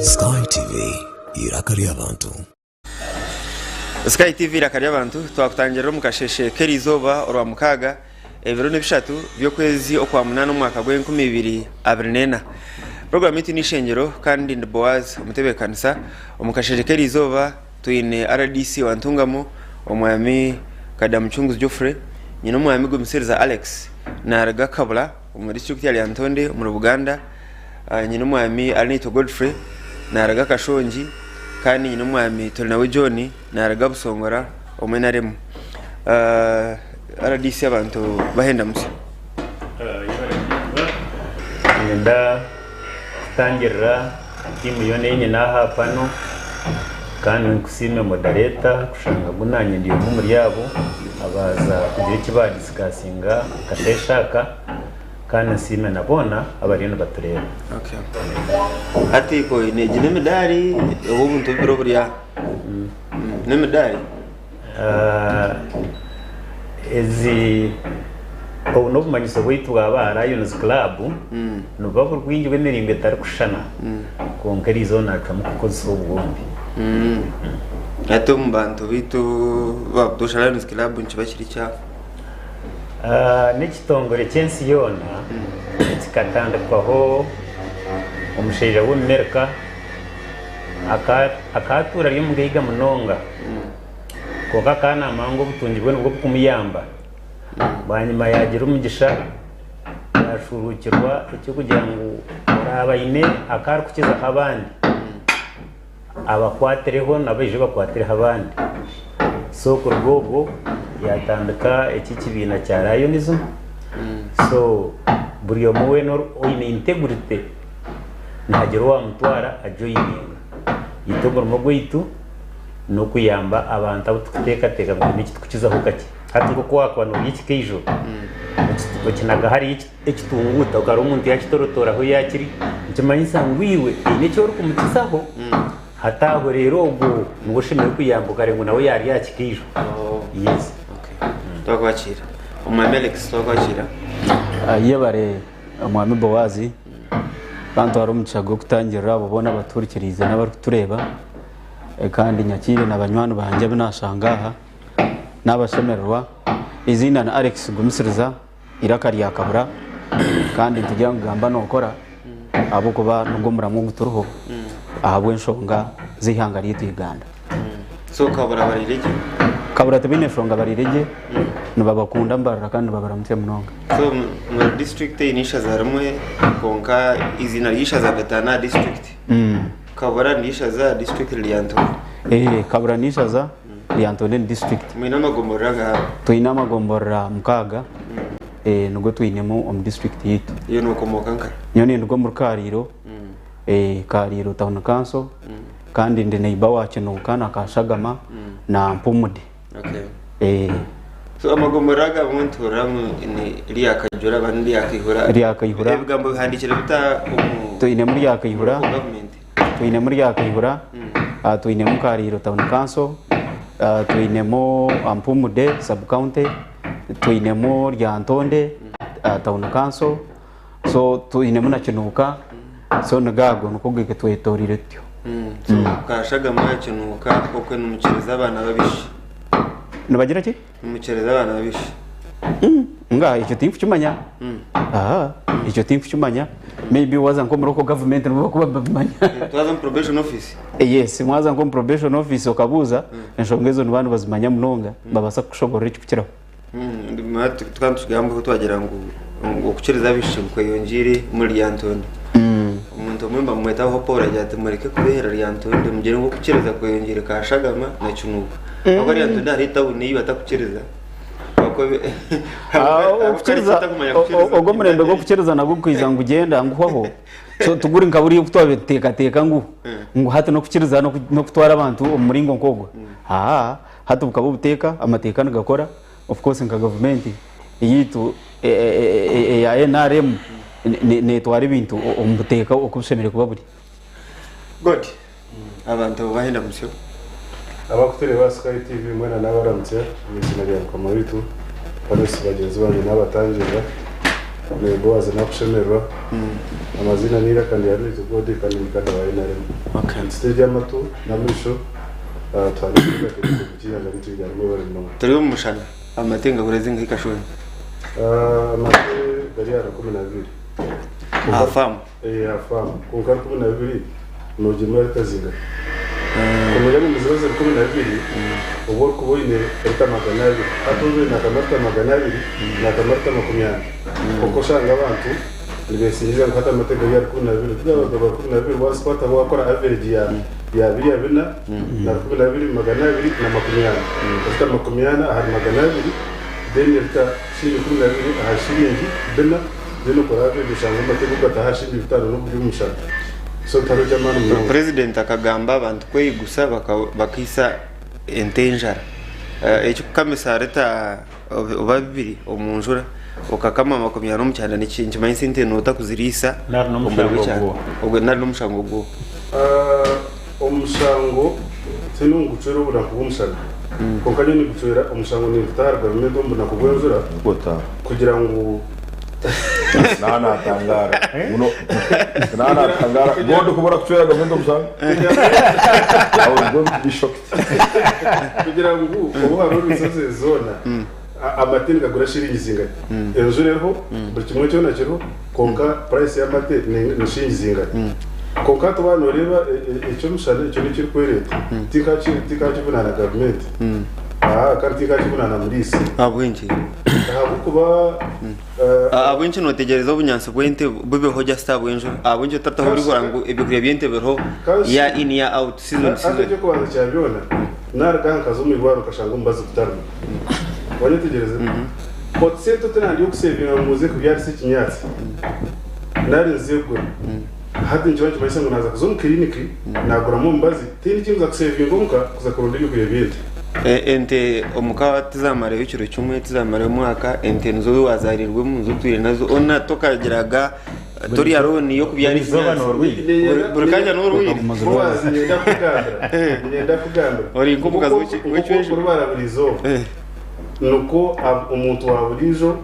Sky TV, eiraka ry'abantu. Sky TV eiraka ry'abantu twakutangirira omu kasheshe k'erizooba orwa mukaaga ebiro n'ebishatu by'okwezi okwa munaana omwaka gw'enkumi ibiri abiri n'ena. Puroguramu yaitu n'eishengyero kandi ndi Boaz omutebeekanisa. Omu kasheshe k'erizooba twine rdc wa Ntungamo omwami Kadamucunguzi Geoffrey, nyine omwami Gumisiriza Alex naruga Kabula omu disiturikiti ya Lyantonde omuri Buganda. Nyine omwami Arinaitwe Godfrey naruga Kashongi kandi nyine omwami Turinawe John naruga Busongora omu NRM. Rdc abantu bahenda musyo. Niinyenda kutangirira tiimu yoona ei nyine aha pano kandi nkusiime moderator kushanga ngu naanye ndi omwe omuri abo abaaza kugira eki baadisikasinga akasheeshe aka. Kandi nsiime na boona abariyo nibatureeba. Okay. Hati koine egi n'emidaari oba obuntu bubiri oburi aha? N'emidaari? Ah, ezi obu n'obumanyiso bwaitu bwa ba Lions Club nibuba buri bwingi bw'emiringo etarikushushana kwonka eriizooba naacwamu kukozesa obu bwombi. Hati omu bantu baitu ba Butoosha Lions Club nikiba kiri kya? N'ekitongore ky'ensi yoona kikatandikwaho omushaija w'Omumerika akatuura ari omugaiga munonga kwonka akaba naamanya ngu obutungi bwe nibwo burikumuyamba. Bwanyima yaagira omugisha yaashuuruukirwa eky'okugira ngu oraaba aine aku arikukizaho abandi abakwatireho nabo baije bakwatireho abandi. So kuruga obwo yatandika eki ekibiina kya Lionism. So buri omwe weena oine integrity nihagira owamutwara ajoininga. Itwe omurimo gwaitu n'okuyamba abantu abu turikuteekateeka ngu haine eki turikukizaho kakye. Hati nk'oku waakuba noorya ekikaijo, okinaga hariya Ekitunguuta okareeba omuntu yaakitorotoora ahu yaakiri, nikimanyisa ngu iwe haine eki orikumukizaho. Hati aho reero ogwo niwe oshemereire kuyamba okareeba ngu nawe yaarya aha kikaijo. Yes. Twakwakiira. Omwami Alex twakwakiira. Yebare Omwami Boazi bantwara omugisha gw'okutangirira abo boona abatuhurikiriize n'abarikutureeba kandi nyakiire na banywani bangye abu nashanga aha nabashemererwa. Eiziina ni Alex Gumisiriza. Eiraka rya Kabura kandi nitugira ngu gamba nookora ahabw'okuba nigwo muramwa ogu turiho ahabw'enshonga z'eihanga ryaitu Uganda. So Kabura bariire gye? Kabura tibaine nshonga bariire gye, nibabakunda nibarira kandi nibabaramutsya munonga. So muri district eine ishaza rimwe kwonka eiziina ry'eishaza ritaana aha district. Kabura n'eishaza district riri Lyantonde. Kabura n'eishaza. Lyantonde ni district. Mwine amagomborora angaha? Twine amagomborora mukaaga nigo twinemu omu district yaitu. Iwe nokomooka nkahi? Nyowe ninduga omuri Kariiro, Kariiro town council kandi ndi neighbor wa Kinuuka na Kashagama na Mpumude. Okay. So amagomborora aga abamwe nituhurira ngu ni Ryakajura abandi Ryakaihura. Ryakaihura. Ebigambo bihandiikire bita omu Twinemu Ryakaihura. local government? Twinemu Ryakaihura, twinemu Kariiro Town Council, twinemu Mpumude Sub County, twinemu Lyantonde Town Council, so twinemu na Kinuuka, so nigo ago nikwo gatwetoreire tutyo. So Kashagama, Kinuuka okwe nimukyereza abaana babishi? Nibagira ki? Nimukyereza abaana babishi? Nga ekyo tinkukimanya. Aha, ekyo tinkukimanya. Maybe waza nk'omu local government nibo bakuba nibabimanya. Twaza omu probation office? Yes, mwaza nk'omu probation office okabuuza, enshonga ezo nibaba nibazimanya munonga, nibabaasa kukushoborora ekikukiraho. Tukaba nitukigambaho twagira ngu okukyereza abaishiki kweyongyeire omuri Lyantonde. Omuntu omwe nibamweta Hope aragira ati mureke kubeihera Lyantonde mugire ngu okukyereza kweyongyeire Kashagama na Kinuuka. Ahabw'okuba Lyantonde hariho etawuni ei batakukyereza. Ogwo omurembe gw'okukiriza nagwo gukaija ngu gyenda nguhwaho so tiguri nka buriya oku twabaire tuteekateeka ngu ngu hati n'okukiriza n'okutwara abantu omu muringo nk'ogwo haa hati bukaba obuteeka amateeka nigakora of course nka gavumenti eyaitu eya NRM neetwara ebintu omu buteeka oku bushemereire kuba buri. Good. Abantu abo bahenda musyo. Abakutureeba aha Sky TV mwena nabaramutsa omu eiziina rya Mukama waitu. Paris bagyenzi bangye nabatangirira. Boaz nakushemererwa. Amaziina ni Iraka ndi Arweitu God kandi ndi kada wa NRM. Okay. Nituteerya amatu n'amaisho tuhane enteekateeka omu kiihanga nitwija harimu ebara munonga. Turi omu mushana amate ngagura zingahi kashoni? Amate gari aha 12. Aha faamu? Aha faamu. Kwonka 12 noogyemura rita zingahi? Omuri omu ziba ziri 12 obu orikuba oine rita 200. Hati obu oine akamarita 200 n'akamarita 40. Kwonka oshanga abantu nibeesingiza ngu hati amate gari ahari 12. Ku gaba gaba 12 waazikwataho waakora average ya ya biriya bina na 12 240. Rita 40 ahari 200 then rita shiringi 12 aha shiringi bina then okora average oshange amate go gataha aha shiringi bitaano n'oburi omu mushana. So tihariho ky'amaani munonga. President akagamba abantu kweyigusa bakaisa ente enjara. Ekikukamisa rita oba bibiri omu njura okakama 40 omu kyanda nikimanyisa ente noota kuziriisa Nari omubiri n'omushango gw'ekyanda. gwo. Ogwe nari n'omushango gwo. Omushango tihaine ou nigucwera obunaku bw'omushana. Kwonka nyowe nigucwera omushango ninguta ahari gavumenti omu bunaku bw'enjura kugira ngu Naaba natangaara muno. Naaba natangaara. God kuba orakucwera gavumenti omushango? I was going to be shocked. Kugira ngu obu hariho resources zoona, amate nigagura shiringi zingari? Enjura eriho, buri kimwe kyona kiriho, kwonka price y'amate ni shiringi zingari? Kwonka hati waaba nooreeba eky'omushana ekyo n'ekirikwereeta, tinkakivunaana gavumenti, kandi tinkakivunaana muriisa. Ahabw'enki? Ahabw'okuba Ahabw'enki nootegyereza obunyaatsi bw'ente bubeho just ahabw'enjura? Ahabw'enki otataho orikugira ngu ebyokurya by'ente biriho year in year out, season to Hati season? eky'okubanza kya byona, naaruga aha nkaza omu irwariro nkashanga omubazi gutarimu. Wanyetegyereza? Oti sente oti nandi y'okusevinga ngu nze kubyarisa ekinyaatsi nari nze kugura. Hati nikiba nikimanyisa ngu naaza kuza omu kiriniki naaguramu omubazi, tihaine eki nkuza kusevinga omuka kuza kuronda ebyokurya by'ente. Ente omuka tizamarayo kiro kimwe, tizamarayo mwaka, ente nizo wazarirwemu, nizo otwire nazo, ona tokagiraga tori alone y'okubyara Buri izooba ekinyaatsi. noorwire. Buri kanya noorwire. Boaz, niinyenda kukugambira, niinyenda kukugambira. Ori nk'omukazi Nk'oku w'ekyejo. orikubaara buri izooba, nikwo omuntu wa buriijo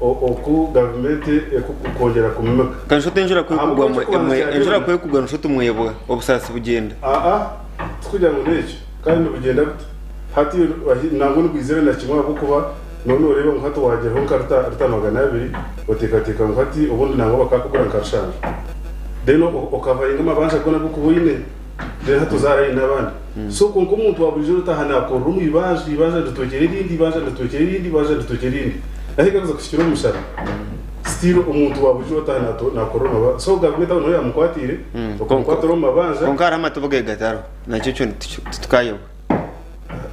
oku gavumenti erikukwongyera kumumika. Ka nshoto enjura ku Ahabw'okuba ekugwa mwe, eky'okubanza mwe, kya enjura byona ku ekugwa nshoto mwebwa, obusaasi bugyenda. Aa, tikugira ngu n'ekyo, kandi nibugyenda buta? Hati nangwa nibwizire na kimwe ahabw'okuba nooba nooreeba ngu hati waagyeraho nka rita 200, oteekateeka ngu hati obundi nangwa bakaakugura nka rushanju. Then okavaringa amabanja goona agu orikuba oine. Then hati ozaara aine n'abandi. So kwonka omuntu wa buriijo orikutaaha naakorera omu ibanja, eibanja nditwekyera erindi, eibanja nditwekyera erindi, eibanja nditwekyera erindi. Nahiga kuza kuhikira omu mushana. Still omuntu wa buriijo orataaha naakorera omu mabanja. So gavumenti aho niho yaamukwatiire, okamukwatira omu mabanja. Kwonka hariho amatobo ge gatariho, nakyo ekyo titukayebwa.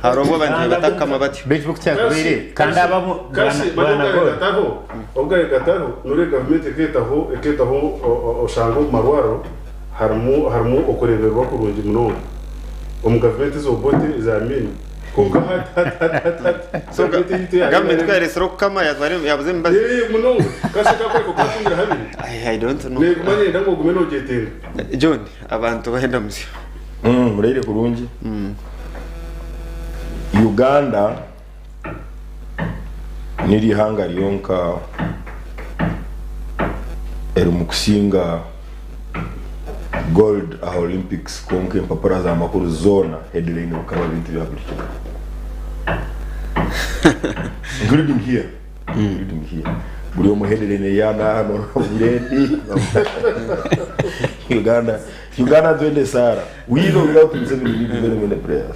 Hariho obu abantu nibatakama batyo. Beitu oku kyakubaire kandi abamu Kasi bwana manya God. obu obu gari gatariho noreeba gavumenti ekeetaho ekeetaho oshanga omu marwariro harimu harimu okureebererwa kurungi munonga omu gavumenti eza Obote eza Amin kwonka hati hati hati hati hati So gavumenti eyaitu eya gavumenti ku NRM yareetsire okukama yatwara yabuza emibazi. Eeh munonga kasi ekakworeka oku watungire habiri I, I don't know. neeguma neyenda ngu ogume nogyetenga. John, abantu bahenda musyo. Muraire kurungi. Uganda niryo ihanga ryonka erimu kusinga gold aha Olympics kwonka empapura za makuru zoona headline bukaba bintu bya buri kiro including here including here buri omwe headline eya naha noona Uganda Uganda twende Sara we know without Museveni we need very many players.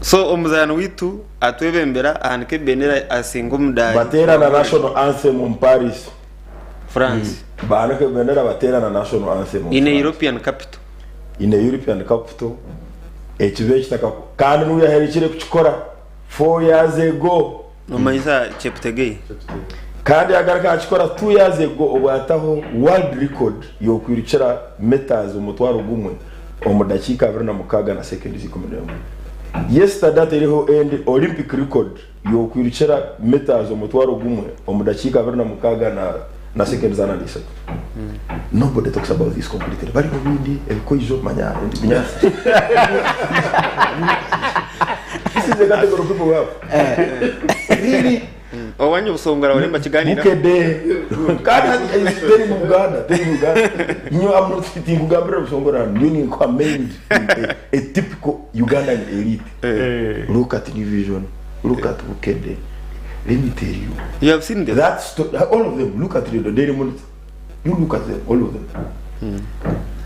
So omuzaani waitu atwebembera ahanika ebendera asinga omudaari. Bateera na national anthem omu Paris. France. Bahanika ebendera bateera na national anthem omu In a France. European capital. In a European capital ekibe ekitaka kandi n'obu yaherekire kukikora 4 years ago. Nomanyisa Cheptegei. Kandi yagaruka yakikora 2 years ago obu yataho world record y'okwirukira metres 10,000 omu dakiika 26 na seconds 11. Yesterday ataireho endi Olympic record y'okwirukira metres 10,000 omu dakiika 26 na na seconds 43. Nobody talks about this completely. Bari omu bindi ebikoijo manya ebinyaatsi. This is the category of people we have. Really? Owanyu Busongora bariyo nibakigaaniiraho. Bukedde kandi hati teri mu Uganda teri mu Uganda nyowe I'm not tinkugambira Busongora nyowe ninkuha main a, a typical Ugandan elite look at New Vision look at Bukedde let me tell you You have seen them? that sto- all of them look at the Daily Monitor you look at them all of them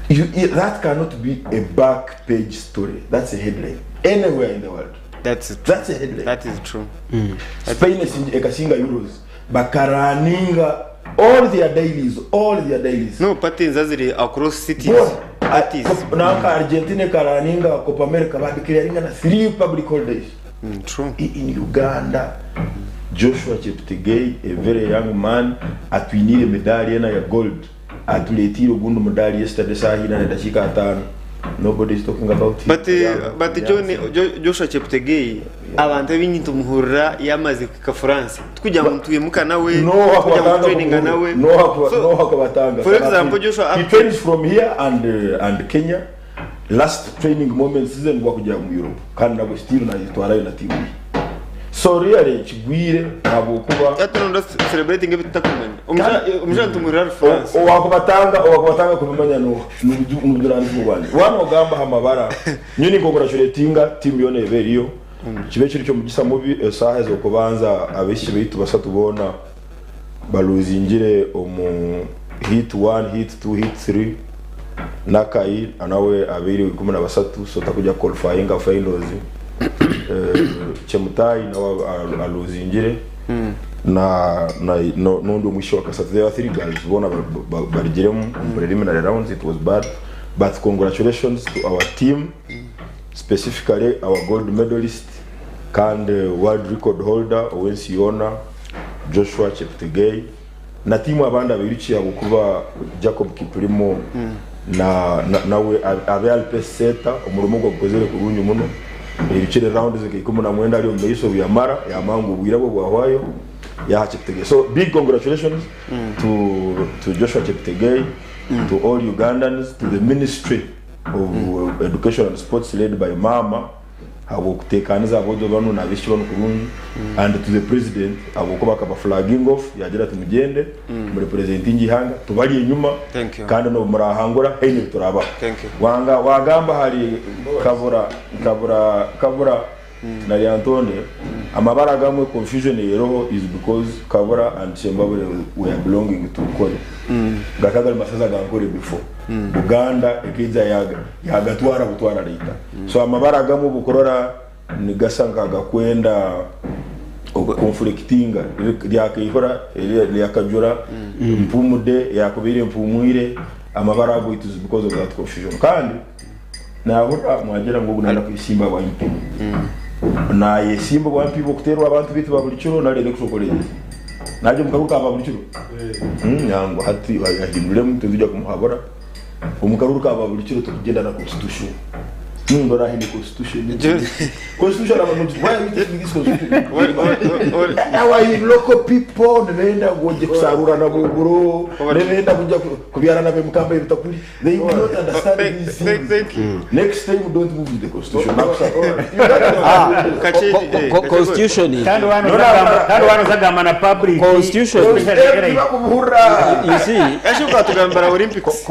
you, that cannot be a back page story that's a headline anywhere in the world That's true. that's a headline That is true. Spain ekasinga Euros bakaraninga all their dailies all their dailies No, parties ziri across cities. Bora, Parties. nanka Argentina ekaraninga Copa America badeclaringa na three public holidays True. in Uganda Joshua Cheptegei a very young man atwinire medali ena ya gold atuletire ogundi mudali yesterday saha ina na dakika atano nobody is talking about him. But Yeah. but Yeah. John Joshua Cheptegei abantu abinyi tumuhurira yamaze kuka France. Tukugira ngo twimuka nawe, no tukugira ngo traininga nawe. no So, no hakubatanga for example, Joshua he trains from here and Kenya last training moment season gwa kujya mu Europe kandi nabwo still nayitwarayo na team ye. So really kigwire ntabwo kuba Aturonda celebrating ebitakumanya. Omusha tumuhurira ari France. owakubatanga owakubatanga kubimanya no nubudurani bwanjye wano ogamba amabara nyini congratulatinga team yona eberiyo kibe kiri cyo mugisa mubi esaha ezokubanza abeshi baitu basatu bona baluzingire omu hit 1 hit 2 hit 3 Nakai nawe abiri 13 so takuja qualifying finals Chemutai nawe aluzingire na na no n'undi mwisho wa kasatu there were three girls bona barigiremu mu preliminary rounds it was bad but congratulations to our team specifically our gold medalist kandi world record holder Owens Yona Joshua Cheptegei na timu abandi abirukiye abo kuba Jacob Kiplimo na nawe abe Alpes Seta umurimo gwo gukozere kurungi muno irukire round zike 19 ari mu maiso yamara yamangu ubwira bwo bwahwayo yaha Cheptegei so big congratulations to Joshua Cheptegei to all Ugandans to the ministry of education and sports led by Mama habwokutekaniza abojo bano nabishi bano kurungi and to the president habwokuba akaba flagging off yagira ati mugende muri presenting ihanga tubari enyuma Thank you. kandi no murahangura heine turaba Thank you. wanga wagamba hari kabura kabura kabura na Lyantonde amabara gamwe confusion yeroho is because kabura and Sembabule were belonging to Nkole gakagali masaza ga Nkole before Buganda ekija yaga yagatwara butwara leta so amabara gamwe bukorora nigasa nkagakwenda conflictinga lyakaihora lyakajura mpumude yakubire mpumwire amabara ago it is because of that confusion kandi nahura mwagira ngo gunanda kwisimba bwa MP nayesimba bwa MP okuterwa abantu bitu ba buli kiro nali electoral college naje mukaruka aba buli kiro yangu hati ahinduremu tuzijja kumuhabura omukaruka aba buli kiro tukugenda na constitution Nundora hini constitution constitution aba why are you taking this constitution our local people nebenda goje kusarura na buguru nebenda kuja kubyara na bemukamba ebitakuli they will not understand these things Thank you. next time don't move with the constitution Constitution kandi wano uzagamba na public Constitution. You see Kashi ukatugambira Olympics.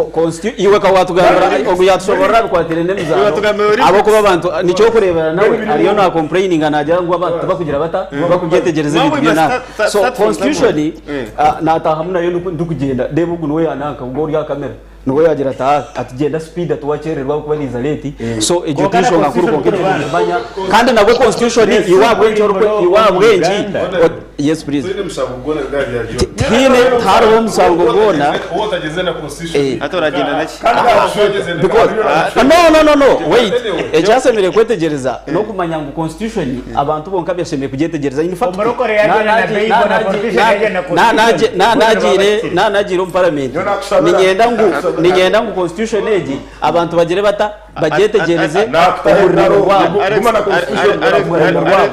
Iwe kawatugambira ogu yatusoborera bikwatire n'emizaano Watugambira Olympics. abokuba abantu nikyo okureebera nawe ariyo na complaining nagira ngu abantu bakugira bata bakubyetegereza Now ebintu we byona must start- so start from constitution somewhere. natahamu nayo ndikugenda reba ogu niwe yananka ubwo ori aha kamera niwe yagira ati "Ah, ati genda speed atiwachererwa kuba niza late so egyo Konka na tinshonga nkuru konka constitution ekyo nimanya kandi nabwo constitution iwabwengi iwabwengi Uganda. yes please Turi musango gwona gari ya John. tiine hariho omusango gwona Uwo utageze na constitution. Eh. Ate uragenda naki? Because no wait ekyasemire kwetegereza nokumanya ngu constitution abantu bonka byasemire kugyetegereza in fact Omurokore yagenda na Bible na constitution yagenda na constitution. nanagiire omu parliament Yo nakusabira. ninyenda ngu constitution egi abantu bagire bata bagyetegereze Nakutahe omurimo naro. gwabo Guma na constitution, omurimo gwabo.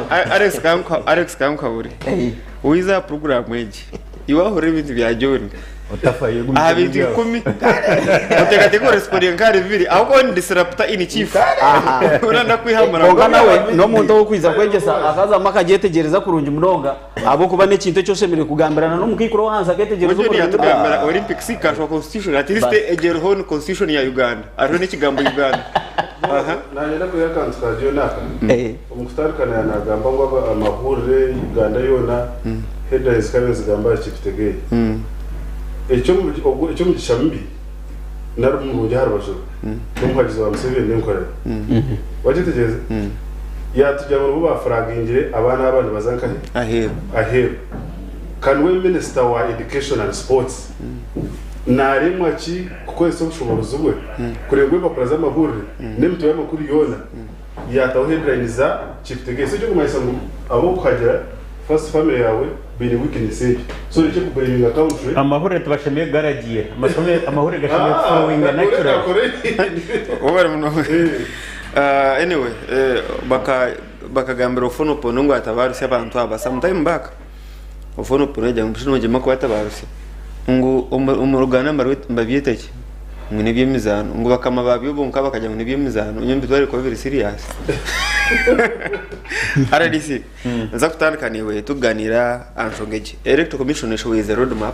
Alex Kankaburi. Eh. Wiza program egi. Iwahurira ebintu bya John. Otafayo Aha bintu ikumi oteekateeka orespondinga nk'ahari bibiri ahabw'okuba ni disruptor in chief. Oraba ndakwihamura. Kwonka nawe n'omuntu ow'okwija kwegyesa akazamu akagyetegyereza kurungi munonga ahabw'okuba n'ekintu eki oshemereire kugambirana n'omukaikuru ow'ahansi akeetegyereza Omuntu omu rurimi rwe. yatugambira Olympics ikashwa constitution at least egyo eriho ni constitution ya Uganda hariho n'ekigambo Uganda. Aha. Nanyenda kwiha akantu ka John aka. Eh. Omu kutandika naaba naagamba ngu amahurire Uganda yoona headlines zikaba nizigamba aha Cheptegei. Eky'omugisha mubi nari murungi aha rubaju rwe, n'omuhagizi wa Museveni n'enkora ye. Wagyetegyereza? Yaatugira ngu nibo baafuragingire abaana aba nibaza nkahi? Aheeru. Aheeru. Kandi we minisita wa Education and Sports naaremwa ki kukozesa obushoboorozi bwe kureeba ngu empapura z'amahurire n'emitwe y'amakuru yoona Yaataho headline za Cheptegei. So ekirikumanyisa ngu ab'okuhagira first family yaawe baine weakness egyo. So orekye ku blaminga country. Amahurire tibashemereire kugaragiira. Amahurire gashemereire ku flowinga naturally. Webare munonga. Anyway, bakagambira Ofono Opono ngu atabaarusye abantu aba some time back. Ofono Opono yagira ngu busha nogyema kubatabaarusya. Ngu omu Ruganda nibabyeta ki? Ngu n'eby'emizaano. Ngu bakama baabyo bonka bakagira ngu n'eby'emizaano. Nyowe mbitware kuba biri serious. RDC, nza kutandika naiwe tukuganiira aha nshonga egi. Electoral Commission eshohoize road map,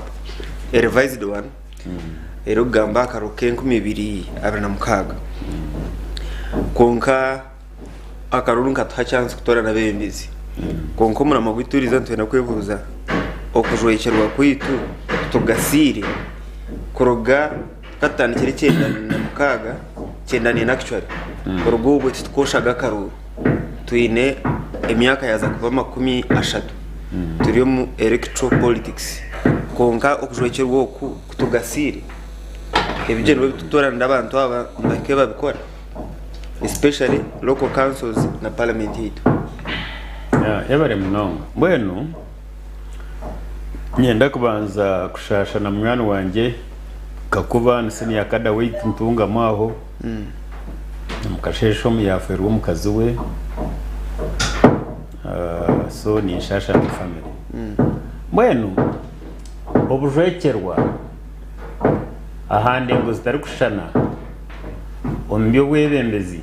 a revised one, erikugamba aha karuru k'e2026. Kwonka akaruru nikatuha chance kutoorana abeebembezi. Kwonka omurimo gwaitu eriizooba nitwenda kwebuuza, okujwekyerwa kwaitu tugasiire kuruga katutandikire ekyenda na mukaaga, kyenda n'ena actually, kuruga obwo titukooshaga akaruru. Twine emyaka yaaza kuba 30 turi omu electoral politics kwonka okujwekyerwa oku kutugasiire? Ebigyendererwa ebi turikutooranira abantu aba nibahika babikora? Especially local councils na parliament yaitu. Yebare munonga. Mbwenu niinyenda kubanza kushaasha na munywani wangye Kakuba ni senior kada waitu Ntungamo aho omu kasheeshe omu yaafeerwa omukazi we so ninshaasha na family. Mbwenu obujwekyerwa aha ndengo zitarikushushana omu by'obwebembezi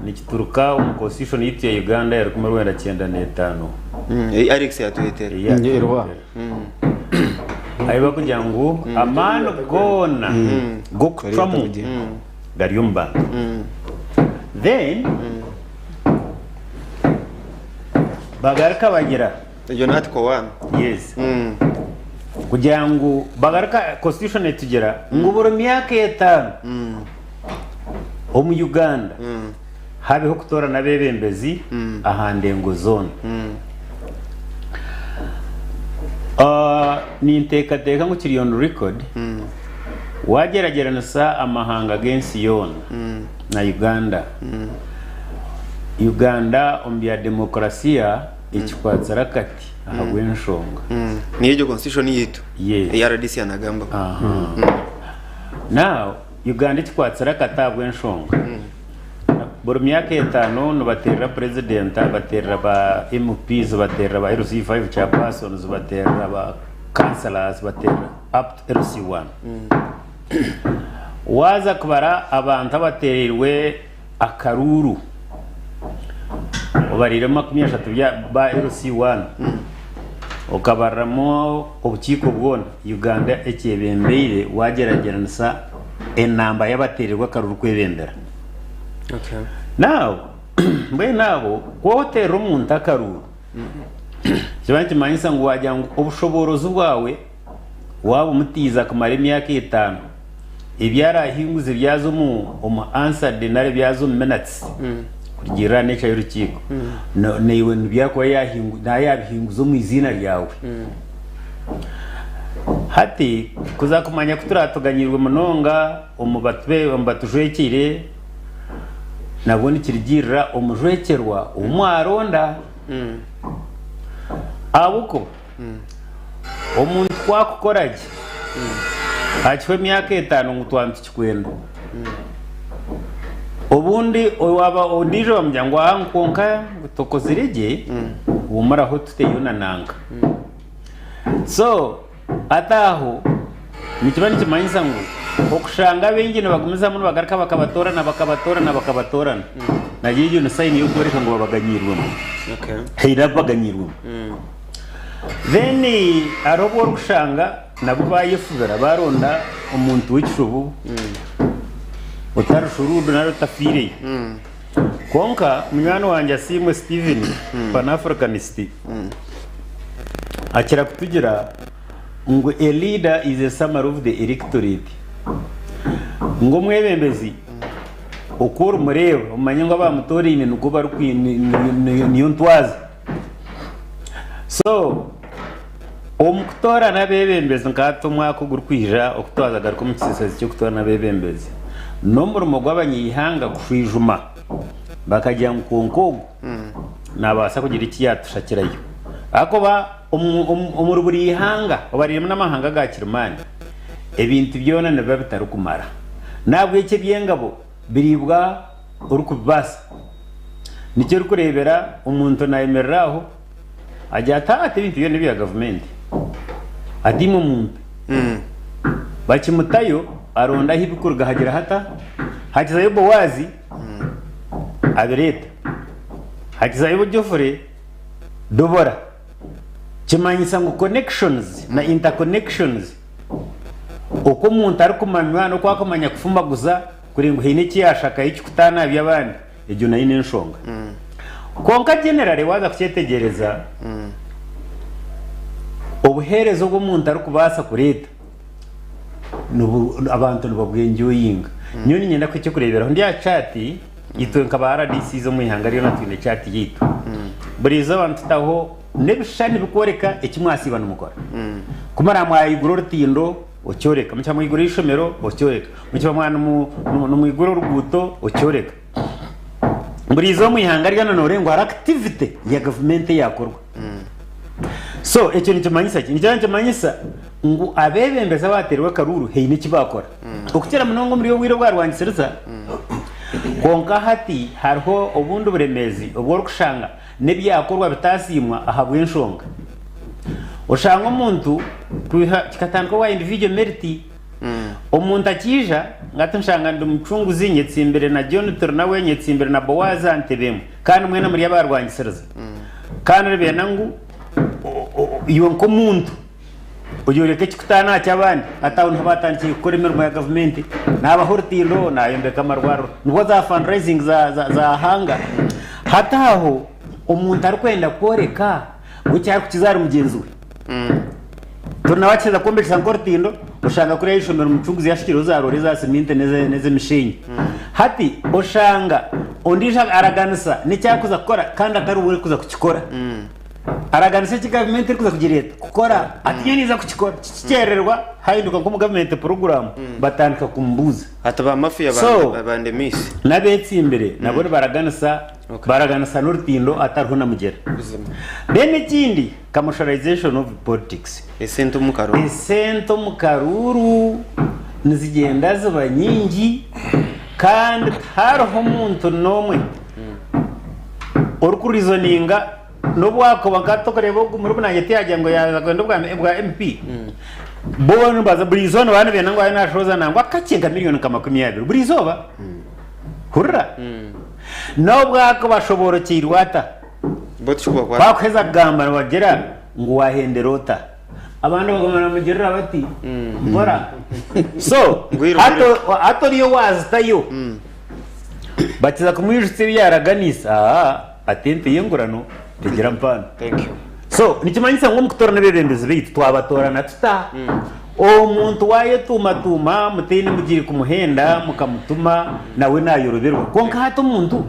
nikituruka omu constitution yaitu ya Uganda ya 1995. Ei Alex yatureetera. Ei yatureetera. Ahi barikugira ngu amaani goona g'okucwamu gari omu bantu. Then bagaruka bagira. Egyo ni article one. Yes. Kugira ngu bagaruka constitution etugira ngu buri myaka etaano omu Uganda habeho okutoorana abeebembezi aha ndengo zoona. Ninteekateeka ngu kiri on record waagyeragyeranisa amahanga g'ensi yoona na Uganda, Uganda omu bya demokurasiya ekikwatsire akati ahabw'enshonga. Niyo egyo constitution yaitu Yes. ei rdc yanagambaho. Aha. Now, Uganda ekikwatsire akati ahabw'enshonga. Buri myaka etaano nibateerera purezidenta, bateerera ba MPs, bateerera ba LC5 chairpersons, bateerera ba councillors, bateerera up to LC1. Waaza kubara abantu abateereirwe akaruuru obariiremu 30 bya ba LC1 okabariramu obukiiko bwona, Uganda ekyebembeire waagyeragyeranisa enamba y'abateereirwe akaruuru kwebembera. Now, mbwenu abo ku oteerera omuntu akaruuru, nikiba nikimanyisa ngu waagira ngu obushoboorozi bwawe waabumutiiza kumara emyaka etaano, ebi araahinguze byaza omu omu answer nari byaza omu minutes kurugiirira aha nature y'orukiiko, naiwe nibyakuba yaahingu nawe yaabihinguza omu iziina ryawe. Hati kuza kumanya ku turaatuganyirwe munonga omu batujwekiire, nabwo nikirugiirira omujwekyerwa ou mwaronda. Ahabw'okuba omuntu ku akukora gye, hakihwa emyaka etaano ngu twaba nitukikwenda, obundi waaba ondiijo bamugira ngu aa kwonka tokozire gye, huumuraho tuteyo na nanka. So. Hati aho nikiba nikimanyisa ngu okushanga abaingi nibagumizamu nibagaruka bakabatoorana bakabatoorana bakabatoorana nayo egyo ni sayini y'okworeka ngu babaganyiirwemu. Haine abu baganyiirwemu. Then hariho obu orikushanga nabo bayefubira baronda omuntu w'ekishubu otari shuruudu nari otafiireyo. Kwonka munywani wangye Asiimwe Steven, Pan Africanist, akira kutugira ngu a leader is a summary of the electorate. Ngu omwebembezi oku orimureeba omanye ngu abamutoraine nikwo bari niyo ntwaza. So omu kutoorana abeebembezi nka hati omwaka ogurikwija oku twaza garuka omu kisesezi ky'okutoorana abeebembezi, n'omurimo gw'abanyaihanga kushwijuma bakagira ngu kwonka ogu naabaasa kugira eki yaatushakirayo. Ahakuba omuri buri ihanga obariiremu n'amahanga aga kirimaani, ebintu byona nibiba bitarikumara. N'ahabw'ekyo eby'engabo biriibwa orikubibaasa. Nikyo orikureebera omuntu naayemerera aho agira ati, Ati ebintu byona ebya gavumenti, ati imwe mumpe. Bakimutayo aronda ahu bikuruga hagira hata? Hakizayo Boazi abireeta, hakizayo Geoffrey Dobora. Kimanyisa ngu connections na interconnections, oku omuntu arikumanywa n'oku arikumanya kufumbaguza kureba ngu haine eki yaashakayo ekikutaana aha by'abandi, egyo nayo n'enshonga. Kwonka generally waaza kukyetegyereza, obuheereza obu omuntu arikubaasa kureeta abantu nibabwenjoyinga. Nyowe niinyenda kuha eky'okureeberaho, ndi aha chati, itwe nka ba RDCs omu ihanga ryona twine chati yaitu. Buri izooba nitutaho n'ebishushani birikworeka eki mwasiiba nimukora. Ku muraba mwayigura orutindo, okyoreka, mukiba mwigura eishomero, okyoreka, mukiba nimwigura oruguuto, okyoreka. Buri izooba omu ihanga ryona nooreeba ngu hariho activity ya gavumenti eyaakorwa. So ekyo nikimanyisa ki? Nikyo nikimanyisa ngu abeebembezi abaateerwa akaruuru haine eki baakora. Okukira munonga omuri obwire obwarwangisiriza, kwonka hati hariho obundi buremeezi obu orikushanga n'ebyakorwa bitaasiimwa ahabw'enshonga. Oshanga omuntu kwiha kikatandika obwa individual merit, omuntu akiija ngu ati nshanga ndi mucunguzi nyetsimbire na John Turinawe, nyetsimbire na Boaz aha ntebe emwe kandi mwena muri abarwangisiriza. Kandi nibenda ngu iwe nk'omuntu Oyoreka ekikutaana aha ky'abandi. Hati aho niho baatandikire kukora emirimo ya gavumenti. Naabaha orutindo, naayombeka amarwariro. Nibwo za fundraising zaahanga. Hati aho omuntu arikwenda kworeka ngu eki arikukiza ahari mugyenzi we. Turi nawe akiheza kwombekyesa nk'orutindo, oshanga kuriya aha ishomero omucunguzi yashukireho za roore eza siminti n'ez'emishenyi. Hati oshanga ondiijo araganisa n'eki arikuza kukora kandi atari we orikuza kukikora. Araganisa eki gavumenti erikuza kugira eta kukora ati nyowe ninza kukikora kikikyerererwa hahinduka nk'omu gavumenti puroguramu batandika kumubuuza. Ati ba mafia So bandemiise. n'abetsimbire nabo nibaraganisa Okay. baraganisa n'orutindo atariho na mugyera. Buzima. Then ekindi commercialization of politics. Esente omu karuuru. Esente omu karuuru nizigyenda ziba nyingi kandi tihariho omuntu n'omwe orikurizoninga N'obu waakuba nka tokureeba ogu murumuna wangye tiyagira ngu yaaza kwenda obwa obwa MP. Bo nibaza buri izooba nibaba nibenda ngu abe naashohoza nangwa akakye nka miriyoni nka 20 buri izooba. Hurira. N'obu akuba ashoboorokyeirwe ata, Bo ku tikikubakwata. akuheza kugamba nibagira ngu waahendera ota? Abandi baguma nibamugirira bati, Mpora. So, Ngu iru hati hati oriyo waazitayo, bakiza kumwijutsya ebi yaaraganiise, aa. Ati ente y'engurano tegira mpaano. Thank you. So nikimanyisa ngu omu kutoorana abeebembezi baitu twabatoorana tuta? Omuntu waayetuumatuuma mutaine mugiire kumuhenda mukamutuma nawe naayoroberwa. Kwonka hati omuntu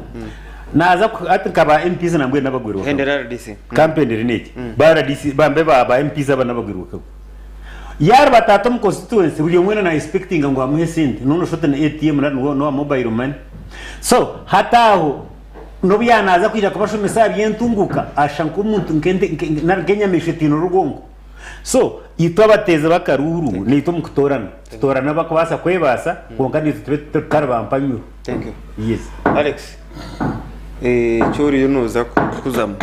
naaza ku hati nka ba MPs nambwenu n'abagwirwe kabi. Hendera RDC. Kampendere n'egi. Ba RDC bambe ba ba MPs aba n'abagwirwe kabi. Yaareba taata omu constituency buri omwe weena na expectinga ngu amuhe esente noona oshusha oti ni ATM nari n'owa mobile money. So hati aho N'obu yaanaaza kwija kubashomesa aha by'entunguuka, ashusha nk'omuntu nk'ente nari nk'enyamaishwa etaine orugongo. So, itwe abateezi b'akaruuru, naitwe omu kutoorana, tutoorane abarikubaasa kwebaasa, kwonka naitwe tube tutari ba mpanyuro. Thank you. Yes. Alex, eki oriyo nooza kuzamu,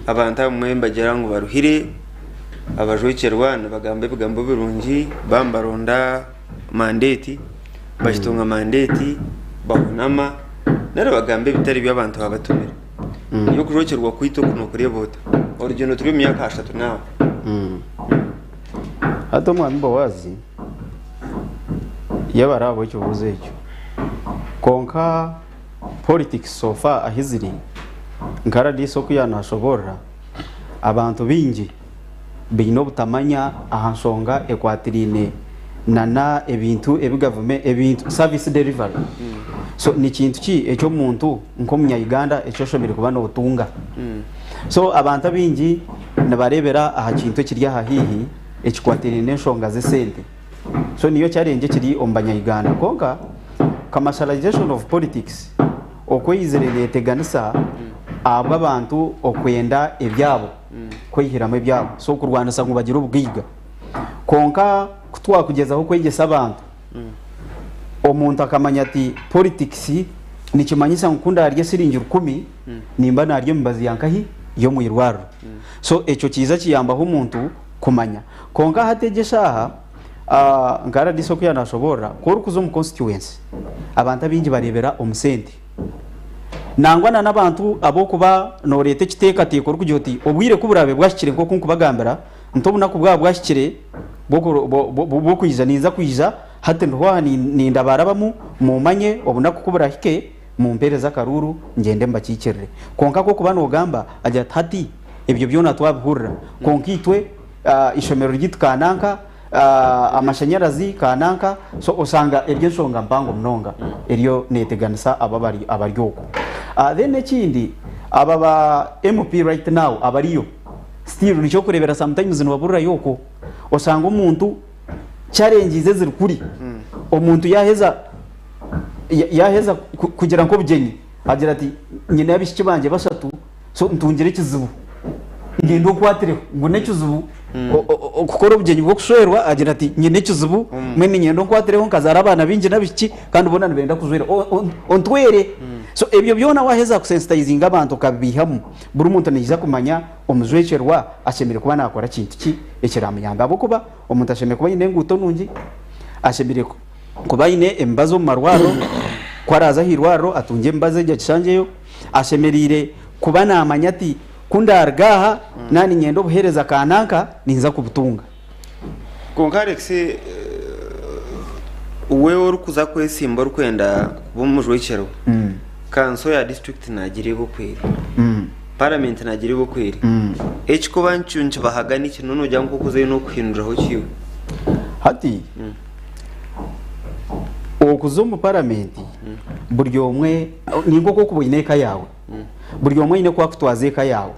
abantu abamwe nibagira ngu baruhire. Abajwekyerwa nibagamba ebigambo birungi baaba nibaronda mandate, bakitunga mandate bahunama nari bagamba ebitari bi abantu babatumire. Iwe okujwekyerwa kwaitu oku nokureeba ota? Orugyendo turi omu myaka ashatu naawe. Hati omwami Boazi yaaba ari ahabw'ekibuuzo ekyo, kwonka politics so far ahu ziri, nka rdc oku yaanashoboorora, abantu baingi baine obutamanya aha nshonga ekwatiraine nana ebintu ebi gavumenti, ebintu, service delivery. So ni kintu ki eki omuntu nk'omunya Uganda eki oshemereire kuba nootunga? So abantu abaingi nibareebera aha kintu ekiri aha haihi ekikwatiraine n'enshonga z'esente. So niyo challenge ekiri omu banya Uganda. Kwonka commercialization of politics oku eizire neeteganisa ahabw'abantu okwenda ebyabo, kweihiramu ebyabo. So okurwanisa ngu bagire obugaiga. Kwonka ku twakugyezaho kwegyesa abantu, omuntu akamanya ati politics nikimanyisa ngu ku ndaarye siringi rukumi, nimba naarya emibazi ya nkahi? Y'omu irwariro. So ekyo kiiza kiyambaho omuntu kumanya. Kwonka hati egi eshaaha, nka rdc oku yaanashoboorora, ku orikuza omu constituency, abantu abaingi bareebera omu sente. Nangwa na n'abantu ab'okuba nooreeta ekiteekateeko orikugira oti obwire ku buraabe bwahikire nk'oku nkubagambira, nti obunaku bwaba bwahikire bw'okwija, ninza kwija, hati ndiho aha nindabarabamu, muumanye obunaku ku burahike, mumpeereze akaruuru ngyende mbakiikirire. Kwonka ku orikuba noogamba, agira ati, Hati ebyo byona twabihurira, kwonka itwe eishomero ryaitu ka nanka, amashanyarazi ka nanka, so osanga eri enshonga mpango munonga eriyo neeteganisa abo abari okwo. Then ekindi, aba ba MP right now abariyo, still nikyo orikureebera sometimes nibaburirayo okwo, osanga omuntu challenges eziri kuri, omuntu yaaheza yaaheza kugira nk'obugyenyi agira ati nyine abaishiki bangye bashatu so ntungire ekizibu ngende okwatireho ngu n'ekizibu okukora obugyenyi bw'okushwerwa agira ati nyine ekizibu mbwenu niinyenda onkwatireho nkazaara abaana baingi n'abaishiki kandi boona nibenda kujwera ontwere. So ebyo byona waaheza kusensitayizinga abantu okabibiihamu buri muntu naija kumanya omujwekyerwa ashemereire kuba naakora kintu ki ekiraamuyambe ahabw'okuba omuntu ashemereire kuba aine enguuto nungi, ashemereire kuba aine emibazi omu marwariro, ku araaze aha irwariro atungye emibazi egyo agishangyeyo, ashemereire kuba naamanya ati ku ndaaruga aha naaba niinyenda obuheereza kananka ninza kubutunga. Kwonka Alex, we orikuza kwesimba orikwenda kuba omujwekyerwa, kanso ya disiturikiti naagireeba oku eri, paramenti naagireeba oku eri, ekikuba nikyo nikibahaga niki? Noona noogira ngu nk'okuzayo n'okuhinduraho ki iwe? Hati okuza omu paramenti buri omwe ni nk'oku orikuba oine eka yaawe, buri omwe aine oku arikutwaza eka yaawe.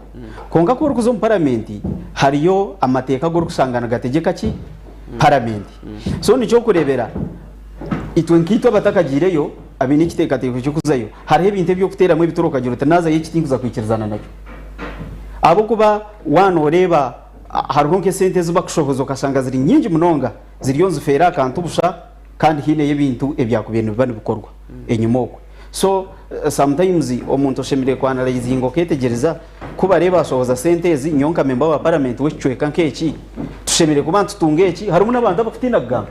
Kwonka ku orikuza omu paramenti hariyo amateeka agu orikushanga nigategyeka ki? Paramenti. So nikyo orikureebera itwe nkaitwe abatakagiireyo abaine ekiteekateeko ky'okuzayo, hariho ebintu ebi orikuteeramu ebituro okagira oti naazayo eki tinkuza kwikirizana nakyo. Ahabw'okuba waaba nooreeba hariho nk'esente ezi bakushohoza okashanga ziri nyingi munonga ziriyo nizifeera aha kantu busha kandi haineyo ebintu ebyakubaire nibiba nibikorwa enyima okwe. So sometimes omuntu oshemereire ku analyzinga okeetegyereza ku bareeba bashohoza sente ezi nyowe nka member wa parliament w'ekicweka nk'eki tushemereire kuba nitutunga eki harimu n'abantu abakutiina kugamba.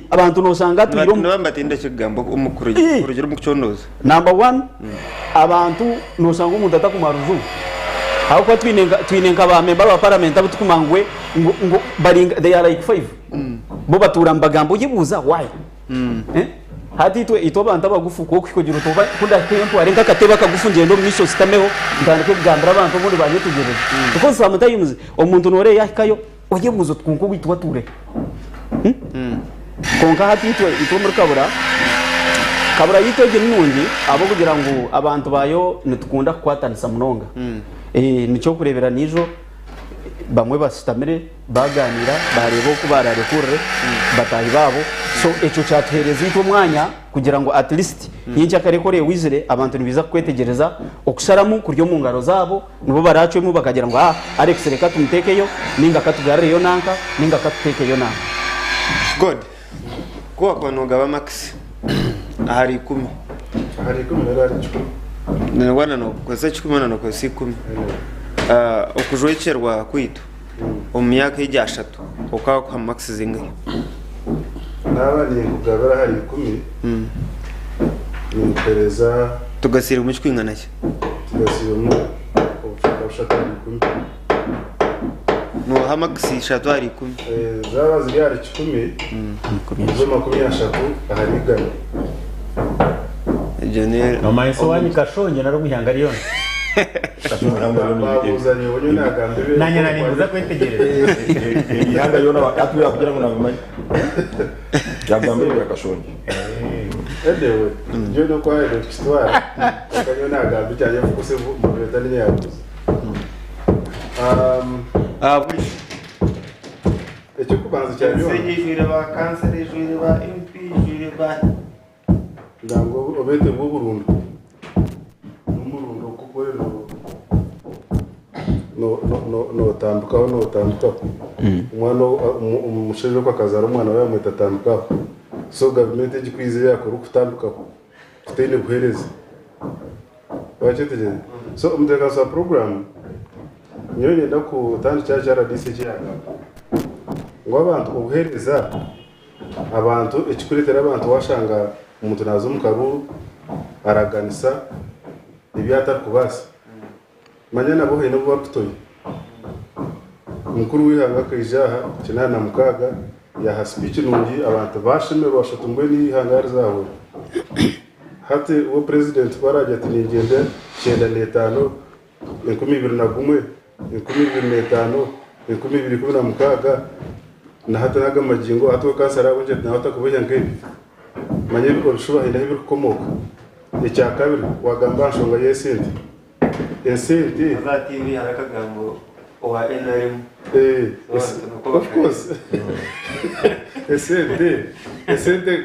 Abantu noshanga atwire omu. Nibaba nibatinda ki kugamba omu kurugira omu kucondooza? Number one, abantu noshanga omuntu atakumara rujungu ahabw'okuba twine nka twine nka ba member ba parliament abu tukumanya ngu ngu ngu bari they are like five bo batuura nibagamba oyebuuza why? Eh? Hati itwe itwe abantu abagufu ku okuhika ogira oti oba ku ndahikeyo ntware nk'akatebe akagufu ngyende omu maisho nsitameho ntandike kugambira abantu obundi banyetegyereze because sometimes omuntu noreeba yahikayo Oyebuuze oti, Kwonka owaitu atuura hi? Kwonka hati itwe, itwe omuri Kabura, Kabura yaitu egi ni nungi ahabw'okugira ngu abantu baayo nitukunda kukwatanisa munonga. Nikyo orikureebera naijo bamwe bashutamire baagaaniira baareeba oku baaraarekurire bataahi baabo. So ekyo kyatuheereza itwe omwanya kugira ngu at least nyenkyakare ku oreeba oizire abantu nibaija kukwetegyereza okusharamu kuri omu ngaro zaabo. Nibo baraacwemu bakagira ngu, Ah, Alex reka tumuteekeyo, nainga ka tugarureyo nanka, nainga ka tuteekeyo nanka. God, ku waakuba noogaba makisi ahari ikumi. Ahari ikumi nari ahari kikumi? Waaba nookozesa kikumi waaba nookozesa ikumi. Okujwekyerwa kwaitu. Omu myaka egi ashatu okakuha marks zingahi? Naaba ninkugabira ahari ikumi, ninkuhereza. Tugasiiremu ekikwingana ki? Tugasiiremu obucweka bushatu ahari ikumi. Nooha marks ishatu ahari ikumi? Zaaba ziri ahari kikumi, nizo 30 ahari igana. Egyo ni. Nomanyisa owanyu Kashongye nari omu ihanga ryona? Babuuza nyowe, nyowe naagamba ebi. Nanye naninguza kwetegyereza. Ebihanga byona atwira kugira ngu nabimanya. Yagamba ebya Kashongye. Anyway, nyowe n'oku aheriire kukitwara, kwonka nyowe naagamba ekyangye of course moderator niinye yaabuuza. Ahabw'enki? Eky'okubanza kya Ensi byona. egi eijwire ba kansara, eijwire ba MP, eijwire ba. Nangwa obeete bw'oburundo n'omurundo gukore nootambikaho nootambikaho omwana omushaija ogu akazaara omwana we yamweta tambikaho so gavumenti egi ku eizire yakora okutambikaho kutaine buheereza wakyetegyereza so omutebeekanisa wa puroguraamu nyowe niinyenda kutandikira aha ki RDC eki yaagamba ngu abantu obuheereza Abantu ekikuretera abantu washanga omuntu naza omu karuuru araganisa ebi atarikubaasa manya nabo haine obu barikutoya. Mukuru w'eihanga akaija aha 86 yaha speech nungi abantu bashemererwa bashatu mbwenu eihanga rizahwera. Hati we president ku aragira ati ningyenda 95 2001, 2005, 2016, na hati n'aga magingo, hati we kansara ahabw'enki ati nawe atakubohya nk'ebi? Manya ebishuba haine ahu birikukomooka. Ekya kabiri, waagamba aha nshonga y'esente. Esente. Haza aha TV hariho akagambo owa nrm. Eh, of course. Esente, esente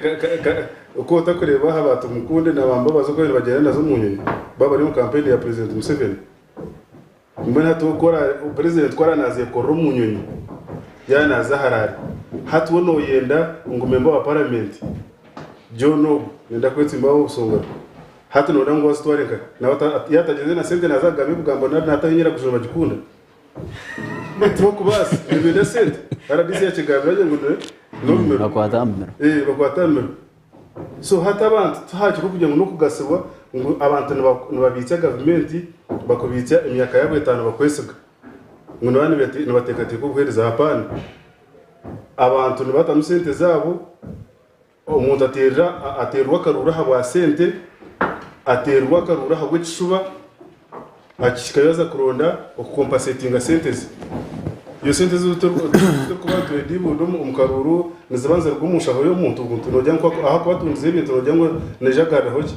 oku otakureeba aha ba Tumukunde na ba Mbabazi oku baabaire nibagyenda nazo omu nyonyi baaba bari omu kampeyini ya Purezidenti Museveni. Mbwenu hati we ku ora, purezidenti ku aranazeekorera omu nyonyi yaaba naaza Harare, hati we nooyenda ngu memba wa paramenti John ogu nenda kwetsimbaho obusonga hati nooyenda ngu azitware nkahi? Nawe yaatagyenzire na sente naaza kugamba ebigambo nari naataho enyiraguju nibagikunda? Tibakubaasa, nibenda sente. Rdc yakigambira gye ngu n'omumiro. Bakwata aha mumiro. Ee, bakwata aha mumiro. So hati abantu tihakiriho kugira ngu n'okugasirwa ngu abantu nibabiitsya gavumenti bakubiitsya emyaka yaabo etaano bakwesiga ngu nibaba nibateekateeka obuheereza. Hapaana. Abantu nibatamu sente zaabo, omuntu ateerera ateererwa akaruuru ahabwa sente, ateererwa akaruuru ahabw'ekishuba, Akihikayo aza kuronda okukompasetinga sente ze. Iyo sente ezi turikuba nitwedibuuda omu karuuru niziba niziruga omu nshaho y'omuntu omuntu nogira ngu ahu akuba atundize ebintu nogira ngu naija kugaruraho ki?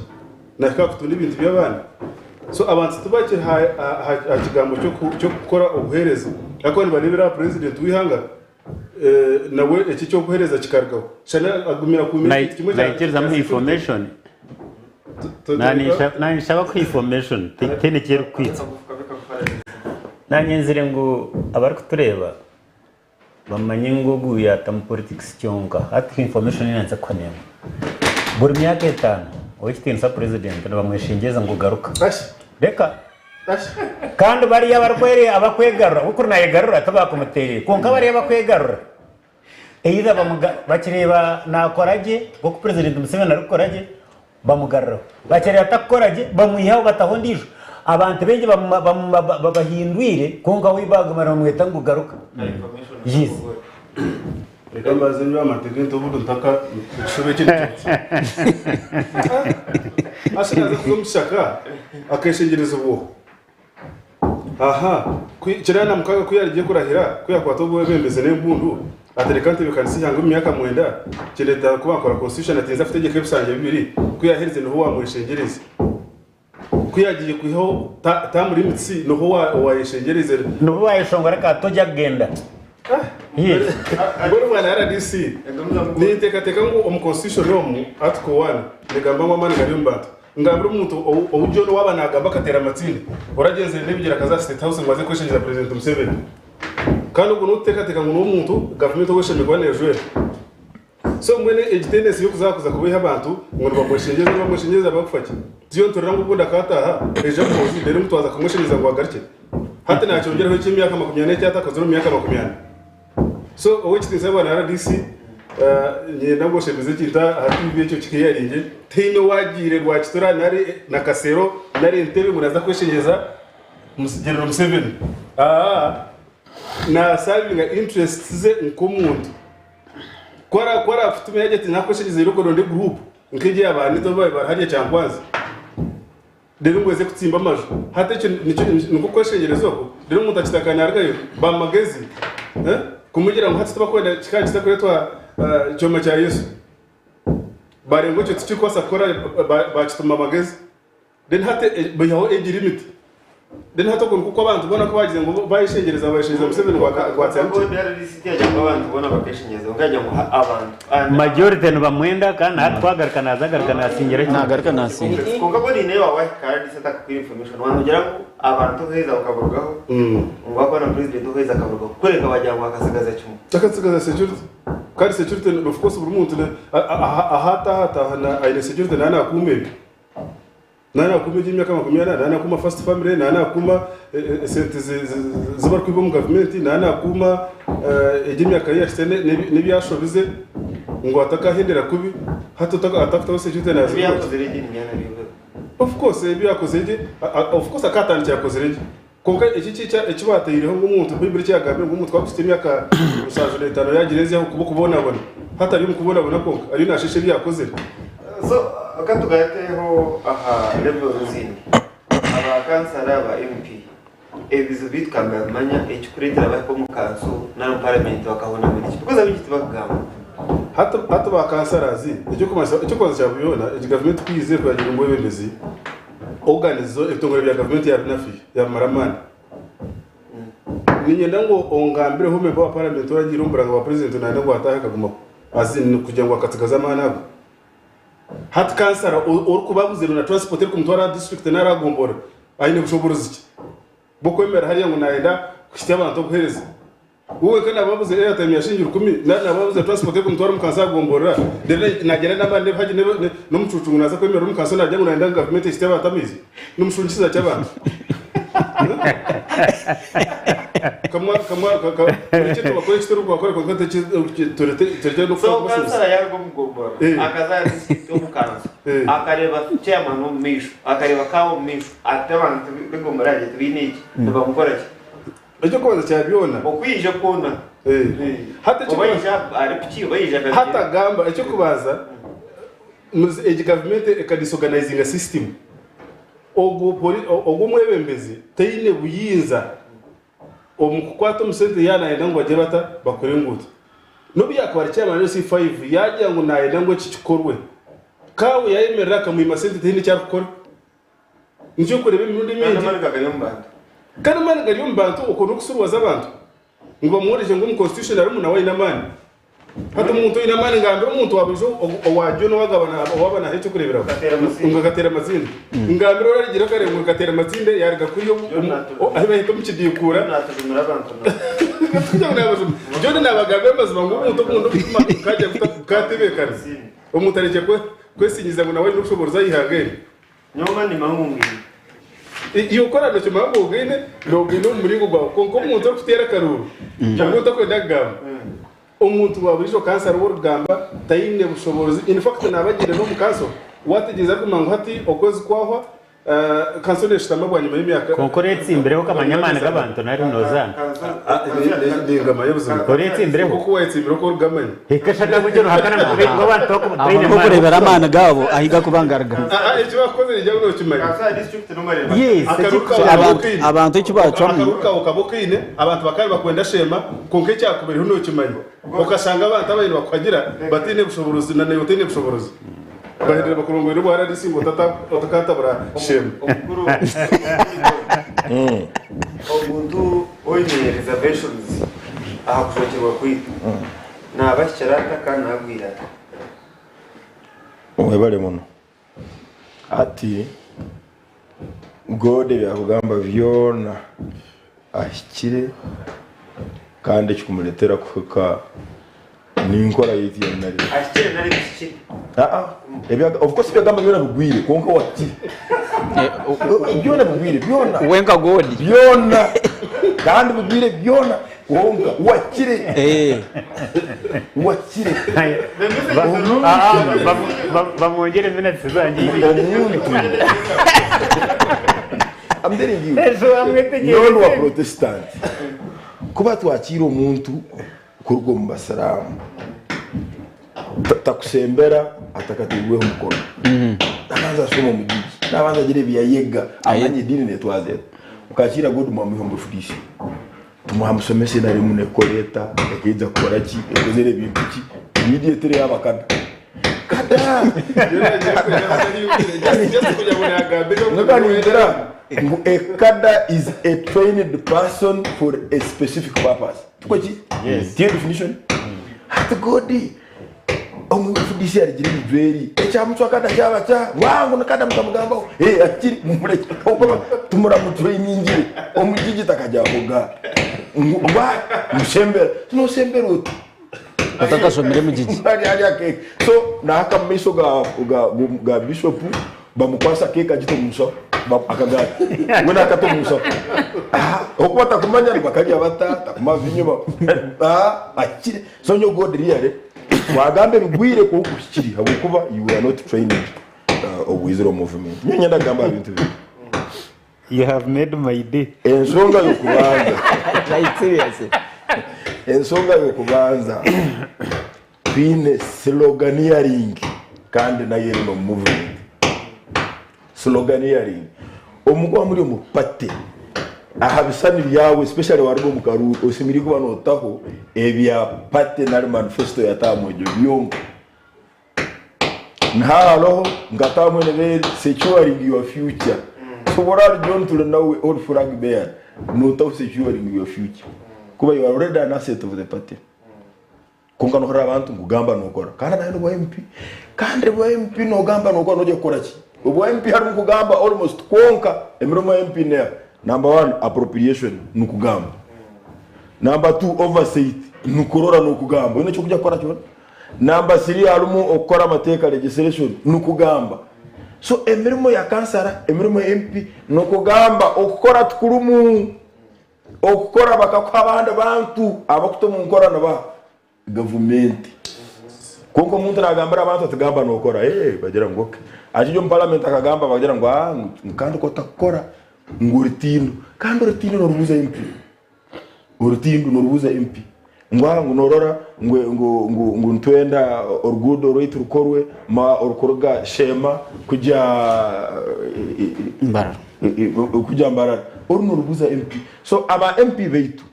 Nahika aha kutunda ebintu by'abandi. So abantu tibakiri aha kigambo ky'okukora obuheereza ahakuba nibareebera aha purezidenti w'eihanga nawe eki eky'okuheereza kikarugaho. Shana agumire akuumire ekintu kimwe kya Naikiriza muhe information. Naanshaba kuha information tihaine eki erikwitsa. Naanye nzire ngu abarikutureeba bamanye ngu ogu yaata omu politics kyonka. Hati information ei naaza kuha n'emwe. Buri myaka etaano ow'ekitiinisa president nibamweshengyereza ngu garuka. Reka. Kandi bariya abakwegarura, we kuri naayegarura tibakumuteereire kwonka bariya abakwegarura either bakireeba naakora gye nk'oku Purezidenti Museveni arikukora gye bamugaruraho, bakireeba atarikukora gye bamwihaho bataho ondiijo. Abantu baingi babahindwire kwonka we baguma nibamweta ngu garuka. Yes. Reka mbanze nywe amate g'ente obundi ntaka ekishuba eki nikyo. Asha naza kuza omu kishaka akeshengyerezibwa oha? Aha, 96 ku yaarigiye kurahira ku yaakwata obwebembezi n'embundu ati reka ntebeekanise eihanga omu myaka mwenda kindeetera kuba nkora constitution ati ninza kutegyeka ebishangye bibiri ku yaaherize niho waamweshengyereza. Ku yaagiye kwihaho term limits niho waayeshengyereza. Niho waayeshongora ka tojya kugenda. Yes. Mbwenu bwana RDC, ninteekateeka ngu omu constitution omu article one negamba ngu amaani gari omu bantu. Ngambire omuntu ou John waaba naagamba akateera amatsinda, oragyenzire n'ebigyere akaza aha State House ngu aze kweshengyereza President Museveni. Kandi ogwo n'okuteekateeka ngu niwe muntu gavumenti ou eshemereire kuba neejwera. So mbwenu egi tendency y'okuza kuza kubeiha abantu ngu nibamweshengyereza nibamweshengyereza bakufa ki? Tiyo niturira ngu obundi akaataaha aija Muhoozi reero ngu twaza kumweshengyereza ngu agarukye? Hati nakyongyeraho eky'emyaka 40 eki atakozire omu myaka 40. So Ow'ekitiinisa Bwana rdc, niinyenda ngu oshemeze ekintu aha TV ekyo kikeyaringe, tihaine owaagiire Rwakitura nari Nakasero nari Entebbe ngu naaza kweshengyereza General Museveni. Aa, naasavinga interests ze nk'omuntu. Ku araakutume yaagira ati naakweshengyereza irooko oronde guruupu nk'egi eya ba Anita obu baabaire bari hariya Kyankwanzi. Reero ngu eze kutsimba amaju. Hati ekyo nikyo nikwo kweshengyereza okwo. Reero omuntu akitaka narugayo, bamagezi eh, kumugira ngu hati tibakwenda kikaba kitakuretwa kyoma kya Yesu. Bareeba ngu ekyo tikirikubaasa kukora bakituma amagezi. Then hati baihaho age limit. Then hati okwo nikwo oku abantu boona ku bagize ngu bayeshengyereza bayeshengyereza Museveni ngu akwatsya muki. Majority nibamwenda kandi nahati ku agaruka naza agaruka nasingira kimwe. Nagaruka nasinga. Kwonka bo niine wahika RDC atakukwire information wanogira ngu abantu okuheza bakaburugaho ngu wakuba na president okuheza akaburugaho kureka wagira ngu akasigaza kimwe. Akasigaza security kandi security of course buri muntu ahu ataaha ataaha aine security naaba nakuuma ebye. Naaba nakuuma eby'emyaka 40, naaba nakuuma first family, naaba nakuuma esente zi barikwiba omu gavumenti, naaba nakuuma eby'emyaka ei yahikire n'ebi yashobize ngu atakahendera kubi, hati atakutaho security Ebi yakozire gye niinyenda nabyo. Of course ebi yakozire gye, of course akatandikira akozire gye. Kwonka eki eki baataireho ngu omuntu, Baiburi eki yaagambire ngu omuntu ku arikuhitsya emyaka 75 yaagira enzi aho kuba okubonabona. Hati ari omu kubonabona kwonka ariyo naasheesha ebi yaakozire. So ka tugarukeho aha levels ezindi. Aba kansara, aba MP, ebizibu biitu ka mbabimanya ekikureetera bahika omu kanso nari omu paramenti bakahunama niki? Because abaingi tibakugamba. Hati hati ba kansarazi eky'okubanza eky'okubanza kya byona egi gavumenti ku yaizire kuragira omwebembezi, Organs zo ebitongore bya gavumenti yabinafiya yabimara amaani. Niinyenda ngu ongambireho member wa parliament oragiire omu buranga bwa president nayenda ngu ataahe akagumaho as in kugira ngu akatsigaza amaani ago. Hati kansara orikuba abuzirwe na transport erikumutwara aha district nari aha gomborora aine bushoboorozi ki bw'okwemerera hariya ngu nayenda kuhitsya abantu obuheereza? We wenka naaba abuze airtime ya shilingi rukumi nari naaba abuze transport y'okumutwara omu kanso agomborora reero nagyenda n'amaani n'ebihagi n'omucuucu ngu naaza kwemerera omu kanso naagira ngu nayenda ngu gavumenti ehitsye abantu amaizi? Nimushungisiza ki abantu? Kamwa kamwa murekye tubakore eki turikubakora kwonka turekye So kansara yaruga omu gomborora akaza aha district omu kanso akareeba chairman omu maisho akareeba kawa omu maisho ati abantu b'egomborora yangye tibaine eki nibamukora ki? Eky'okubanza kya byona. Okwija kwona. Hati Oba aija ari piki oba aija akagire. Hati agamba eky'okubanza egi gavumenti ekadisorganizinga system. Ogwo pori ogwo omwebembezi taine buyinza omu kukwata omu sente yaaba nayenda ngu bagire bata bakore enguuto. N'obu yaakuba ari chairman wa LC5 yaagira ngu nayenda ngu eki kikorwe, Kaawe yaayemerera akamwima sente tihaine eki arikukora. Nikyo orikureeba emirundi Kandi emingi. amaani gari omu bantu. Kandi amaani gari omu bantu okwo n'okusurwaza abantu ngu bamworekye ngu omu constitution harimu nawe aine amaani. Hati omuntu oine amaani ngambira omuntu wa buriijo owa John owaaba naaha eky'okureeberaho Kateera Masinde. ngu Kateera Masinde. Ngambira orarigire kare ngu Kateera Masinde yaaruga kuriya John naatujumira. ahu bahika omu kidiikuura. John naatujumira abantu nawe. Tikugira ngu naabajuma. John naabagambira amazima ngu omuntu obundi omutima gukaagira guta gukatebeekana. Omuntu arekye kwesingiza ngu nawe aine obushoboorozi aha ihanga eri. Nyowe nimanya ngu ngaine. Iwe ku oraabe nookimanya ngu ogaine, noogaine omu muringo gwawe. Kwonka omuntu orikuteera akaruuru, ogwo otakwenda kugamba, omuntu wa buriijo kansara ou orikugamba taine bushoboorozi. In fact naaba agiire n'omu kanso, waategyereza arikumanya ngu hati okwezi kwahwa, kanso neeshutama bwanyima y'emyaka. Kwonka oreetsimbireho okamanya amaani g'abantu nari noozaana? Ningamanya buzima. Oreetsimbireho? Nk'oku waayetsimbireho oku origamanya. Ekashaka ngu ruhakana ngu abantu Aho tbaine niho maani. okureebera amaani gaabo ahu garikuba nigaruga. Eki bakukozire ngira ngu nookimanya. Yes, Akaruru eki- kawe kaba Abantu okaine. abantu eki bacwamu Akaruru kawe kaba okaine, abantu bakaba nibakwenda sheema, kwonka ekyakubaireho nookimanya. Okashanga abantu ababaire nibakuhagira bataine bushoboorozi na naiwe otaine bushoboorozi. Bahendera bakurongoire obwa RDC ngu otakatabura sheema. Omukuru omuntu oine reservations aha kujwekyerwa kwaitu naaba ahikire ata kandi naagwire ata? Webale muno. Hati God ebi akugamba byona ahikire kandi ekikumuretera kuhika ninkora yaitu ya nari. Ahikire nari bihikire? Aa, of course ebi agamba byona bigwire kwonka we ahikire. Byona bigwire byona. We nka God. Byona. Kandi bigwire byona kwonka wakire. Wakire. Bamwongyere minutes zangye ibiri. Omuntu. I'm telling you. Ejo bamwetegyereze. Nyowe ndi wa Protestant. Kuba twakiire omuntu kuruga omu basiraamu takusembera atakateirweho omukono. Nabanza ashome omugigi, nabanza agire ebi yayega, amanye ediini netwaza eta. Okakiira God mwamwiha omu bufudisi, tumwamusomesa NRM nekora eta, ekaija kukora ki, ekozire ebintu ki, immediately yaaba kada. Kada! Nyowe ningira ngu a kada is a trained person for a specific purpose. Tikwo ki? Yes. Tiyo definition? Hati God omu FDC arigira ebijweri ekyamucwa kada kyaba kya wangu ni kada mutamugambaho eh akiri mumureke okuba tumuramutrainingire omugigi takajyahoga ngu wa musembera nosembera oti Otakashomire mugigi. Ari ari akeke so nahaka mu maisho ga ga ga bishop bamukwasa cake agita omu nshaho akagaati mbwenu akata omu nshaho okuba atakumanya nibakarya bata takuma viinyo akire so nyowe God really wagamba ebigwire kwonka ohikire ahabw'okuba you were not trained obwizire omu movement nyowe niinyenda kugamba aha bintu bibiri. You have made my day. Ensonga y'okubanza Like seriously. Ensonga y'okubanza twine sloganeering kandi nayo eri n'omu movement. Sloganeering omukuba muri omu party aha bisani byawe especially waruga omu karuuru osemeriire kuba notaho ebya party nari manifesto ya term egyo byonka. Nihaaroho nka term enu eba eri securing your future. Sobora ahari John Turinawe ori flag bearer notaho securing your future kuba you are already an asset of the party. Kwonka nohurira abantu ngu gamba nokora kandi nawe nobwa MP kandi obwa MP nogamba nokora noija kukora ki? Obwa MP harimu kugamba almost kwonka emirimo ya MP neha? Number one appropriation nikugamba, number two oversight nikurora nokugamba oyine ekyokuja kukora kyona, number three harimu okukora amateeka legislation nikugamba. So emirimo ya kansara, emirimo ya MP nokugamba okukora tikurimu. Okukora bakakuha abandi bantu abakuta omu nkora nibaha? Gavumenti. Kwonka omuntu nagambira abantu ati gamba nokora, ee bagira ngu ok. Akija omu paramenti akagamba bagira ngu aa ngu kandi ku otakukora ngu orutindo. Kandi orutindo norubuuza MP. Orutindo norubuuza MP. Ngu aa ngu norora ngu ngu ngu ngu nitwenda oruguudo rwaitu rukorwe ma orukuruga Sheema kugya Mbarara. Kugya Mbarara. Oru norubuuza MP. So aba MP baitu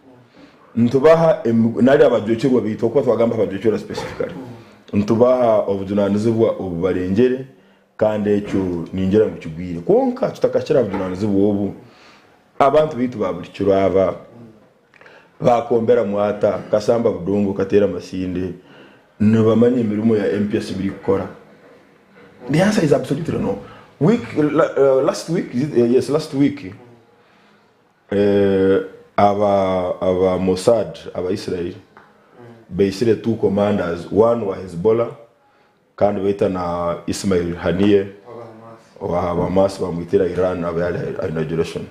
nitubaha nari abajwekyerwa baitu ahabw'okuba twagamba aha bajwekyerwa specifically, nitubaha obujunanizibwa obubarengyere kandi ekyo ningira ngu kigwire. Kwonka tutakakira aha bujunanizibwa obu, abantu baitu ba buri kiro aba, Baakombera Mwata, Kasamba Budongo, Kateera Masinde nibamanya emirimo ya MP asemeriire kukora? The answer is absolutely no. Week, last week, is it, yes, last week, aba, aba Mossad, aba Israel, baisire two commanders, one wa Hezbollah kandi baita na Ismail Haniyeh owa Hamas bamwitira Iran aba yari aha inauguration.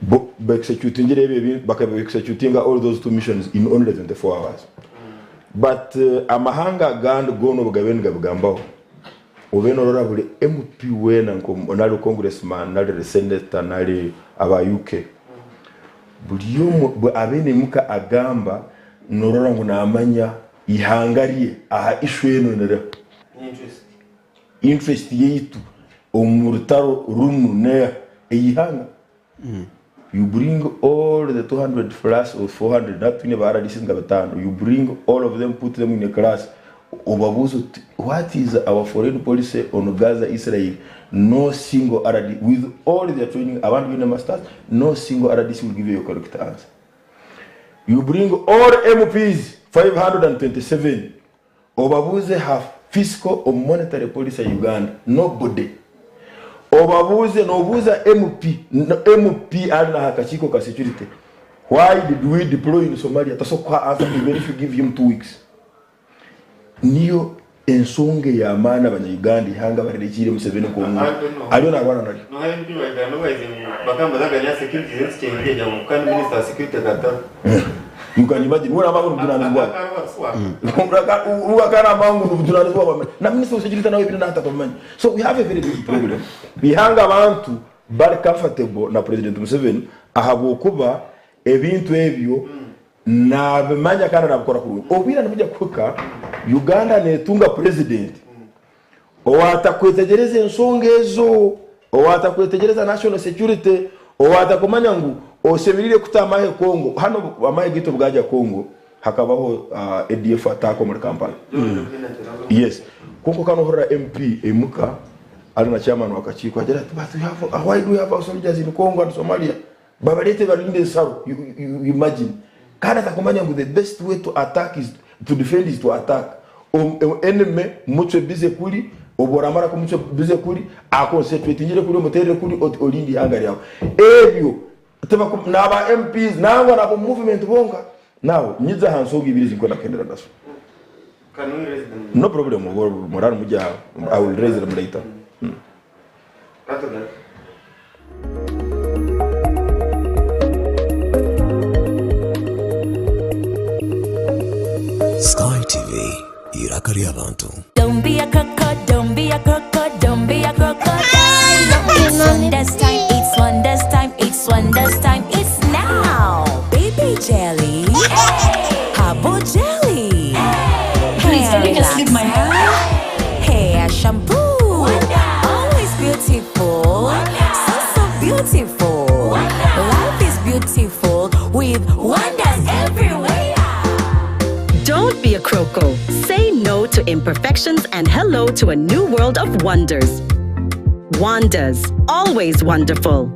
Bo ba executingire ebyo ebintu baka executinga all those two missions in only 24 hours. But amahanga agandi goona obu gabaire nigabigambaho obe norora buri MP weena nka nari congressman nari senator nari aba UK buri omwe abe naimuka agamba norora ngu namanya Eihanga rye aha issue enu niriha? Interest yaitu omu rutaro runu neha? Eihanga. You bring all the 200 plus or 400 hati twine ba RDCs nka bitaano, you bring all of them put them in a class obabuuze oti what is our foreign policy on Gaza Israel no single RD with all their training abandi baine masters no single RDC will give you a correct answer. You bring all MPs 527 obabuuze ha fiscal or monetary policy ya Uganda nobody. Obabuuze nobuuza MP MP ari naha kakiiko ka security why did we deploy in Somalia tasobola kukuha answer even if you give him 2 weeks. Niyo. Ensonga ey'amaani abanya-Uganda eihanga barirekiire Museveni nk'omuntu ariyo naarwana naryo. You can imagine, wewe namba n'obujunanizibwa bwe. Akaramba ngu n'obujunanizibwa bwa na minister wa security nawe ebintu naatakamanya. So we have a very big problem. Eihanga abantu bari comfortable na President Museveni ahabw'okuba ebintu ebyo Nabimanya kandi nabikora kurungi. Obwire nibugya kuhika Uganda netunga president owatakwetegyereza ensonga ezo, owatakwetegyereza national security, owatakumanya ngu oshemereire kuta amahe Congo. Hanu amahe gaitu obugagya Congo hakabaho ADF attack omuri Kampala. Yes. Kwonka okaba nohurira MP aimuka ari na chairman wa kakiiko agira ati but we have, why do we have our soldiers in Congo and Somalia? Babareete barinde ensaro you imagine kandi atakumanya ngu the best way to attack is to defend is to attack enemy mucwe busy kuri obu oramara kumucwa busy kuri a concentratingire kuri omuterere kuri oti orinde ihanga ryawe ebyo tibaku naba MPs nangwa nabo movement bonka now nyija aha nsonga ibiri ezi nkwenda kuhendera nazo no problem murara murya I will raise them later. Sky TV, eiraka ry'abantu. Don't be a croco, don't be a croco, don't be a crocodile. It's wonders time, it's wonders time, it's wonders time, it's now. Baby jelly, herbal jelly, hair relaxer, hair shampoo. Always beautiful, so so beautiful. Life is beautiful with wonders everywhere. Don't be a croco. Say no to imperfections and hello to a new world of wonders. Wonders, always wonderful.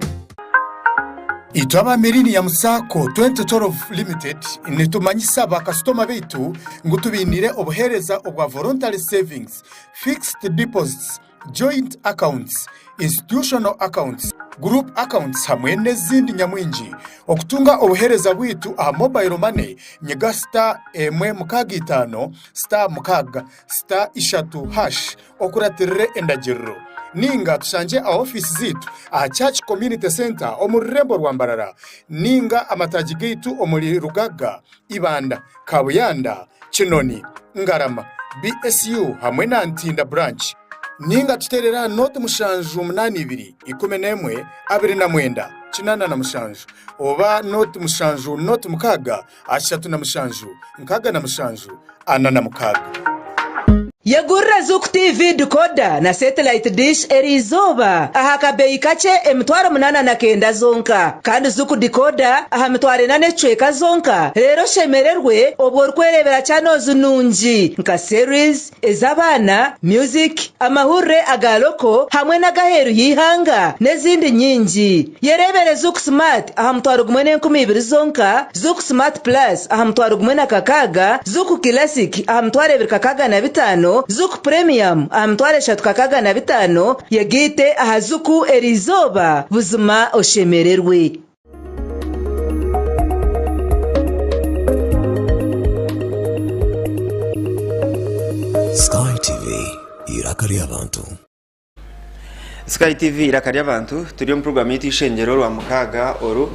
Itwe aba Millennium Sacco 2012 Limited nitumanyisa bakasitoma baitu ngu tubainiire obuheereza obwa Voluntary Savings, Fixed Deposits, Joint Accounts, Institutional Accounts, Group Accounts hamwe n'ezindi nyamwingi. Okutunga obuheereza bwaitu aha Mobile Money, nyiga star emwe mukaaga itaano, star mukaaga, star ishatu hash okuratirire endagiriro. Ninga tushangye aha ofiisi zaitu aha Church Community Centre omu rurembo rwa Mbarara ninga amataagi gaitu omuri Rugaga, Ibanda, Kabuyanda, Kinoni, Ngarama, BSU hamwe na Ntinda Branch. Ninga tuteerere aha nooti 782 11 29 87 oba nooti 7 nooti 6 37 67 46. Yegurire Zuku TV decoder na satellite dish eriizooba aha kabeeyi kakye 8,900 zonka. Kandi Zuku decoder aha 4,000 n'ekicweka zonka reero oshemererwe obwo orikwereebera channels nungi nka series, ez'abaana, music, amahurire aga local hamwe n'ag'aheeru y'eihanga n'ezindi nyingi. Yereebere Zuku Smart aha 1,200 zonka, Zuku Smart Plus aha 1,600, Zuku Classic aha 2,605, Zuku Premium aha 3,605, yegaite aha Zuku eriizooba buzima oshemererwe. Sky TV, eiraka ry'abantu. Sky TV eiraka ry'abantu turi omu puroguramu yaitu y'eishengyero Orwamukaaga oru.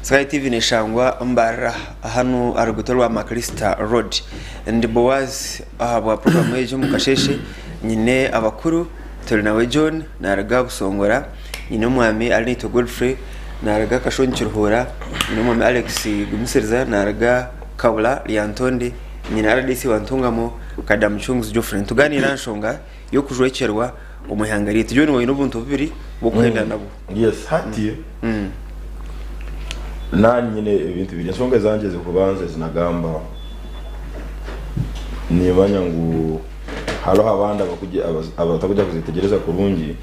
Sky TV neshangwa Mbarara hanu aha ruguuto rwa Macalister Road. Ndi Boaz ahabwa puroguramu egi omu kasheeshe nyine abakuru turi nawe John naruga Busongora, nyine omwami Arinaitwe Godfrey naruga Kashongi Kiruhura, nyine omwami Alex Gumisiriza naruga Kabula Lyantonde, nyine RDC wa Ntungamo Kadamucunguzi Geoffrey. Nitugaaniira aha nshonga y'okujwekyerwa omu ihanga ryaitu. John oine obuntu bubiri bw'okuhenda nabwo. Yes, hati nanye nyine ebintu bibiri. Ensonga ezangye ez'okubanza ezi nagamba, nimanya ngu hariho abandi abatakuja kuzetegyereza kurungi,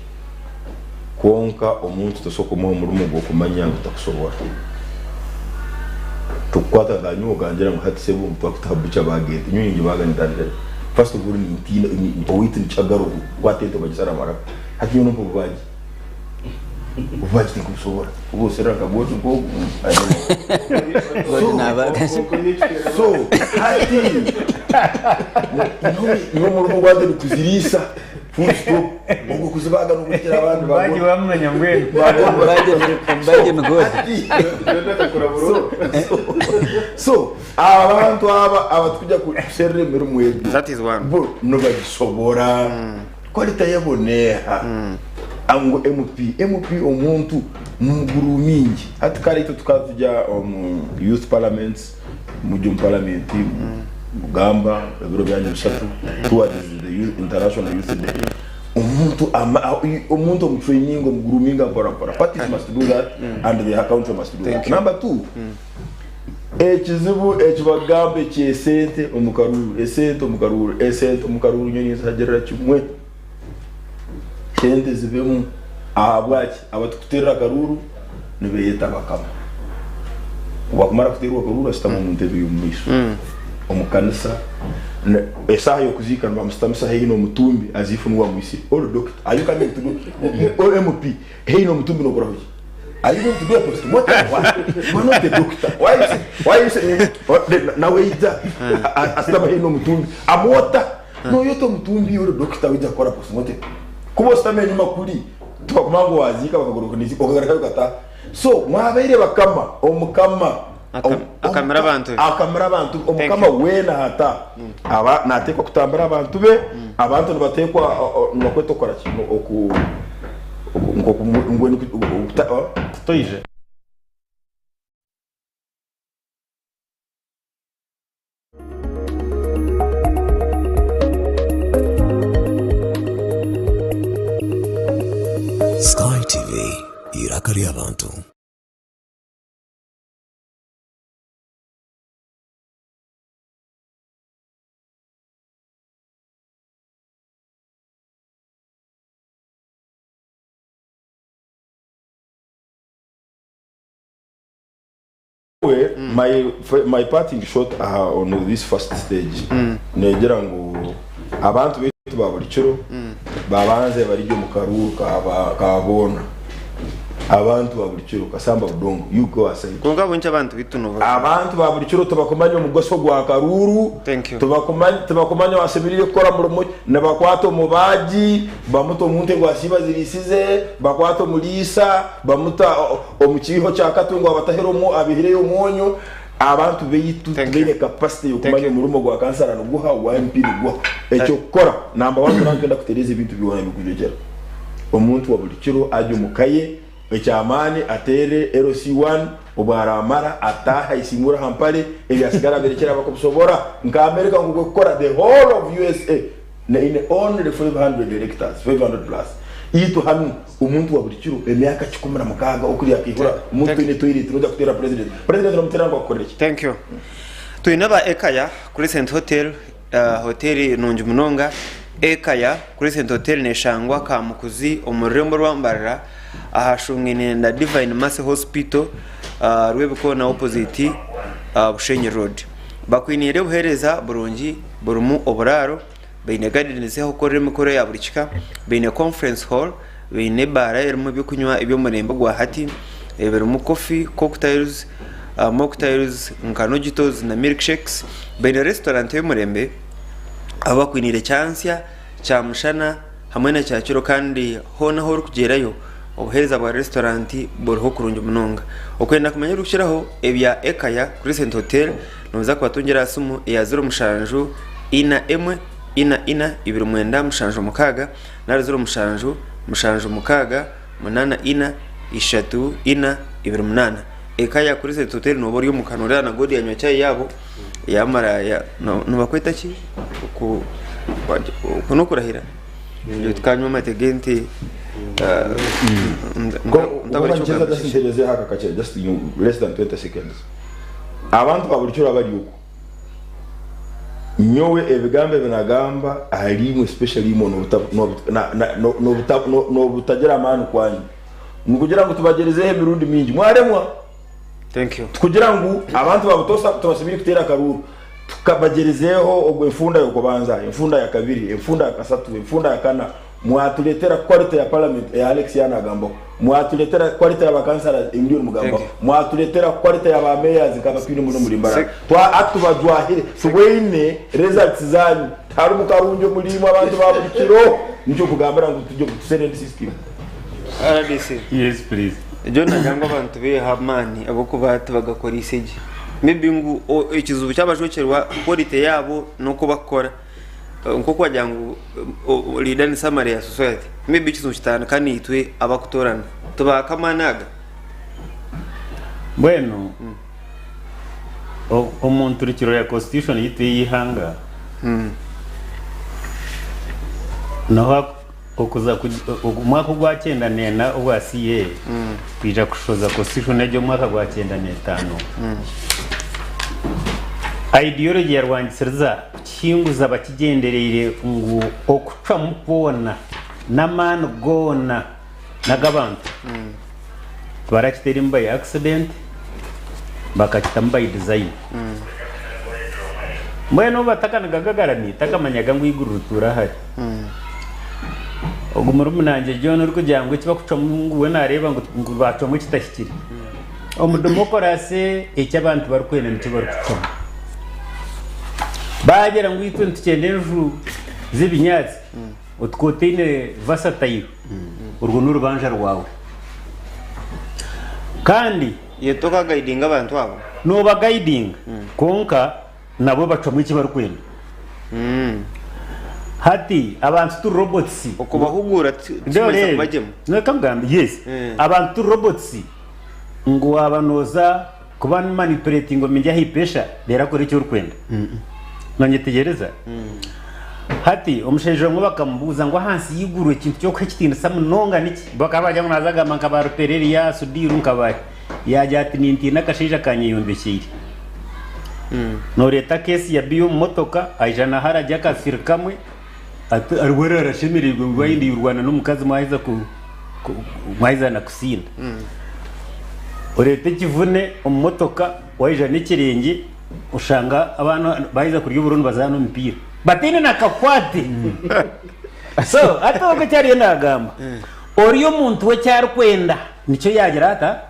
kwonka omuntu tosobola kumuha omurimo gw'okumanya ngu takusobora. Tukukwata nka nyowe okangira ngu hati sebo twakutaha bukya baga ente, nyowe ningibaga nintandika first of all nintiina owaitu nikyagara okukwata ente bagisara amaraka. Hati nyowe nompa obubaagi, obubaagi tinkubusobora obu oserera nka bwoki nk'ogu so hati. Nyowe omurimo gwangye nikuziriisa full stop ogwo kuzibaaga nokurekyera abandi Baagi bamumanya mbwenu. So abantu aba abatukujya kuserera emirimo egyo bo nibagisobora quality yabo neha ngu MP MP omuntu muguru mingi hati kare itwe tukaba tujya omu youth parliaments mujya omu parliament mugamba ebiro byanyu bishatu towards the youth, international youth day omuntu ama, omuntu omu training omu groominga mpora mpora parties must do that and the country must do that number two ekizibu ekibagamba ekyesente omu karuuru esente omu karuuru esente omu karuuru nyowe ninzihagirira kimwe sente zibemu ahabwaki abatukuterera akaruuru nibeyeta bakama wakumara kuterwa akaruuru ashutama omu ntebe y'omu maisho omu kanisa esaaha y'okuziika nibamusitamisa haihi n'omutumbi as if niwe amwisire ori doctor are you coming to do or MP haihi n'omutumbi nokoraho ki are you going to do a postmortem why you are not a doctor why you say why you say nawe ija asitama haihi n'omutumbi amwota Noyeta omutumbi ori dokita waija kukora postmortem. Kuba oshutami enyima kuri tibakumanya ngu waziika bakagaruka niziika okagarukayo okataaha. So mwabaire bakama omukama Akamira abantu be. Akamira abantu be. Thank Omukama you. weena hata aba nateekwa kutambira abantu be, abantu nibateekwa nibakweta okukora ki? Oku nkoku mbwenu okuta Kutoija. Sky TV, eiraka ry'abantu. Nyowe my my parting shot aha on this first stage negira ngu abantu baitu ba buri kiro babanze barye omu karuuru ka ka boona abantu ba buri kiro kasamba budongo you go aside. Kwonka ahabw'enki abantu baitu noba. Abantu ba buri kiro tibakumanya omugaso gwa karuuru, Thank you. tibakumanya tibakumanya owashemereire kukora murimo ki, nibakwata omubaagi bamuta omu nte ngu asiibe aziriisize, bakwata omuriisa bamuta Omu kiiho kya katu ngu abatahire omu abihireyo omwonyo. Abantu baitu tibaine capacity yokumanya omurimo gwa kansara niguha, ogwa MP niguha. Ekyokukora number one turaba nitwenda kutereza ebintu byona ebikujwegyera omuntu wa buri kiro arye omuka ye ekyamaani ateere LC1 obu aramara ataahe ayesimure aha mpare ebyasigara abirekyere abakubisobora nka America ngu kwekukora the whole of USA eine only 500 electors 500 plus itwe hanu Omuntu wa buri kiro emyaka 106 okuri akaihura omuntu toine toilet noija kuteera president president nomuteera ngu akukorere ki? Thank you. Twine aba Ekaya Crescent Hotel, hoteri nungi munonga. Ekaya Crescent Hotel neshangwa Kamukuzi omu rurembo rwa Mbarara ahashungaine na Divine Mercy Hospital Rwebikoona opposite Bushenyi Road. Bakwiniire obuhereza burungi burimu oburaaro. Baine gardens ah'okukorera emikoro ya buri kika, baine conference hall, baine ebaara erimu eby'okunywa eby'omurembe ogwa hati ebirimu coffee, cocktails, mocktails nka nojitos na milkshakes. Baine restaurant ey'omurembe ahu bakwiniire kyansya, kyamushana hamwe na kyakiro kandi hoona ahu orikugyerayo obuheereza bwa restaurant buriho kurungi munonga. Okwenda kumanya ebirikukiraho ebya Ekaya Crescent Hotel Nooza kubatungira aha simu eya 07 ina emwe ina ina 29 76 nari 07 76 8 4 3 4 28. Eka ya Crescent Hotel nooba ori omuka nooreeba na Godi yanywa chai yaabo yamara ya nibakweta ki? Oku oku n'okurahira? Tukanywa amate g'ente Ntabura ekyokugambo kakye. Just in less than 20 seconds. Abantu ba buri kiro abari oku, nyowe ebigambo ebi nagamba ahari imwe especially imwe n'obutagira amaani kwanyu, nikugira ngu tubagyerezeho emirundi mingi mwaremwa. Tikugira ngu abantu ba butoosa tibashemereire kuteera akaruuru, tukabagyerezeho ogwo enfunda y'okubanza, enfunda ya kabiri, enfunda ya kasatu, enfunda ya kana. Mwatureetera quality ya parliament eya Alex yaanagambaho. Mwatureetera quality ya ba councillors ei muriyo nimugambaho. Mwatureetera quality ya ba mayors nk'aba twine muno omuri Mbarara. Twa hati tubajwahire tubweine results zaanyu. Tiharimu karungi omuri imwe abantu ba buri kiro. Nikyo nkugambira ngu tugye tusere endi system. Rdc. Yes please. John nagira ngu abantu beeha amaani ahabw'okuba tibagakoreise gye. Maybe ngu ekizibu ky'abajwekyerwa quality yaabo n'oku bakukora. Nk'oku wagira ngu leader ni summary ya society. Maybe ekizibu kitandika naitwe abakutoorana. Tubaaka amaani aga? Mbwenu omu nturukiro ya constitution yaitu ey'eihanga niho okuza omwaka ogwa kyenda n'ena ogwa CA kwija kushohoza constitution egyo omwaka gwa kyenda n'etaano ideology yarwangisiriza kukihinguza bakigyendereire ngu okucwamu kwona n'amaani goona n'ag'abantu tibarakiteiremu by accident bakakitamu by design. Mbwenu obu batakanagaga agarami takamanyaga ngu eiguru rituura ahari. Ogu murumunangye John orikugira ngu eki bakucwamu ngu we nareeba ngu bacwamu ekitahikire. Omu demokorasi eki abantu barikwenda nikyo barikucwamu. Bagira ngu itwe nitukyenda enju z'ebinyaatsi otuka otaine versatile orwo n'orubanja rwawe. Kandi. Iwe tokagaidinga abantu abo? Nobagaidinga kwonka nabo bacwamu eki barikwenda. Hati abantu turi robots. Okubahuguura tikimanyisa kubagyema. Reka nkugambe, yes. Abantu turi robots ngu waaba nooza kuba manipulatinga omingye aha ipesha reero akore eki orikwenda. Nonyetegyereza? Hati omushaija omwe bakamubuuza ngu ahansi y'eiguru ekintu ky'okuha ekitiinisa munonga niki? Bakaba baragira ngu naaza kugamba nka ba Rupereriya, Sudiru nka baahi. Yaagira ati nintiina akashaija kanyeyombekiire. Nooreeta keesi ya biya omu motoka, aija na haragi akasiri kamwe, ati ariwe araara ashemereirwe ngu waayenda orwana n'omukazi mwaheza ku mwaheza na kusinda. Oreeta ekivune omu motoka, waija n'ekirengye oshanga abaana baheza kurya oburo nibazaana omupiira bataine na kakwate. So hati ogwo eki ariyo naagamba, ori omuntu we eki arikwenda nikyo yaagira ata?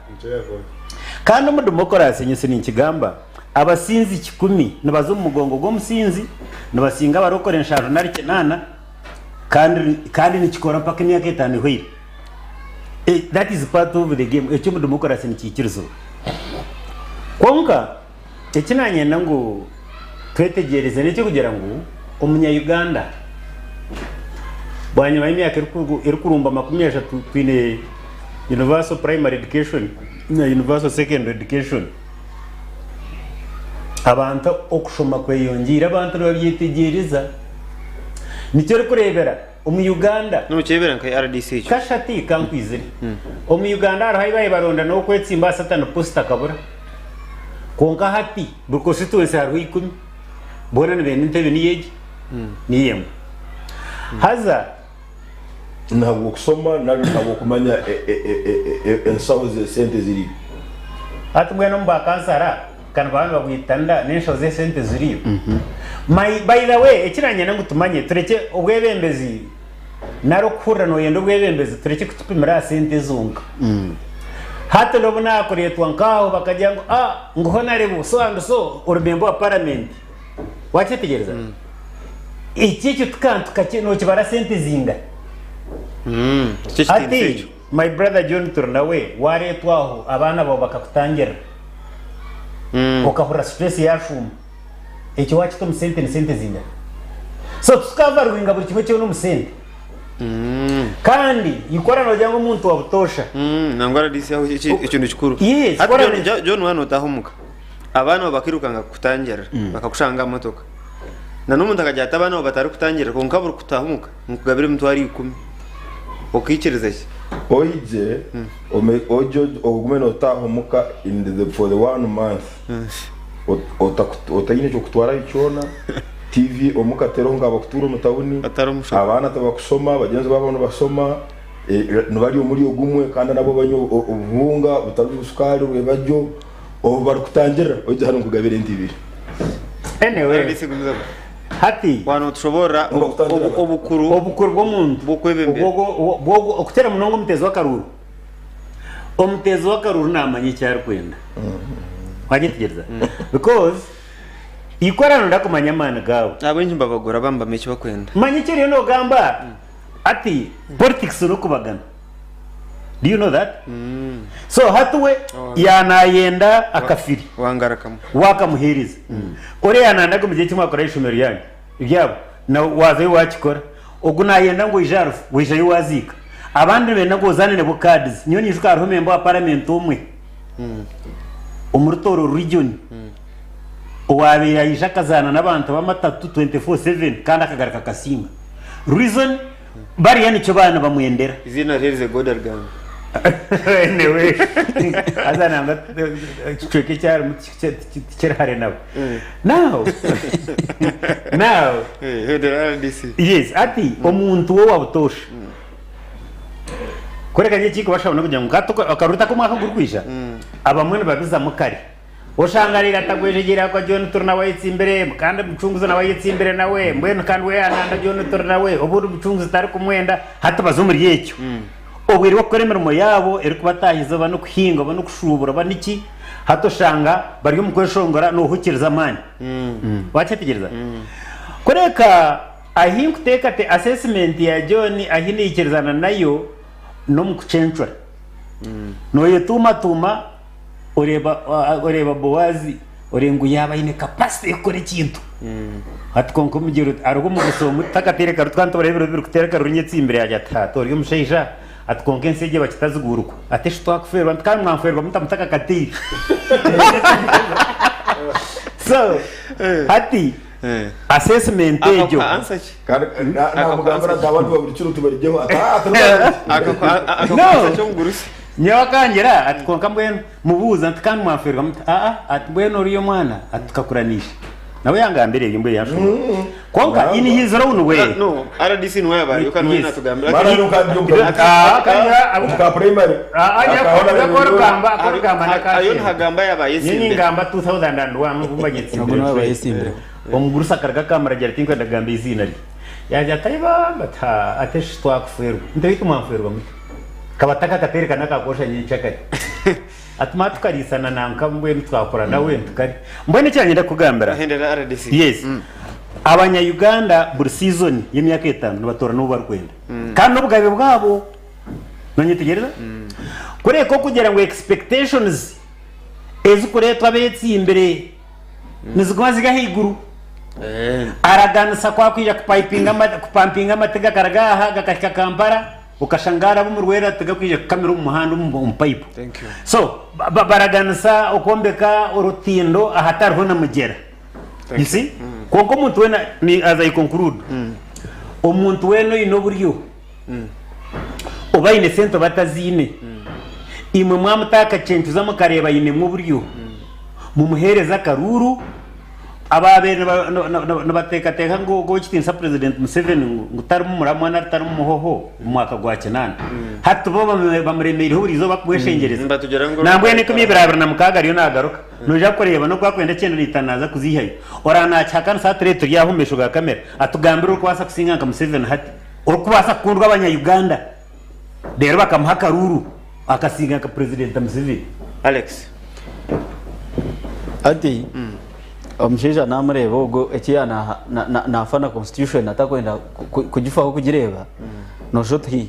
Kandi omu demokorasi nyowe ninkigamba, abasinzi kikumi nibaza omu mugongo gw'omusinzi, nibasinga abarikukora enshanju nari kinaana kandi kandi nikikora mpaka emyaka etaano ehweire. That is part of the game, ekyo omu demokorasi nikiikirizibwa. Kwonka eki nanyenda ngu twetegyereze n'eky'okugira ngu omunya Uganda bwanyima y'emyaka erikurumba 30 twine Universal Primary Education na Universal Secondary Education, abantu okushoma kweyongyeire abantu nibabyetegyereza. Nikyo orikureebera Omu Uganda. Nokyebera nka RDC ekyo. Kashati kankwizire. Omu Uganda hariho ahi babaire baronda n'okwetsimba aha Satan post akabura. Kwonka hati buri constituency hariho ikumi. Boona nibenda entebe niyo egi, niyo emwe. Haza. Nahabw'okusoma nari nahabw'okumanya ensaho z'esente ziriyo. Hati mbwenu omu ba kansara Ka nibaba nibabwitanira n'enshaho z'esente ziriyo. My, by the way, eki nanyenda ngu tumanye, turekye obwebembezi nari okuhurira noyenda obwebembezi turekye kukipimira aha sente zonka. Hati n'obu naakureetwa nk'aho bakagira ngu ah, ngu honarebo so and so ori memba wa paramenti. Waakyetegereza? Eki ekyo ti kantu kakye nookibara sente zingahi? Nikyo ekitiinisa Hati ekyo. My brother John Turinawe wareetwa aho abaana baawe bakakutangirira okahurira stress yashuuma ekyo wakita omu sente ni sente zingana? So tutukavaluinga buri kimwe kyona omu sente kandi ikora nogira ngu omuntu wa butoosha. Nangwa RDC aho ekyo nikikuru. Yes, Hati kora John waaba notaaha omuka abaana bawe bakairukanga kukutangirira bakakushanga aha motoka na n'omuntu akagira ati abaana bawe batarikutangirira kwonka buri kutaaha omuka Nkugabire emitwaro ikumi. Okaikiriza ki? Oije ome oije ogume notaaha omuka in the for the one month otaine ekyokutwarayo kyona, TV omuka teriho nkabakutuura omu tawuni, abaana tibakusoma, bagyenzi baabo nibasoma, nibarya omuryo gumwe kandi nabo banywa obuhunga butarimu shukaari rwebagyo, obu barikutangirira oije hanu nkugabire ente ibiri. Anyway, Hati wanotushoborora obukuru obukuru bw'omuntu bw'okwebembera. Okukira munonga omuteezi w'akaruuru. Omuteezi w'akaruuru naamanya eki arikwenda. Wagyetegyereza? Because ikwe ararunda kumanya amaani gaabo. Ahabw'enki nibabagura baaba nibamanya eki barikwenda? Manya eki oriyo noogamba hati politics n'okubagana. Do you know that? So hati we yaanayenda akafiri. Wangarakamu. Wakamuheereza. Oriya yaananda ngu mugire eki mwakora aha ishomero ryanyu ryabo, na waazayo waakikora. Ogu naayenda ngu oije aha rufu, waijayo waaziika. Abandi nibenda ngu ozaane nabo cards. Nyowe niijuka hariho memba wa parliament omwe omuri Tororo region owaabaire aija akazaana n'abantu b'amatatu 24/7 kandi akagaruka akasinga. Reason, Bariya nikyo baaba nibamwendera. Eiziina rye rize God arigamba. Anyway, haza nangwa ekicweka eki arimu tikiri hare nabo. Now, now, RDC. Yes, ati omuntu we owa butoosha. Kureka nyowe ekirikubashaba n'okugira ngu akaruta k'omwaka ogurikwija, abamwe nibabizamu kare. Oshangarire atagwejegyeire ahabw'okuba John turi nawe ayetsimbire, kandi omucunguzi nawe ayetsimbire nawe, mbwenu kandi we yananda John turi nawe, obundi omucunguzi tarikumwenda, hati baza omuri ekyo. Obwire bw'okukora emirimo yaabo erikubataahiza oba n'okuhinga oba n'okushuubura oba niki, hati oshanga bari omu kweshongora noohukiriza amaani. Wakyetegyereza? Kureka ahi nkuteekate assessment ya John ahi naikirizana nayo n'omu kucencura. Nooyetuumatuuma Oreeba oreeba Boazi oreeba ngu yaaba aine capacity y'okukora ekintu. Hati kwonka omugira oti hariho omugusa omwe tutakateire karuru twaba nitureeba ebiro bibiri kuteera akaruru nyetsimbire yaagira ati haa ori omushaija ati kwonka ensi egi eba kitaziguurukwa ati eshi twakufeerwa nti kandi mwanfeerwa muta mutakakateire. So hati assessment egyo. Akakuha answer ki? Kandi namugambira nti abantu baburi kiro tubarigyeho ati haa turibarigye. Akakuha answer ki omugurusi? Nyowe akangira ati, Kwonka mbwenu, mubuuza nti, Kandi mwafeerwa muta? Aa, ati, Mbwenu oriya omwana ati, Tukakuranisha. Nawe yangambira ebyo mbwenu yanshoboorora. Kwonka in his own way. No, RDC niwe yaaba ariyo kandi niwe natugambira. Mara nyowe kandi ndi omu ka primary. Ariyo nahagamba yaaba ayetsimbire. Nyowe ningamba 2001 obu mba nyetsimbire. Omugurusi akaruga akamuragira ati, Tinkwenda kugamba eiziina rye. Yaagira ati, Ai bamba, ati, Haa, ati eshi twakufeerwa. Nti beitu mwanfeerwa muta? Kabata kakateereka n'akakoosha nyenkyakare. Ati ma tukariisana nanka mbwenu twakura nawe ntukari. Mbwenu eki nanyenda kukugambira. Hendera RDC. Yes. Abanya Uganda buri season y'emyaka etaano nibatoorana ou barikwenda. Kandi n'obugabe bwabo. Nonyetegyereza? Kureka okugira ngu expectations ezikureetwa abeetsimbire niziguma ziri ahaiguru. Araganisa ku akwija kupayipinga kupampinga amate gakaruga aha gakahika Kampala. Okashanga araba omu rwera tigakwija kukamira omu muhanda omu pipe. So baraganisa okwombeka orutindo ahatariho na mugyera. You see? Kwonka omuntu weena ni as I conclude omuntu weena oine oburyo oba aine sente oba ataziine imwe mwamutakacencuza mukareeba ainemu oburyo mumuheereze akaruuru. Abaabaire nibateekateeka ngu ogwo ow'ekitiinisa Purezidenti Museveni ngu tarimu muramwa nari tarimu muhoho omu mwaka gwa kinaana, hati bo bamuremeireho buri izooba kumweshengyereza. Nambwenu 2026 ariyo naagaruka, noija kureeba n'oku akwenda ekyenda n'eitaano naaza kuziihayo. Oraba naakihakanisa hati reero turi aha omu maisho ga kamera atugambire orikubaasa kusinga nka Museveni hati, orikubaasa kukundwa abanya-Uganda reero bakamuha akaruuru akasinga nka Purezidenti Museveni. Alex. Hati omushaija namureeba ogwo eki nafa na constitution atakwenda kugifaho kugireeba noshusha oti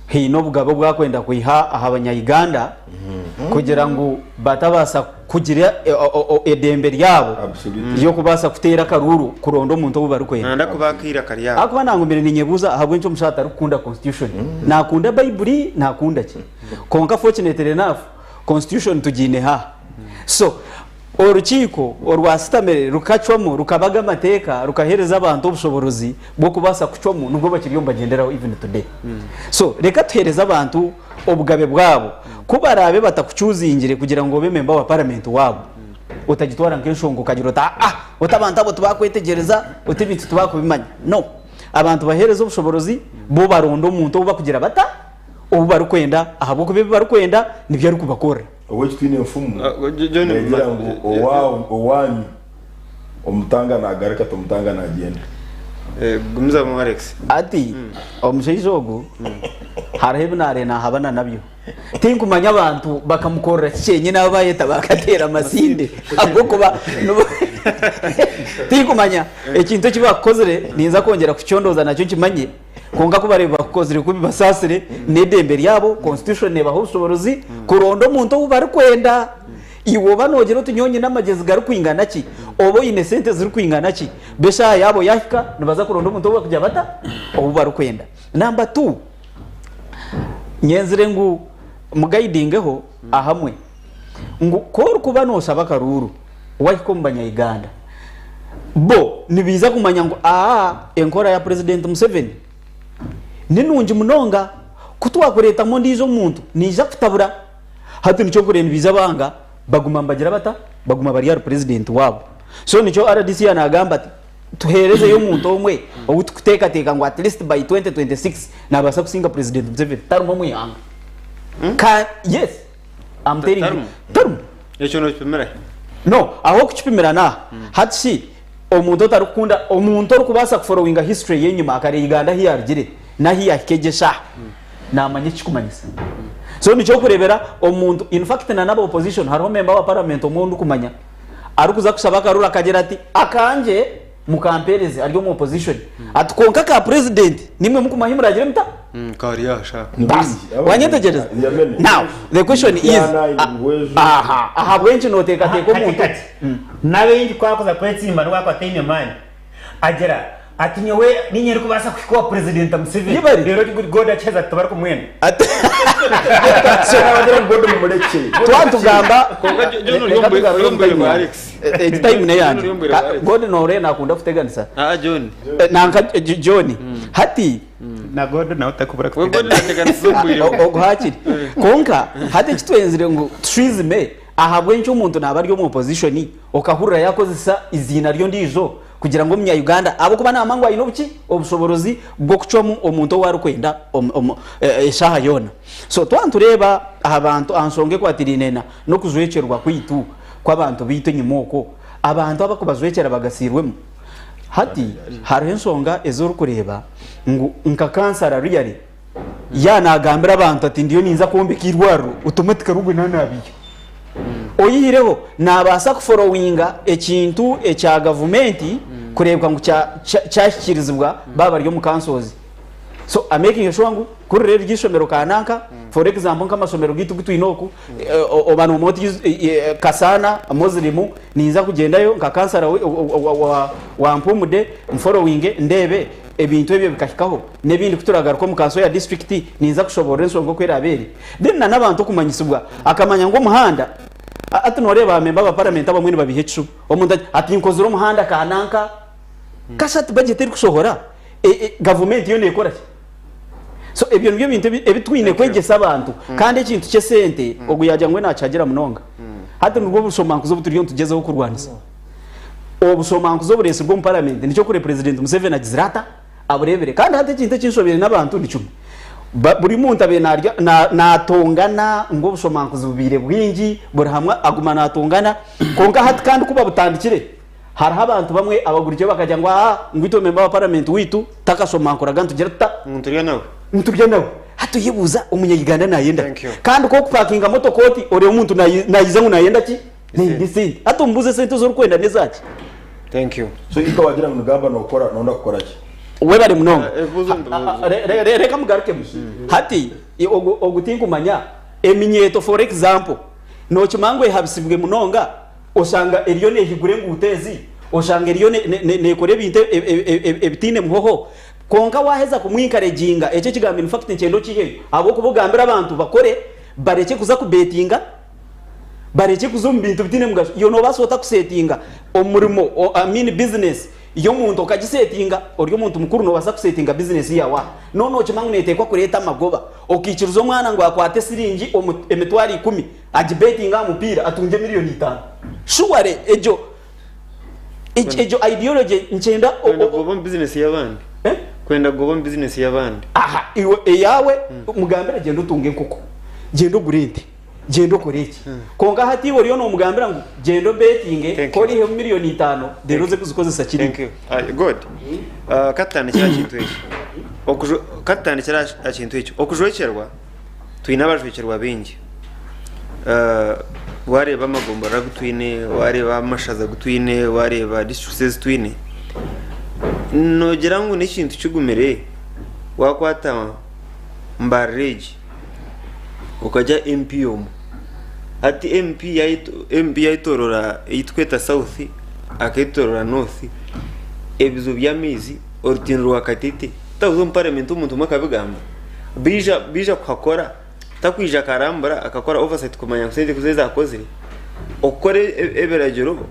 haine obugabe obu akwenda kwiha aha banya Uganda kugira ngu batabaasa kugira edembe ryabo ry'okubaasa kuteera akaruuru kuronda omuntu ou barikwenda. Nanda kuba akaire kari aho. Ahakuba nangumire ninyebuuza ahabw'enki omushaija atarikukunda constitution. Nakunda Baiburi nakunda ki? Kwonka fortunately enough Constitution tugiine ha. So orukiiko orwasitamire rukacwamu rukabaga amateeka rukaheereza abantu obushoborozi bw'okubaasa kucwamu nibwo bakiriyo nibagyenderaho even today. So reka tuheereze abantu obugabe bwabo. Ku baraabe batakucuuzingire kugira ngu obe memba wa paramenti waabo, otagitwara nk'enshonga okagira oti aa oti abantu abo tibakwetegyereza, oti ebintu tibakubimanya. No. Abantu baheereze obushoborozi bo baronde omuntu ou bakugira bata? Ou barikwenda ahabw'okuba ebi barikwenda nibyo arikubakorera. Ow'ekitiinwa enfumu neegira ngu owanyu. Omutanga nagaruka tomutanga nagyenda. Gumizamu Alex. Ati omushaija ogu hariho ebi naareeba naahabana nabyo. Tinkumanya abantu bakamukorera ki kyenyine abu bayeta bakateera amasinde ahabw'okuba nibo tinkumanya ekintu eki bakukozire ninza kwongyera kukicondoza nakyo nkimanye kwonka ku bareeba bakukozire kubi basaasire n'eidembe ryabo constitution nebaha obushoborozi kuronda omuntu ou barikwenda. Iwe oba noogira oti nyowe nyine amagyezi garikwingana ki, oba oine sente zirikwingana ki, bo eshaaha yaabo yaahika nibaza kuronda omuntu ou barikugira bata? Ou barikwenda. Namba tu, nyenzire ngu mugaidingeho ahamwe ngu ku orikuba nooshaba akaruuru waahika omu banya-Uganda, bo nibaija kumanya ngu aa enkora ya Purezidenti Museveni ni nungi munonga, ku twakureetamu ondiijo muntu naija kutabura. Hati nikyo nkureba nibaija banga baguma nibagira bata? Baguma bari ahari president waabo. So nikyo rdc yanagamba ati tuherezeyo omuntu omwe ou tukuteekateeka ngu at least by 2026 nabaasa kusinga president Museveni. Tarimu omu ihanga. Ka yes I'm telling you. Tarimu? Tarimu. Ekyo nokipimira hi? No, aho okukipimira n'aha. Hati shi omuntu otarikukunda omuntu orikubaasa kuforowinga history y'enyima akareeba Uganda ahu yarugire n'ahu yahika egi eshaaha. Namanya ekikumanyisa. So nikyo okurebera omuntu in fact na naba opposition hariho member wa parliament omwe ondikumanya arikuza kushaba akaruru akagira ati akangye mukampereze ari omu opposition ati kwonka aka president nimwe mukumanya ahi muragire muta? Kari aha sha. Basi wanyetegyereza? Now the question is aha ahabw'enki noteekateeka omuntu Kati n'abaingi ku arikuza kwetsimba n'obu arikuba ataine maani Agira ati, Nyowe niinye ndikubaasa kuhika owa Purezidenta Museveni. Yebare. Reero God akiheza ati, Tibarikumwenda. Nabagira ngu God mumureke. Twatugamba Kwonka John ori reka omu bwe- tugarure ori omu omu bwire time bwa yange. Alex. Egi time John neyangye. ori omu bwire bwa Alex. God noreeba nakunda kuteganisa. Ah, John. Nanka John hati Na God nawe takubura We God kuteganisa. nateganisiza omu bwire bwe. ogu hakiri kwonka hati ekitwenzire ngu tushwizime ahabw'enki omuntu naaba ari omu opposition okahurira yakozesa eiziina ry'ondiijo kugira ngu omunya Uganda ahabw'okuba naamanya ngu aine obuki obushoborozi bw'okucwamu omuntu ou arikwenda omu eshaaha yoona. So twaba nitureeba aha bantu aha nshonga ekwatiraine na n'okujwekyerwa kwaitu kw'abantu baitu enyima okwo, abantu abakubajwekyera bagasiirwemu. Hati hariho enshonga ezi orikureeba ngu nka kansara really yaaba naagambira abantu ati ndiyo ninza kwombeka eirwariro automatically ogwe naaba naabiiha. Oyihireho naabaasa kuforowinga ekintu ekya gavumenti kureebeka ngu kyahikiirizibwa baaba bari omu councils. So amakinge sure ngu kuri riri eishomero kananka for example nk'amashomero gaitu agu twine oku oba noomanya oti Kasaana Muslim ninza kugyendayo nka kansara wa Mpumude nforowinge ndeebe ebintu ebyo bikahikaho n'ebindi ku turagaruka omu kanso ya disiturikiti ninza kushoboorora enshonga oku eraabe eri. Then na n'abantu okumanyisibwa akamanya ngu omuhanda hati nooreeba ba memba ba paramenti abamwe nibabiiha ekishuba omuntu ati ati nkozire omuhanda kananka kasha ati budget erikushohora gavumenti yo neekora ki? So ebyo nibyo bintu ebi twine kwegyesa abantu kandi ekintu ky'esente ogu yaagira ngu we naakihagira munonga. Hati nibwo bushomankuzi obu turiyo nitugyezaho kurwanisa. Obushomankuzi obureetsirwe omu paramenti nikyo kure Purezidenti Museveni agizire ata? Abureebire. Kandi hati ekintu ekinshobeire n'abantu ni kimwe, buri muntu abaire naarya naatongana ngu obushomankuzi bubaire bwingi, buri hamwe aguma naatongana, kwonka hati kandi ku babutandikire, hariho abantu bamwe abagurikire bakagira ngu aa ngu itwe memba wa paramenti waitu takashomankuraga nitugira tuta? Ngu niturya nawe. Niturya nawe. Hati oyebuuza omunya-Uganda naayenda ki? Thank you. Kandi ku okupakinga motoka oti oreeba omuntu naija ngu naayenda ki? Nayenda esente. Hati omubuuze esente ezi orikwenda n'ezaaki? Thank you. So itwe wagira ngu nigamba nokora nonda kukora ki? Webare munonga. Ebibuuzo nibibuuzo. Reka mugarukemu. Hati ogu tinkumanya eminyeeto for example nokimanya ngu ehabisibwe munonga oshanga eriyo nehigura enguuto ezi, oshanga eriyo nekora ebintu ebitaine muhoho kwonka waheza kumu encouraginga ekyo ekigambo in fact nikyenda okiheyo ahabw'okuba ogambire abantu bakore barekye kuza kubetinga Barekye kuza omu bintu bitaine mugasho. Iwe noobaasa ota kusetinga omurimo, I mean business y'omuntu okagisetinga? Ori omuntu mukuru noobaasa kusetinga business yaawe aha. Noona nookimanya ngu neeteekwa kureeta amagoba. Okaikiriza omwana ngu akwate siringi emitwaro ikumi agibetinge aha mupiira atungye miriyoni itaano. Surely egyo egyo ideology nikyenda Kwenda kugoba omu business y'abandi. Kwenda kugoba omu business y'abandi. Aha, iwe eyaawe mugambire gyenda otunge enkoko, gyenda ogure ente. Gyenda okore eki. Kwonka hati iwe oriyo noomugambira ngu gyenda obetinge, ku oriihemu miriyoni itaano, reero oze kuzikozesa kiriya. Thank you. Uh, good. Uh, katutandikire aha kintu eki. Okuju- Katutandikire aha kintu ekyo. Okujwekyerwa, twine abajwekyerwa baingi. Uh, wareeba amagomborora agu twine, wareeba amashaza agu twine, wareeba districts ezi twine, noogira ngu n'ekintu kigumire wakwata Mbarara egi okagya MP omwe. Hati MP MP yayetorora ei tukweta South aketorora North, ebizibu by'amaizi, orutindo rwa Katete, takuza omu parliament omuntu omwe akabigamba? Baija baija kuhakora, takwija akarambura akakora oversight kumanya ngu sente ku ezakozire? Okukora ebiragiro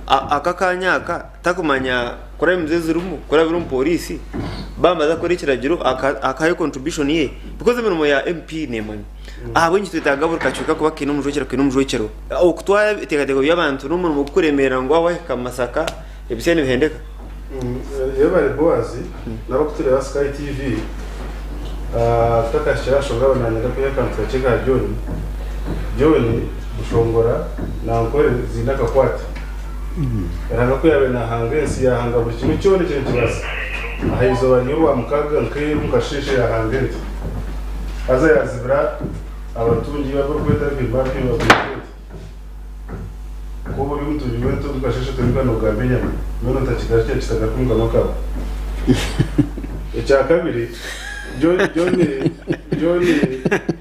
aka akaanya aka takumanya crimes ezirimu kurabira omu police bamaze kukora ekiragiro akahayo contribution ye because emirimo ya MP nemanywa. Ahabw'enki twetaaga buri kacweka kuba kaine omujwekyerwa kaine omujwekyerwa? Okutwara ebiteekateeko by'abantu n'omurimo gukuremeera ngu waaba wahika Masaka ebisya nibihendeka. Yebare Boaz n'abakutureeba Sky TV tutakahikire aha nshonga nanyenda kwiha akantu kakye ka John. John Bushongora na Ankore ziine akakwate. Ruhanga ku yaabaire naahanga ensi, yaahanga buri kimwe kyona ekiri nikibaasa. Aha izooba ry'Orwamukaaga nk'eru omu kasheeshe yaahanga ente. Haza yaazibira abatungi abu orikweta Bill Gates ente. Ku oba ori omutungi w'ente omu kasheeshe toimuka noogamba enyama, mbwenu otakigarukira kitagaruka omu kanwa kaawe. Ekya kabiri, John, John, John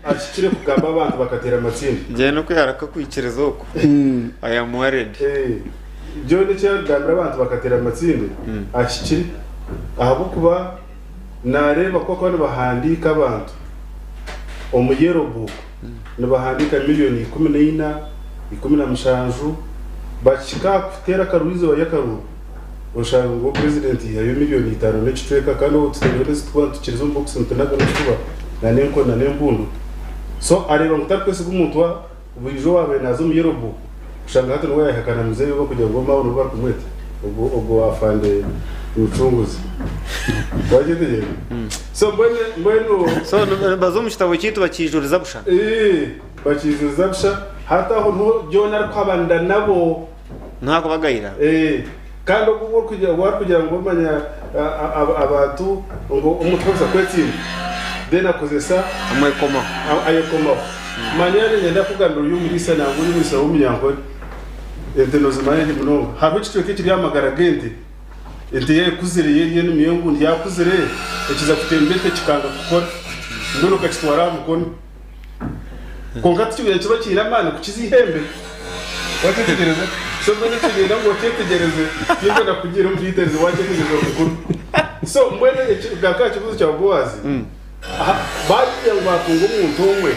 ahikire kugamba abantu bakateera amatsinde. Ngyenda okwihara akakwikiriza oku. I am worried. John eki yarikugambira abantu bakateera amatsinde ahikire ahabw'okuba nareeba ku bakuba nibahandiika abantu omu yellow book nibahandiika miriyoni 14, 17 bakihika aha kuteera akaruru eizooba ry'akaruru oshanga ngu purezidenti yaihayo miriyoni itaano n'ekicweka kandi obwo tutaireho n'ezitukuba nitukiriza omu bokisi nitunaga n'ekikuba n'enkoni n'embundu so areeba ngu tarikwesiga omuntu Buriijo owaabaire naaza omu Yellow Book kushanga hati niwe yaayehakana muzeeyi oba kugira ngu Omao niwe barikumweta ogwo ogwo afande omucunguzi. Waakyetegereza? So mbwenu mbwenu So nibaza omu kitabo kyaitu bakiijuriza busha. Ee, bakiijuriza busha. Hati aho niho John arikuhabanira nabo. Niho arikubagayira. Ee, kandi ogu orikugira ogu arikugira ngu omanya abantu ngu omuntu kubaasa kwetsimba then akozesa Amwekomaho. ayekomaho. Manya niinyenda kukugambira ori omuriisa nangwa ori omuriisa w'omunyankore ente noozimanya gye munonga. Hariho ekicweka ekiri aha magara g'ente, ente yaaba ekuzire eri enumi y'engundi yaakuzire ekiza kutemba ente kikanga kukora mbwenu okakitwara aha mukono. Kwonka tikibire nikiba kiine amaani kukiza eihembe. Wakyetegyereza? So mbwenu ekyo niinyenda ngu okyetegyereze, tinkwenda kukugiira omu details, wakyetegyereza ori mukuru. So mbwenu eki garuka aha kibuuzo kyawe Boaz, aha baagira ngu baatunga omuntu omwe,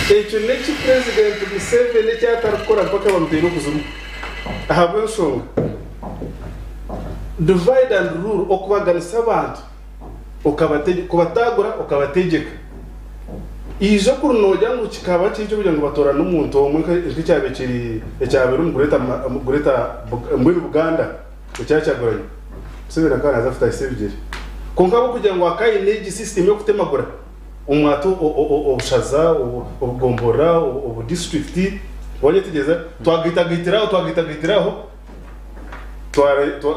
ekyo n'eki Purezidenti Museveni eki atarikukora mpaka bamuteire okuzimu. Ahabw'enshonga, divide and rule, okubaganisa abantu. Kubatagura okabategyeka. Eija kuri nogira ngu kikaba kiri eky'okugira ngu batorane omuntu omwe nk'ekyabaire kiri ekyabaire omu Greater Greater mbwenu Buganda ekya Kyagulanyi. Museveni akaba naaza kutahisa ebigyere. Kwonka ahabw'okugira ngu akaba aine egi system y'okutemagura omwata obushaza, obugomborora, obudistrict, wanyetegyereza? Twagaitagaitira aho, twagaitagaitira aho.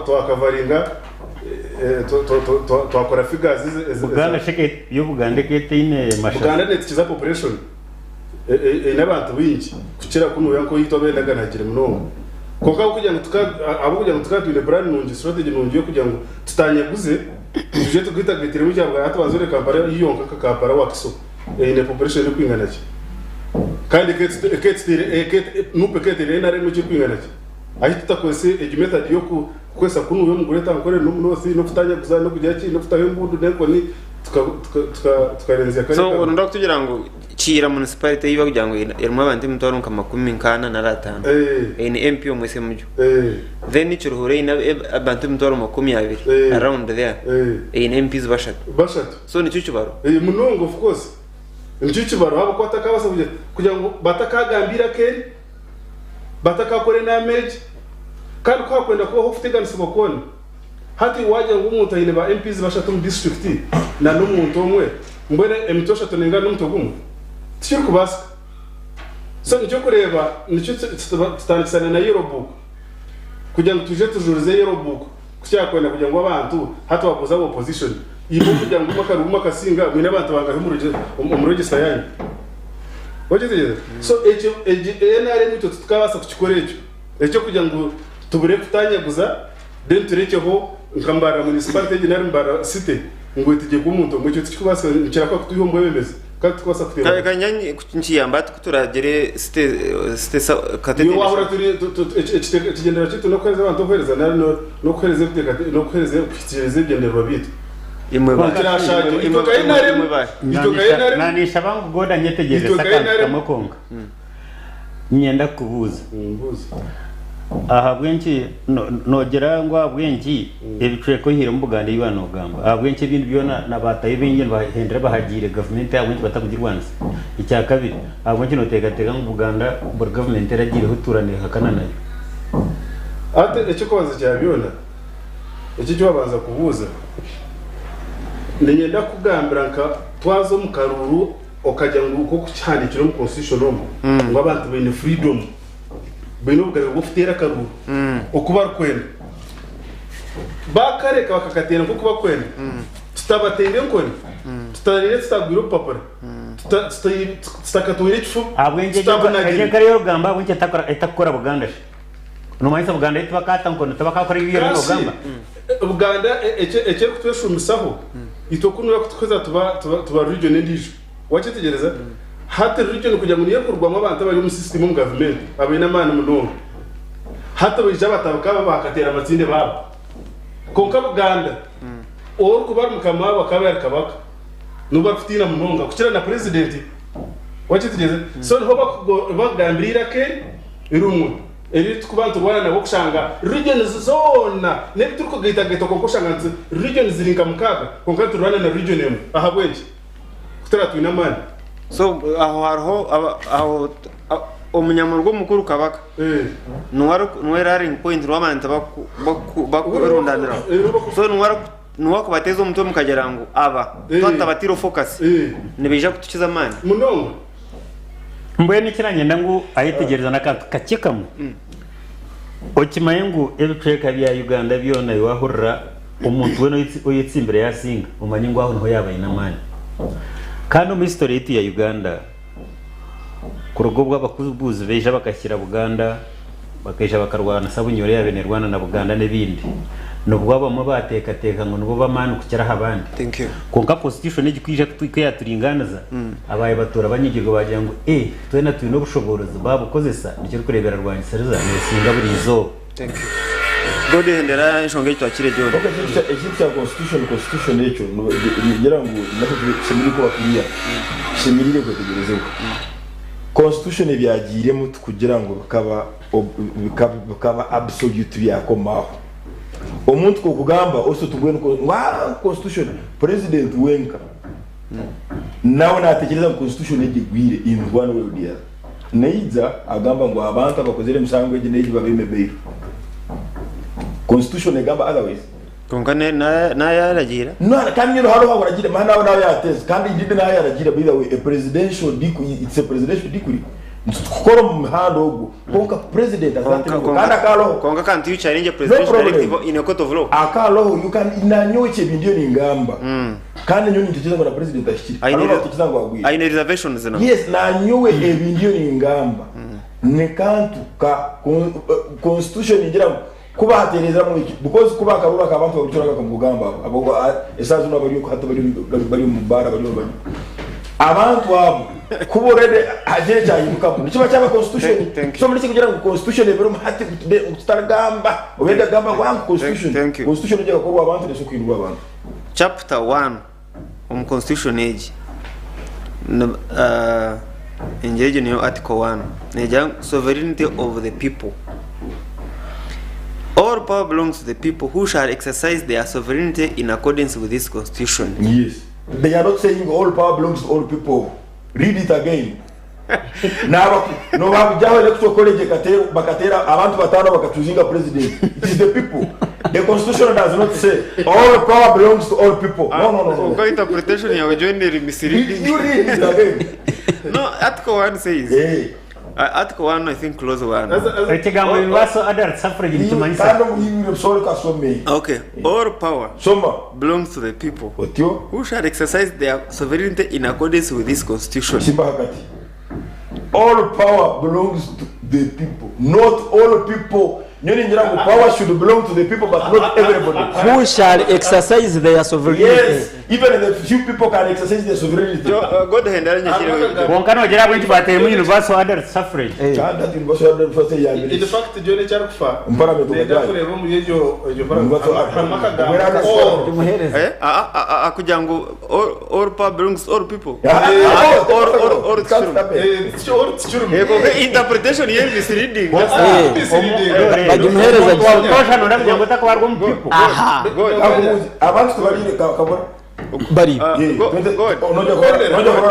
Twakavaringa twakora figures Buganda shi yo Buganda ekaba etaine mashaza? Buganda netukiza population eine abantu baingi kukira kunuya nkoitu abendaganagire munonga kwonka ahabwokugira ngu ahabwokugira ngu tukaba twine plan nungi strategy nungi yokugira ngu tutanyaguze twije tugitagaitiremu ekya Buganda hati banza orebe Kampala yo yonka nka Kampala Wakiso eine population erikwingana ki kandi nup eketeire NRM ekirikwingana ki? Ahi tutakozesa egi method y'okukozesa kunuya omu Greater Ankole n'omu North n'okutanyaguza n'okugira ki n'okutaho embundu n'enkoni tukarenzya So kariya kantu. noyenda kutugira ngu Kiira municipality ei barikugira ngu erimu abantu emitwaro nka makumi nk'ana nari ataano eine MP omwe Ssemujju then Kiruhura eine abantu emitwaro 20 around there eine MPs bashatu. Bashatu. So nikyo kibaro? Munonga of course nikyo kibaro ahabw'okuba takabaasa kugira ngu batakagamba eiraka eri. Batakaakora enaama egi. Kandi ku hakwenda kubaho okuteganisibwa kwona, hati waagira ngu omuntu aine ba MPs bashatu omu disiturikiti na n'omuntu omwe, mbwenu emitwe eshatu neingana n'omutwe gumwe? Tikirikubaasika. So nikyo orikureeba nikyo tutandikisana na yellow book kugira ngu twije tujurize yellow book ku kyakwenda kugira ngu abantu hati wabuuza aba opposition imwe kugira ngu imwe akaruru mwakasinga mwine abantu bangahi omu register yanyu? Okyetegereza? So ekyo egi NRM itwe titukabaasa kukikora ekyo ekyokugira ngu tubure kutanyaguza then turekyeho nka Mbarara municipality egi nari Mbarara city ngu etegyekwe omuntu omwe ekyo tikikubaasika nikirahuka kutwiha omu bwebembezi kandi titukubaasa kuteeba Ka- kanya nkiyamba hati ku turagire city city sa- katete Iwe wahurira turi tu- tu- eki- ekite- ekigyendererwa kyaitu n'okuheereza abantu obuheereza nari no- n'okuheereza ebiteekate n'okuheereza okuhikiiriza ebigyendererwa byaitu. Imwe ba- Kirashaagye. imwe- Itwe nka imwe- NRM, imwe ba- itwe nka NRM, Nanisha bangu goda nyetegyereza Itwe nka akantu NRM. kamwe konka. Niinyenda kukubuuza. Mbuuza. Ahabw'enki noogira ngu ahabw'enki ebicweka oihire omu Buganda ebi waaba noogamba? Ahabw'enki ebindi byona na baatahi baingi nibahendera bahagiire gavumenti ahabw'enki batakugirwanisa? Ekya kabiri, ahabw'enki nooteekateeka ngu Buganda buri gavumenti eragiireho etuura neehakana nayo? Hati eky'okubanza kya byona, eki eki waabanza kubuuza, niinyenda kukugambira nka twaza omu karuuru okagira ngu nk'oku kihandiikirwe omu constitution omu, ngu abantu baine freedom. Baine obugabe bw'okuteera akaruuru oku barikwenda. Baakareka bakakateera nk'oku barikwenda, tutabateire enkoni, tutariire tutagwire obupapura, tutakatwaire ekifuba, Ahabw'enki egyo tutabunagire. enkora ey'orikugamba ahabw'enki etakukora Buganda shi? Noomanyisa Buganda yo tibakaata nkoni, tibakaakora ebi oriyo Kasi noogamba? Buganda eki erikutweshuumisaho, itwe kunu erikutuhweza tuba region endiijo. Wakyetegyereza? Hati region kugira ngu niyo erikurugwamu abantu abari omu system omu gavumenti abaine amaani munonga. Hati baija batabuka abo bakateera amatsinde baabo. Kwonka Buganda orikuba ari mukama waabo akaba ari Kabaka nibo barikutiina munonga kukira na president. Wakyetegyereza? So niho bakugambira eiraka eri rimwe eri turikuba niturwana nabo kushanga regions zoona n'ebi turikugaitagaita kwonka oshanga nti regions ziri nka mukaaga kwonka niturwana na region emwe. Ahabw'enki? Ku turaba twine amaani. So aho hariho aho omunyamurwa omukuru kabaka niwe niwe rallying point niwe abantu bakurundaniraho so niwe niwe arikubateeza omutwe mukagira ngu aba twaba tutabateireho focus nibaija kutukiza amaani. Munonga. Mbwenu eki nanyenda ngu ayetegyereza n'akantu kakye kamwe. Okimanye ngu ebicweka bya Uganda byona ebi wahurira omuntu weena oyetsimbire yasinga omanye ngu aho niho yaaba aine amaani. Kandi omu history yaitu ya Uganda kuruga obu abakubuuzi baija bakahikira Buganda bakaija bakarwanisa Bunyoro eyaabaire neerwana na Buganda n'ebindi nibwo abamwe baateekateeka ngu nibo b'amaani kukira aha bandi. Kwonka constitution egi ku yaija ku yaaturingaaniza abaabaire batuura banyigirwe baagira ngu ee twena twine obushoboorozi baabukozesa nikyo orikureebera rwangisiriza neesinga buri izooba. Thank you. God hendera enshonga egi twakire John. Ok ekintu kya constitution constitution ekyo ningira ngu nakyo kishemereire kuba clear kishemereire kwetegyerezibwa. Constitution ebyagiiremu tikugira ngu bikaba bikaba absolute byakoma aho. Omuntu kokugamba ose tubwenu ngu aah constitution president wenka nawe natekyereza ngu constitution egi egwire in one way or the other. Naija agamba ngu abantu abakozire emisango egi n'egi babeime bail. Constitution egamba otherwise. Kwonka nayo yaragiira. Kandi nyine hariho abu aragiire mani nawe nawe yateza kandi indeed nayo yaragiire by the way a presidential decree it's a presidential decree nitukukora omu muhanda ogwo kwonka president azatebwa kandi akaroho kwonka can't you challenge a presidential directive in a court of law akaroho you can nanyowe ekyo ebi ndiyo ningamba Kandi nyowe nintekyereza ngu na president ahikire. Hariho abakutekyereza ngu agwire. Aine reservations na. Yes, nanyowe ebi ndiyo ningamba ni kantu ka constitution ningira ngu ku bahaterezeramu eki because ku bakarora ka abantu baburi kiro mukugamba abo abo esaaha zinu abari hati bari bari omu baara bari bari abantu abo kuba already hagira ekyahindukamu nikiba kyaba constitution so muri kugira ngu constitution ebirimu hati tutarigamba obenda kugamba ngu ah constitution constitution egyo ekakorwa abantu neso kuhindurwa abantu. Chapter one omu constitution egi ningira egyo niyo article one negira ngu sovereignty of the people all power belongs to the people who shall exercise their sovereignty in accordance with this constitution. Yes. They are not saying all power belongs to all people. Read it again. Naba nobakugyaho electoral college ekateera bakateera abantu bataano bakachuzinga president. It is the people. The constitution does not say all power belongs to all people. No, no, no, no. Kwonka interpretation yawe John eri misleading. You read it again. No, article 1 says Eh. Article 1, I think clause 1. Ekigambo universal adult suffrage nikimanyisa Kandi omuhindwire obusobola kasome. Okay. All power Soma. belongs to the people Otyo. who shall exercise their sovereignty in accordance with this constitution. Simba hagati. All power belongs to the people. Not all people. Nyo ningira ngu power should belong to the people but not everybody. Who shall exercise their sovereignty? Yes, even the few people can exercise their sovereignty. God hand Kwonka noogira ahabw'enki bateiremu universal adult suffrage. Kandi ati universal adult suffrage ya In fact, John ekyarikufa Parliament nenda okajaayo. kureeba omuri egyo egyo Universal adult. harimu akagambo Obwera all. Eh, ah, ah, ah, kugira ngu all power belongs to all people. Ah, Ah, all it can't tikirumi. happen. Eh, all tikirumi. Eh, konka interpretation ye misleading. Eh, bagimuhereza Wabutoosha nooda kugira ngu otakubarwa omu people. Aha. Kakubuuza, abantu tebaliire kabona. Bari. Yeah, Go- God. Onoja kurora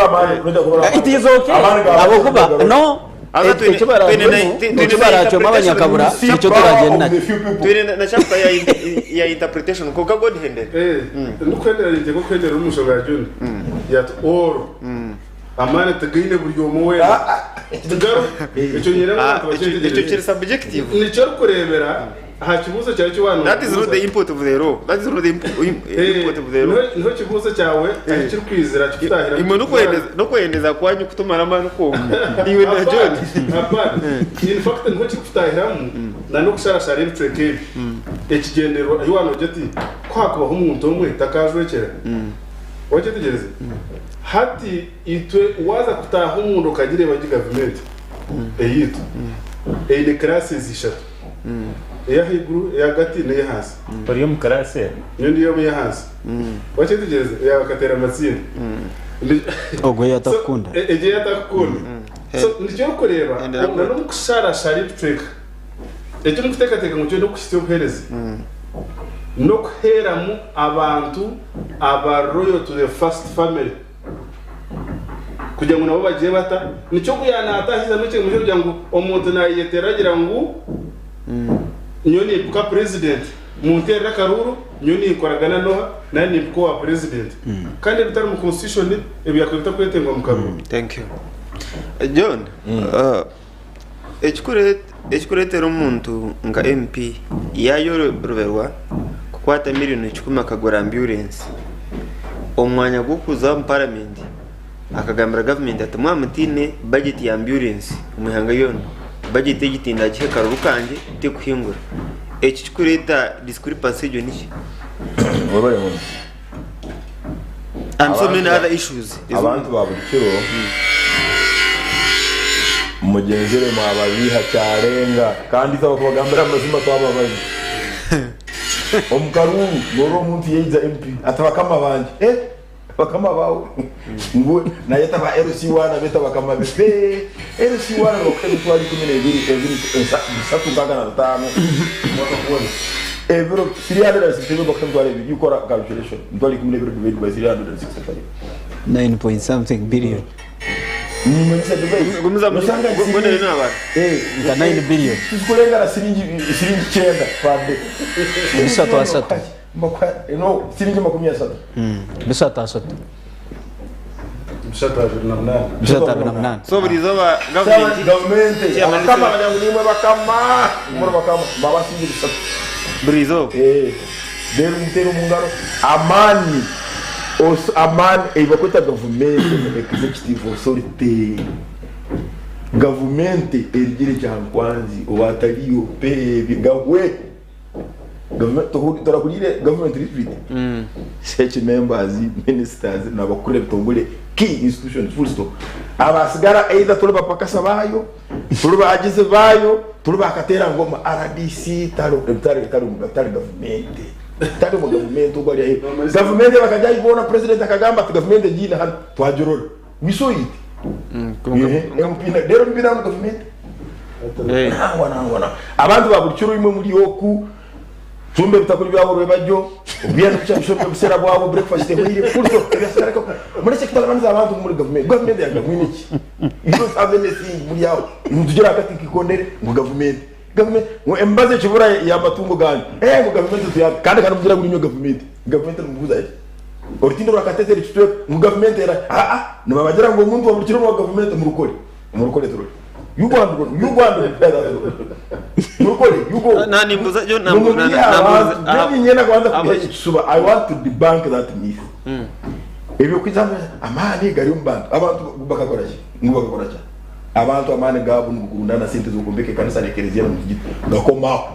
amaani, onoja kurora amaani. It is okay. Amaani ga- Ahabw'okuba no Aza twine- twine na- twine eki baracwemu abanyakabura See nikyo power turagenda of nakyo. the few people. Twine na chapter ya interpretation konka God handed. Eh, ndikuhendera nje kuhendera omushonga ya John yati all amaani tigaine buri omwe weena tigaru ekyo nyine Ah, abantu ekyo kiri subjective. Nikyo orikureebera aha kibuuzo kyawe eki waana That is not the import of the law. That is not the import of the law. Niho ekibuuzo kyawe ahi kirikwizira kikutahira. Imwe n'okwendeza kwanyu kutumara amaani kwonka. Iwe na John. Hapana. In fact, niho kirikutahiramu na n'okusharashara ebicweka ebi ekigyendererwa ahi waana ogira ati ku hakubaho omuntu omwe takajwekyera wakyetegyereza hati itwe waza kutaaha omunda okagireeba gi gavumenti eyitu eine classes ishatu, ey'ahaiguru, ey'ahagati n'ey'ahansi. Ori omu class e? Nyowe ndi omu y'ahansi, wakyetegyereza, eyabakatera amatsinda. Ogwo ei atakukunda. Egyo ei atakukunda. So nikyo orikureeba na n'omukusharashara ebicweka eki ndikuteekateeka ngu kyo n'okuhitsya obuheereza n'okuheeramu abantu aba royal to the first family kugira ngu nabo bagire bata nikyo ogu yaanaataahizamu ekintu ky'okugira ngu omuntu naayeyeterera agira ngu nyowe nimpuka president munteerere akaruuru nyowe ninkoragana n'oha nari nimpuka owa president kandi ebitari mu constitution ebyakaba bitakwetengwa mu karuuru. Thank you. John, ekikureetera omuntu nka MP yaayoroberwa kukwata 1,000,000 akagura amburensi omu mwanya gw'okuza omu paramenti akagambira gavumenti ati mwaba mutaine bajeti ya amburensi omu ihanga ryona, bajeti egi tindagiha akaruru kangye tikuhingura. Eki kikureeta discrepancy egyo niki? Webale muno. And so many other issues. Abantu ba buri kiro mugyenzire mwababiiha kyarenga kandi itwe abakubagambira amazima twababazi. Omu karuuru noora omuntu yaija MP ati bakama bangye eh bakama baawe ngu nayeta ba LC1 abeta bakama be be LC1 nibakuha 120,000 ebiri bisatu nkaaga na bitaano ebiro 360 bakuha 20,000 you kora calculation 120 divided by 365. 9 point something billion. Nimanyisa divide. Gumizamu, Nosanga mbona rero n'abantu. Nka 9 billion. Tuzikurengana siringi 9 per day. Bisatu asatu. No, siringi 30. Bisatu asatu. 328. 328. So buri izooba gavumenti Gavumenti Chairman abakama abanyamulimwe bakama muri bakama babasingi bisatu. Buri izooba. Eh. Rero mutere omu ngaro amaani amaani ei bakweta gavumenti executive authority. Gavumenti erigire Kyankwanzi oba atariyo peebi gahwe. Government torakurire government retreat. Church members, ministers n'abakuru ebitongore key institutions full stop. Abasigara either turi bapakasa baayo, turi bagizi baayo, turi bakatera ngoma RDC tari tari tari tari gavumenti. Tari mu gavumenti ogwo ari aheeru. Gavumenti bakajya ibona president akagamba ati gavumenti egiine hanu twagirora. We saw it. MP rero MP na gavumenti. Nangwa nangwa nangwa. Abantu ba buri kiro imwe muri oku tumbe bitakuri byabo rwebajyo obya kucha bishobe busera bwabo breakfast ehwire full stop ebyasigara ko muri sekitara abantu muri government government ya government iki you don't have anything muri yawo ntugira akati kikondere ngo government government ngo embaze kibura ya matungo ganyu ngo government tuya kandi kandi mugira ngo government government mubuza orutindo rwakatetera kitwe ngo government era ah ah nibabagira ngo umuntu wa buri kiro wa government murukore murukore turore. You go and you go and repair that road. Murukore, you go. Na nimbuza yo nambuza Nimubwihe abantu, nyowe niinyenda kubanza kwiha ekishuba. I want to debunk that myth. Ebyo kwija ngu amaani gari omu bantu. Abantu bakakora ki? Ngu bakakora ki? Abantu amaani gaabo nigukurundana sente z'okwombeka ekanisa n'ekereziya n'omuzigiti. Gakomaho.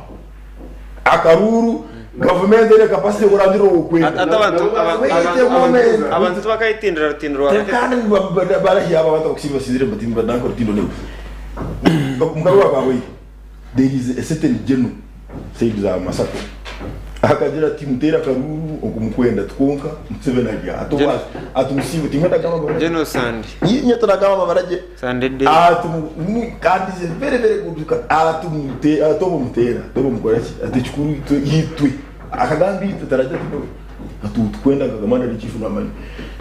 Akaruuru, gavumenti eine capacity y'okurangirira ow'okwenda. Ate abantu Wait a moment. abantu tibakayetindira rutindo rwa Kandi barahi aba abantu abakusiiba basinzire nibatimba nanka orutindo newe. Omukaru wabawe there is a certain general side za Masaka akagira ati muteere akaruuru ogu mukwenda tikwonka Museveni ari aha ati owaasha ati musiibe tinkwenda kugamba amabara gye. General Sande. Nyowe tinagamba amabara gye. Sande Deo. Ati mu kandi is a very very good ati mute ati obu muteera ati obu mukora ki ati ekikuru itwe itwe akagamba itwe taragira ati nyowe ati ou tukwenda nka commander in chief namanya.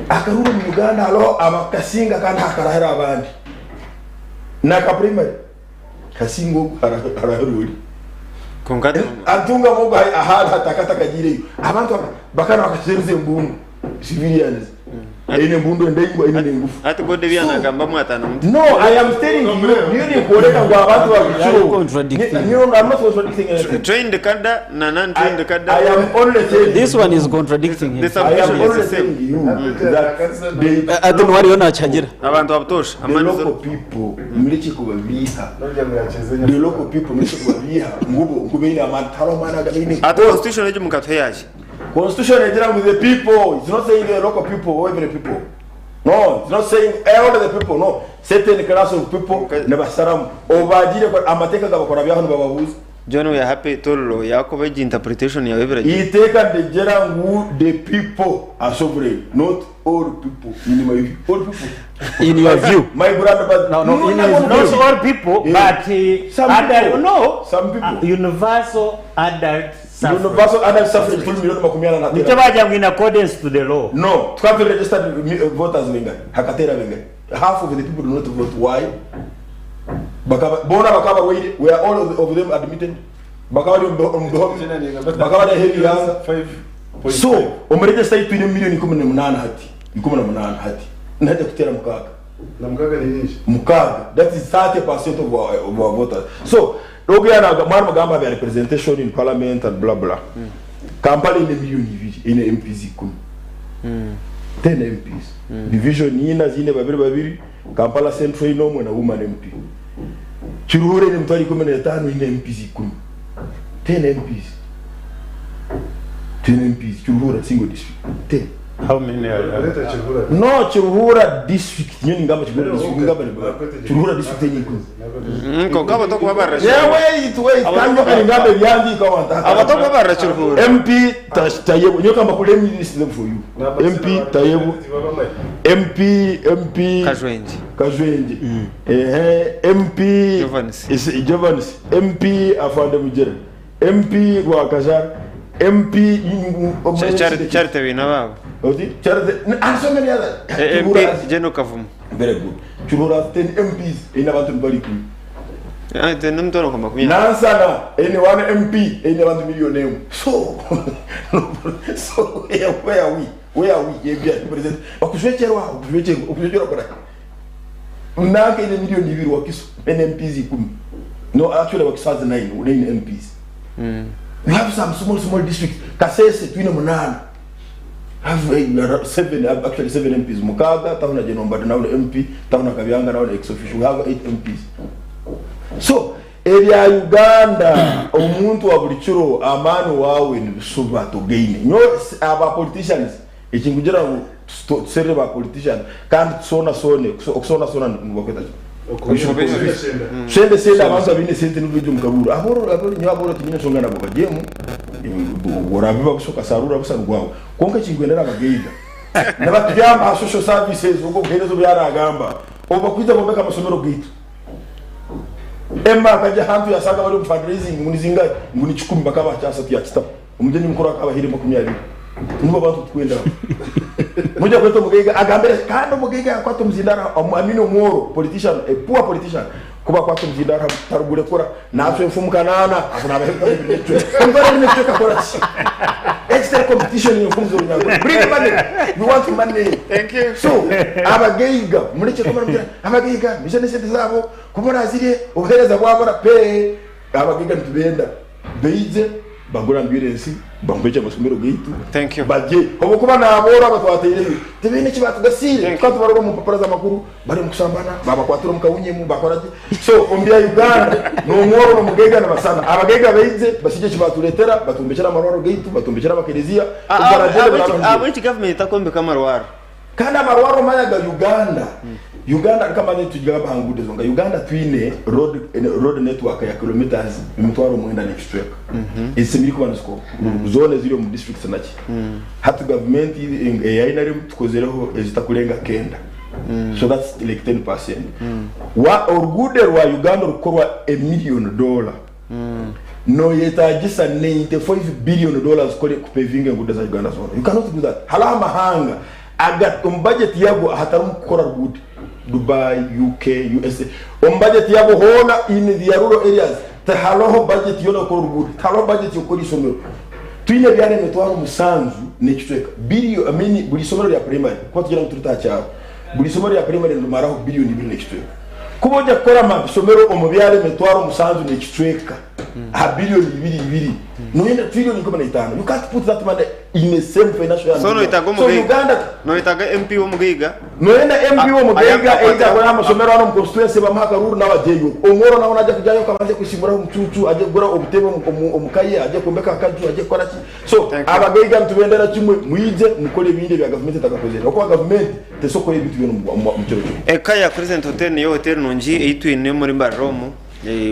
Akaruuru omu Uganda hariho abakasinga kandi hakarahira abandi. Naka primary kasinga ogu harahira ori. Kwonka Atungamu ogu ahari hataka atakagiireyo. Abantu aba bakaba nibakasheruza embundu civilians. Eine embundu endaingwa eine n'engufu. Hati God ebi yanagamba mwataana muti. No, I am telling you, niyo ninkworeka ngu abantu You are babikiro. contradicting. Niyo I'm not contradicting anything. Trained kada na non trained kada. I am only telling This one is contradicting The himself. I am submission is only the same. telling you that the Ati niwariyo nakihagira. Abantu abutosha the amani local zo people mureke kubabiiha. The local people mureke kubabiiha ngu bo ngu baine amaani tihariho maani aga baine. Ati constitution egi mukatuha eyaki? Constitution egira ngu the people, it's not saying the local people or every people. No, it's not saying all the people, no. Certain class of people nibasharamu. Obu baagiire amateeka gabakora byaho nibababuuza. John we are happy Tororo yakuba egi interpretation yawe ebiragiro. Eiteeka nirigira ngu the people are sovereign not all people in my view. All people. In your view. My grandmother. No, no, in his Not all people, Yeah. but Some adult, people. no. Some people. Universal adult suffrage. Universal adult suffrage turi milioni makumi ana na Nikyo tera. bagira ngu in accordance to the law. No, twaba registered voters bengani, hakatera bengani. Half of the people do not vote. Why? Bakaba bona bakaba barwaire, were all of them admitted. Bakaba bari omu bihome, bakaba bari aheeru y'eihanga. So, omu register yaitu twine milioni 18 hati, 18 hati. Nihajya kuteera mukaaga. Na mukaaga ni nyingi. Mukaaga. That is 30% of our voters. So, ogu yaaba mwaba nimugamba aha bya representation in parliament and blah blah. Kampala eine milioni ibiri, eine MPs ikumi. 10 MPs. Division ina ziine babiri babiri, Kampala Central eine omwe na Woman MP. Kiruhura eine emitwaro 15 eine MPs ikumi. 10 MPs. 10 MPs, Kiruhura single district. 10. How many are Leta Kiruhura. No, Kiruhura district. Nyowe ningamba Kiruhura district, ningamba Kiruhura district eine ikumi. Kwonka abatokuba Yeah, wait, wait. Kandi nyowe ningamba ebyandiiko abantu. Abatokuba barra Kiruhura. MP Tayebwa. Nyowe kamba let me list them for you. MP Tayebwa. MP MP Kajwengye. Kajwengye. Ehe, MP Jovanis. Jovanis. MP Afande Mugyera. MP Rwakajara. MP Charity Bainababo. Oti? Charity. And so many others. MP General Kavuma. Very good. Kiruhura has 10 MPs. Eine abantu nibari ikumi. N'emitwaro nka makumi ana. Nansana eine one MP eine abantu million emwe. So so where are we? Where are we? Ebya president. Okujwekyerwa, okujwekyerwa, okujwekyerwa kora. Nanka eine million ibiri Wakiso, eine MPs ikumi. No, actually Wakiso has 9 MPs. We have some small small districts. Kasese twine munana. Have seven, actually seven MPs. Mukaga, Tahuna Genombad, now the MP, Tahuna Kabyanga, now the ex-official. We have 8 MPs. So, ebya Uganda, omuntu wa buri kiro amaani waawe nibishuba tugaine. Nyowe aba politicians, eki nkugira ngu tuserere ba politicians kandi tusonasone, okusonasona nibakweta ki? Sente sente abantu abaine sente nibo baija omu karuuru. Abooro abooro nyowe abooro tinyine nshonga nabo bagyemu oraabiba busha okasharuura busha nigwawe. Kwonka ekinkwendera abagaiga nibatuyamba aha social services obwo obuheereza obu yaaragamba obu bakwija bombeka amasomero gaitu. Emma akagya ahantu yashanga bari omu fundraising ngu nizingahi ngu ni kikumi bakabaha kyashatu yakitaho. Omugyenyi mukuru akabahaire 20. Nibo abantu tukwenda abo. Mwija kweta omugaiga agambire kandi omugaiga yakwata omuzindaaro I mean omworo politician a poor politician. Ku bakwata omuzindaaro tarugurekura, naacwa enfumu kanaana, aho naabaha ebitabo bibiri n'ekicweka. Emitwaro ebiri n'ekicweka akora ki? Egi teri competition y'enfumu z'Orunyankore. Bring money! We want money! Thank you. So, abagaiga murekye kuba nimugira abagaiga baije n'esente zaabo, ku muraazirye obuheereza bwabura pe! Abagaiga nitubenda baije bagure amburensi bombekye amasomero gaitu Thank you. barye habwokuba n'abooro abatwataireyo tibaine eki batugasiire Thank tukaba tubarora omu mpapura z'amakuru bari omu kushambana babakwatira omu kawunyemu bakora ki so omu bya Uganda n'omworo n'omugaiga nibasana abagaiga baije basigye eki batureetera batwombekyere amarwaro gaitu batwombekyere amakereziya obu baragyende barabahiga. Ahabw'enki gavumenti etakombeka amarwaro? Kandi amarwaro manya ga Uganda, Uganda nkamanya nitugamba aha nguudo zonka, Uganda twine road, road network ya kilometres 9000 n'ekicweka ezishemereire kuba nizikorwa zoona eziri omu districts naki. Hati gavumenti eya NRM tukozireho ezitakurenga kenda so that's like 10%. Wa oruguudo rwa Uganda orukukorwa a million dollar Noyetagisa 95 billion dollars kukora kupevinga enguudo za Uganda zoona. You cannot do that. Hariho amahanga aga omu budget yago hatarimu kukora ruguudo. Dubai, UK, USA. Omu budget yabo hoona in their rural areas tihariho budget yoona kukora oruguudo. Tihariho budget yokukora eishomero. Twine ebyaro 7000 nekicweka. Billion, I mean buri ishomero rya primary kuba tugira ngu turi aha kyaro. Buri ishomero rya primary nirimaraho billion ibiri nekicweka. Kuba ojya kukora amasomero omu byaro 7000 n'ekicweka aha billion ibiri ibiri noyenda trillion 15. You can't put that money in the same financial year. So noyetaaga So omugaiga. Uganda Noyetaaga MP w'omugaiga. Noyenda MP w'omugaiga Aya- either akore amasomero hanu omu constituency bamuhe akaruru nawe agyeyo. Omworo nawe naija kugyayo akabanze kwesimuraho omucuucu agye kugura obutebe omu ka ye agye kwombeka akaju agye kukora ki. So Thank you. abagaiga nitubendera kimwe mwije mukore ebindi ebya gavumenti etakakozire ahabw'okuba gavumenti tesobola kukora ebintu byona omu kiro kimwe. Eka ya Crescent Hotel niyo hoteri nungi ei twine omuri Mbarara omu.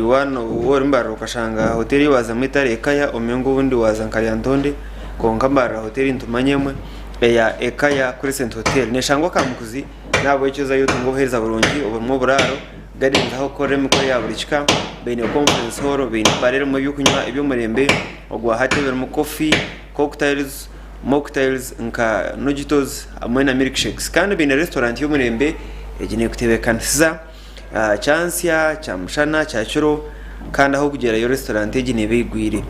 Waaba ori Mbarara okashanga hoteri ei waazamu etari Ekaya omenga obundi waaza nka Lyantonde kwonka Mbarara hoteri nitumanya emwe eya Ekaya Crescent Hotel. Neeshangwa Kamukuzi n'ahabw'ekyo ozayo otunge obuheereza burungi oburimu oburaaro, gardens ah'okukorera emikoro ya buri kika, baine conference hall, baine baara erimu eby'okunywa eby'omurembe ogwa hati ebirimu coffee, cocktails, mocktails nka nojitos hamwe na milkshakes. Kandi baine restaurant y'omurembe egi nekutebekanisiza kyansya, kyamushana, kyakiro kandi ah'okugyerayo restaurant egi neeba eigwire.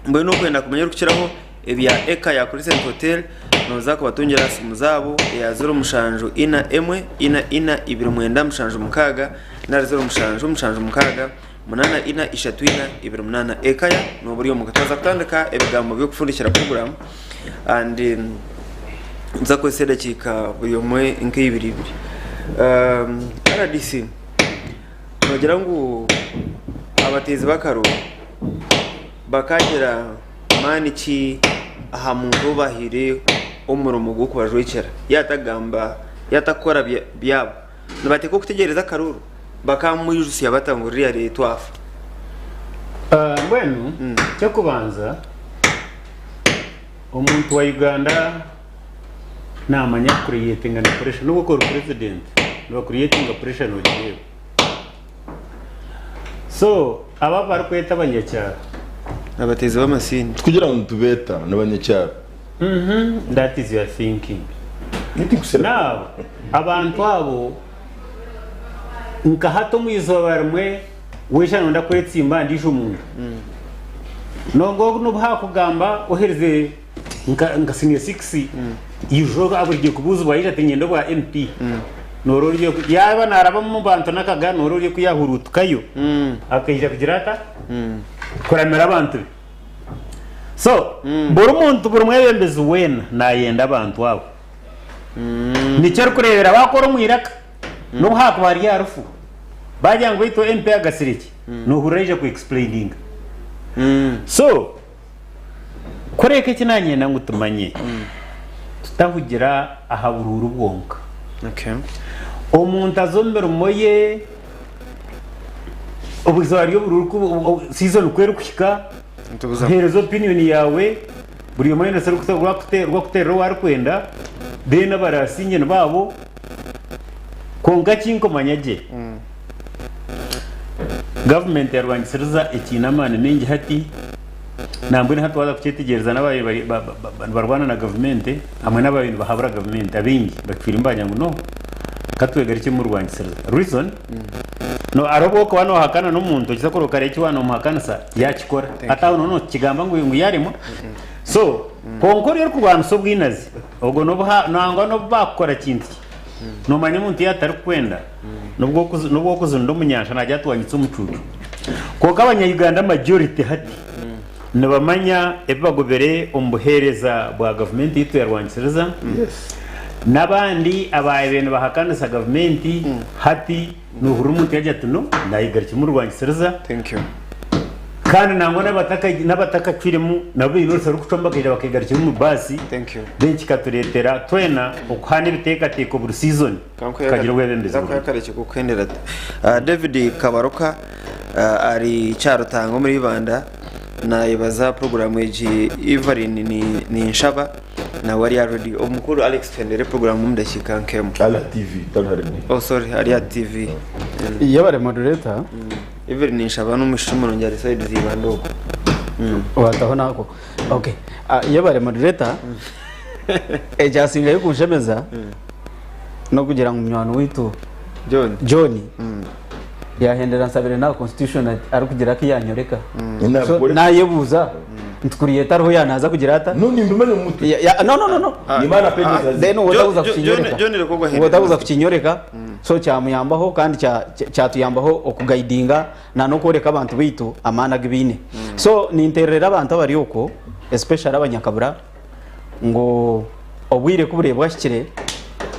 Mbwenu okwenda kumanya orikukiraho ebya Eka ya Crescent Hotel nooza kubatungira aha simu zaabo eya 07 41 4 2 9 76 nari 07 76 8 4 3 4 28. Ekaya nooba ori omuka. Twaza kutandika ebigambo by'okufundikira puroguraamu and nituza kukozesa edakiika buri omwe nk'eibiri ibiri. RDC noogira ngu abateezi b'akaruru bakaagira maani ki aha muntu ou bahaire omurimo gw'okubajwekyera yatagamba yatakukora byabo? Nibateekwa okutegyereza akaruru bakamwijutsya bata ngu ririya riri twafa? Mbwenu eky'okubanza omuntu wa Uganda namanya kucreatinga na pressure nobu okuba ori president nibacreatinga pressure nogireeba. So abo abarikweta abanyakyaro. Abateezi b'amasindi. Tikugira ngu nitubeeta n'abanyakyaro. That is your thinking. Now abantu abo nka hati omu izooba rimwe weija noyenda kwetsimba aha ndiijo muntu nonga ogu nobu hakugamba oherize nka senior six ijo aburigiye kubuuzibwa yaija ati niinyenda obwa MP noora ori yaaba naaraba omu bantu n'akagaari noora ori oku yaahuruutukayo akaija kugira ata kuramira abantu be. So buri muntu buri mwebembezi weena nayenda abantu abo. Nikyo orikureebera baakora omu iraka n'obu haakuba hari aha rufu baagira ngu beitu MP agasire ki noohurira aija ku explaininga. So kureka eki naanyenda ngu tumanye tutahugira aha buruuru bwonka. Omuntu aza omu mirimo ye Obwizooba ry'oburuuru ku season ku erikuhika, oheereza opinion yaawe, buri omwe aine orwakuteerera ou arikwenda, then abaraasinge nibo abo. Kwonka eki nkumanya gye, gavumenti yarwangisiriza ekiine amaani maingi hati, nambwenu hati waaza kukyetegyereza n'ababaire nibarwana na gavumenti hamwe n'ababaire nibahabura gavumenti abaingi bacwiremu baagira ngu no, katwegarukye omu rwangisiriza. Reason. No hariho obu orikuba noohakana n'omuntu okiza kureeba okareba eki waaba noomuhakanisa yaakikora. Hati aho nooba nookigamba ngu ngu yaaremwa. So kwonka oriya orikurwanisa obwinazi ogwo n'obu ha nangwa n'obu baakukora kintu ki, noomanya omuntu yaaba atarikukwenda n'obu okuzi n'obu okuzunda omu nyansha naagira ati wanyitsa omucuucu. Kwonka abanya-Uganda majority hati nibamanya ebi bagobire omu buheereza bwa gavumenti yaitu ya rwangisiiriza. N'abandi abaabaire nibahakanisa gavumenti hati noohurira omuntu yaagira ati no naayegarukire rwangisiiriza. Thank you. Kandi nangwa n'abataka- n'abatakacwiremu nabo baine orusa rw'okucwamu bakaija bakeegarukira omu baasi. Thank you. Then kikatureetera twena okuhaana ebiteekateeko buri season tukagira obwebembezi burungi. Karekye kukuhendera. David Kabaroka ari Kyarutanga omuri Ibanda nayebaza puroguramu egi Evelyn Ninshaba nawe ari aha radio. Omukuru Alex tuhendere puroguramu omu dakiika nk'emwe. Ari aha TV tari aha radio. Oh sorry ari aha TV. Yebare moderator. Evelyn Ninshaba n'omwishiki murungi ari side za Ibanda okwo. Wataho nako. Okay. Yebare moderator. Ekyasingayo kunshemeza n'okugira ngu munywani waitu John. John yahendera nsabire naha constitution ati arikugira aku yanyoreka. So Nabwo- nayebuuza nti kuriya etariho yanaza kugira ata? No nimbimanya omu mutwe. Ya- ya- no no no no. Ni maana pages azi. Then John- wotakuza John- kukinyoreka. John reka ogwo Wotakuza kukinyoreka so kyamuyambaho kandi kya- kya- kyatuyambaho okugaidinga na n'okworeka abantu baitu amaani agu baine. So nintererera abantu abari okwo especially abanyakabura ngu obwire ku buriba bwahikire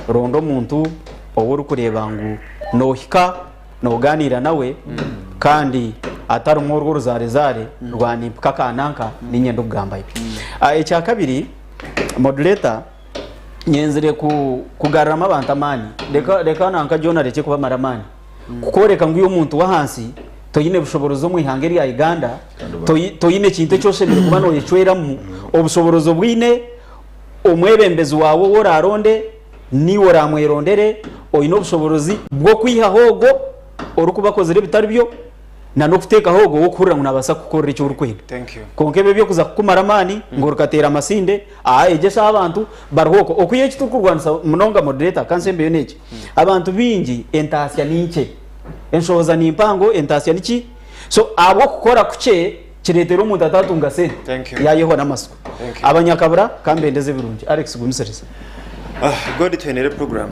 ronda omuntu ou orikureeba ngu noohika noogaaniira nawe kandi atarimu orwo oruzarezaare rwa nimpika aka nanka niinyenda okugambayo. Ekyakabiri moderator nyenzire kugaruramu abantu amaani reka nanka John arekye kubamara amaani kukworeka ngu iwe omuntu w'ahansi toine bushoboorozi omu ihanga erya Uganda, toine kintu eki oshemereire kuba nooyecweramu, obushoboorozi obwine omwebembezi waawe ou oraaronde niiwe oraamwerondere, oine obushoboorozi bw'okwihaho ogwo orikuba akozire ebitari byo nan'okuteekaho ogwo ow'okuhurira ngu naabaasa kukukorera eki orikwenda. Kwonka ebyo eby'okuza kukumara amaani ngu orikateera amasinde, aa egyesa abantu bariho okwo. Okwiha eki turikurwanisa munonga moderator, ka nsembeyo n'eki, abantu baingi entaasya ni nkye. Enshohoza ni mpango, entaasya ni ki? So ahabw'okukora kukye kireetera omuntu ataatunga sente Thank you. yaayehwa n'amatsiko. Thank you. Abanyakabura ka mbendeze ebirungi. Alex gumisiriza. Ah, God tuhenere program.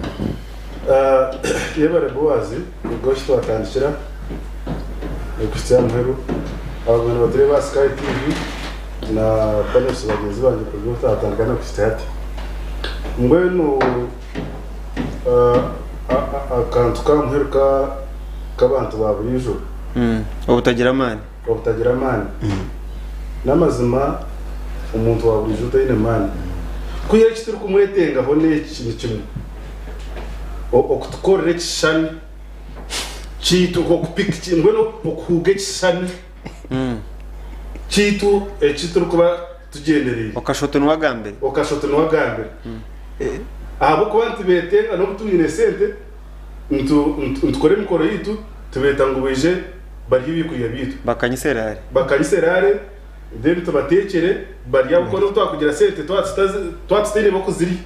Yebare Boazi, nibwo eki twatandikira okuhitsya aha muheru. Abagumire nibatureeba aha Sky TV na panelists bagyenzi bangye kuruga obu twatandika n'okuhitsya hati. Mbwenu Akantu k'aha muheru k'abantu ba buriijo. Obutagira amaani. Obutagira amaani. N'amazima omuntu wa buriijo otaine maani, kwihaho eki turikumwetengaho n'eki ni kimwe, okutukorera ekishushani kyaitu, mbwenu okuhuuga ekishushani kyaitu eki turikuba tugyendereire. Okashusha oti niwe agambire. Okashusha oti niwe agambire. Ahabw'okuba nitubeetenga n'obu twine sente, nitukora emikoro yaitu, tubeeta ngu baije barye ebyokurya byaitu. Bakanyisa eraare. Bakanyisa eraare, then tubateekyere barye ahabw'okuba n'obu twakugira sente twaba tutaine b'okuzirya,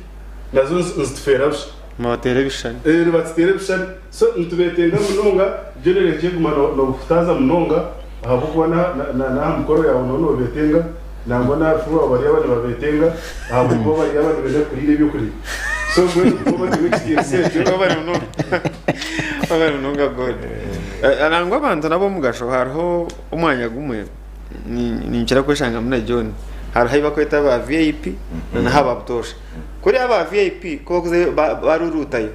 nazo nizitufeera busha. Nibabateera ebishushani. Nibatuteera ebishushani. So nitubeetenga munonga, generate guma noobahutaaza munonga ahabw'okuba n'aha mukoro yaawe nooba noobeetenga, nangwa n'aha rufu rwawe bari aba nibabeetenga ahabw'okuba bari aba nibenda kukuriira ebyokurya. So mbwenu bo bateho ekitiinisa ekyo. Webare munonga. Webare munonga God. Nangwa abantu n'ab'omugasho hariho omwanya gumwe ninkira kweshangamu na John, hariho ahi barikweta aba VIP na n'aba butoosha. Kuri aba VIP ku bakuzayo baruruutayo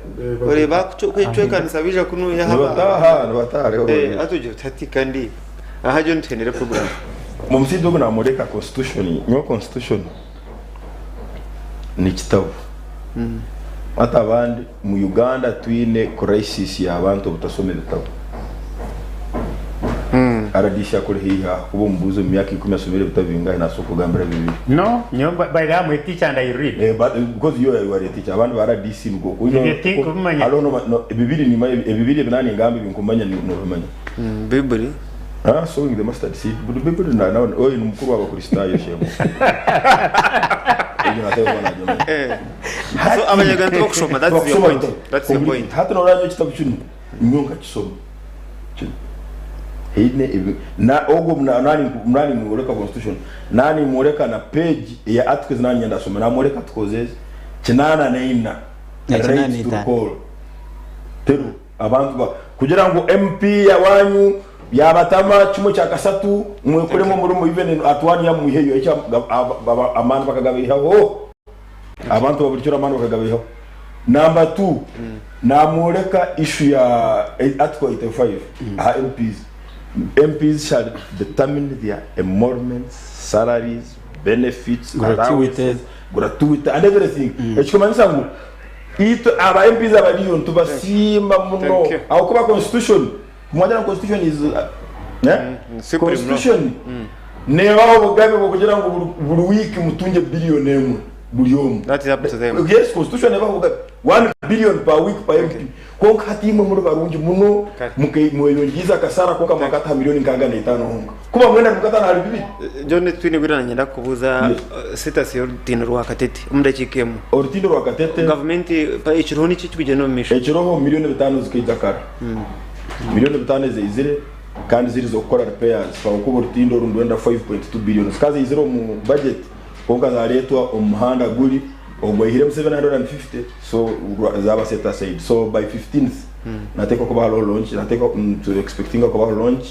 oreeba kwecwekanisa baija kunuya aha Nibataaha, nibataaha hariho Eh, babiri. hati ogira oti hati kandi aha John tuhendere program. Omushaija ogu namworeka constitution, nyowe constitution nikitabo. Hati abandi mu Uganda twine crisis y'abantu obutasoma ebitabo. RDC akuri haihi aha kuba omubuuze omu myaka ikumi asomire ebitabo bingahi nasobola kukugambira bibiri. No, nyowe by the way I'm a teacher and I read. Eh, but because you are, you are a teacher, abandi ba RDC nibwo. Ebyo tinkubimanya. Hariho no, no, bibiri nimanya, ebibiri ebi nangamba ebi nkumanya nobimanya. Baibuli. Ah, sowing the mustard seed. Buri Baibuli na na oyo ni mukuru w'Abakristaayo shemu. Egyo natebe kuba nagimanya. Eh. So abanyarwanda tibakushoma, that's your Tibakushoma point. bitabo. That's your point. Hati norora nyowe ekitabo kinu nyowe nkakisoma. Haine ebi na ogwo na nani nani nimworeka constitution nani nimworeka na page eya articles nani nyenda asome namworeka articles ezi 84 Na kinaana right to n'eitaano. recall teru abantu ba kugira ngu MP wanyu yabatama kimwe kya kasatu mwekoremu omurimo even at one year mwiheyo ekyo amaani bakagabihaho abantu baburikiro amaani bakagabihaho. Number 2, namworeka issue ya article 85 aha MPs. MPs shall determine their emoluments, salaries, benefits, Gratuities. allowances, gratuity and everything. Ekikumanyisa ngu itwe aba MPs abariyo nitubasiima muno Thank you. ahabw'okuba constitution kumwagira ngu constitution is eh? Supreme law. Constitution nebaha obugabe bw'okugira ngu buri wiiki mutunge billion emwe buri omwe. That is up to them. Yes, constitution nebaha obugabe 1 billion per week per MP. Kwonka hati imwe muri barungi muno mweyongiize akasara konka mwakataha milioni 65 honka. Kuba mwenda nimukataha ahari bibiri. John twine bwira nanye ndakubuuza status y'orutindo rwa Katete omu dakiika emwe. Orutindo rwa Katete. Gavumenti ekiriho niki ekirikugyenda omu maisho? Ekiriho milioni 5 zikaija kara. Milioni 5 ezaizire kandi ziri z'okukora repairs ahabw'okuba orutindo oru nirwenda 5.2 billion. Zikaba zaizire omu budget kwonka zareetwa omu muhanda guri ogwaihiremu 750 so zaba set aside. So by 15th nateekwa kuba hariho launch, nateekwa tu expectinga kubaho launch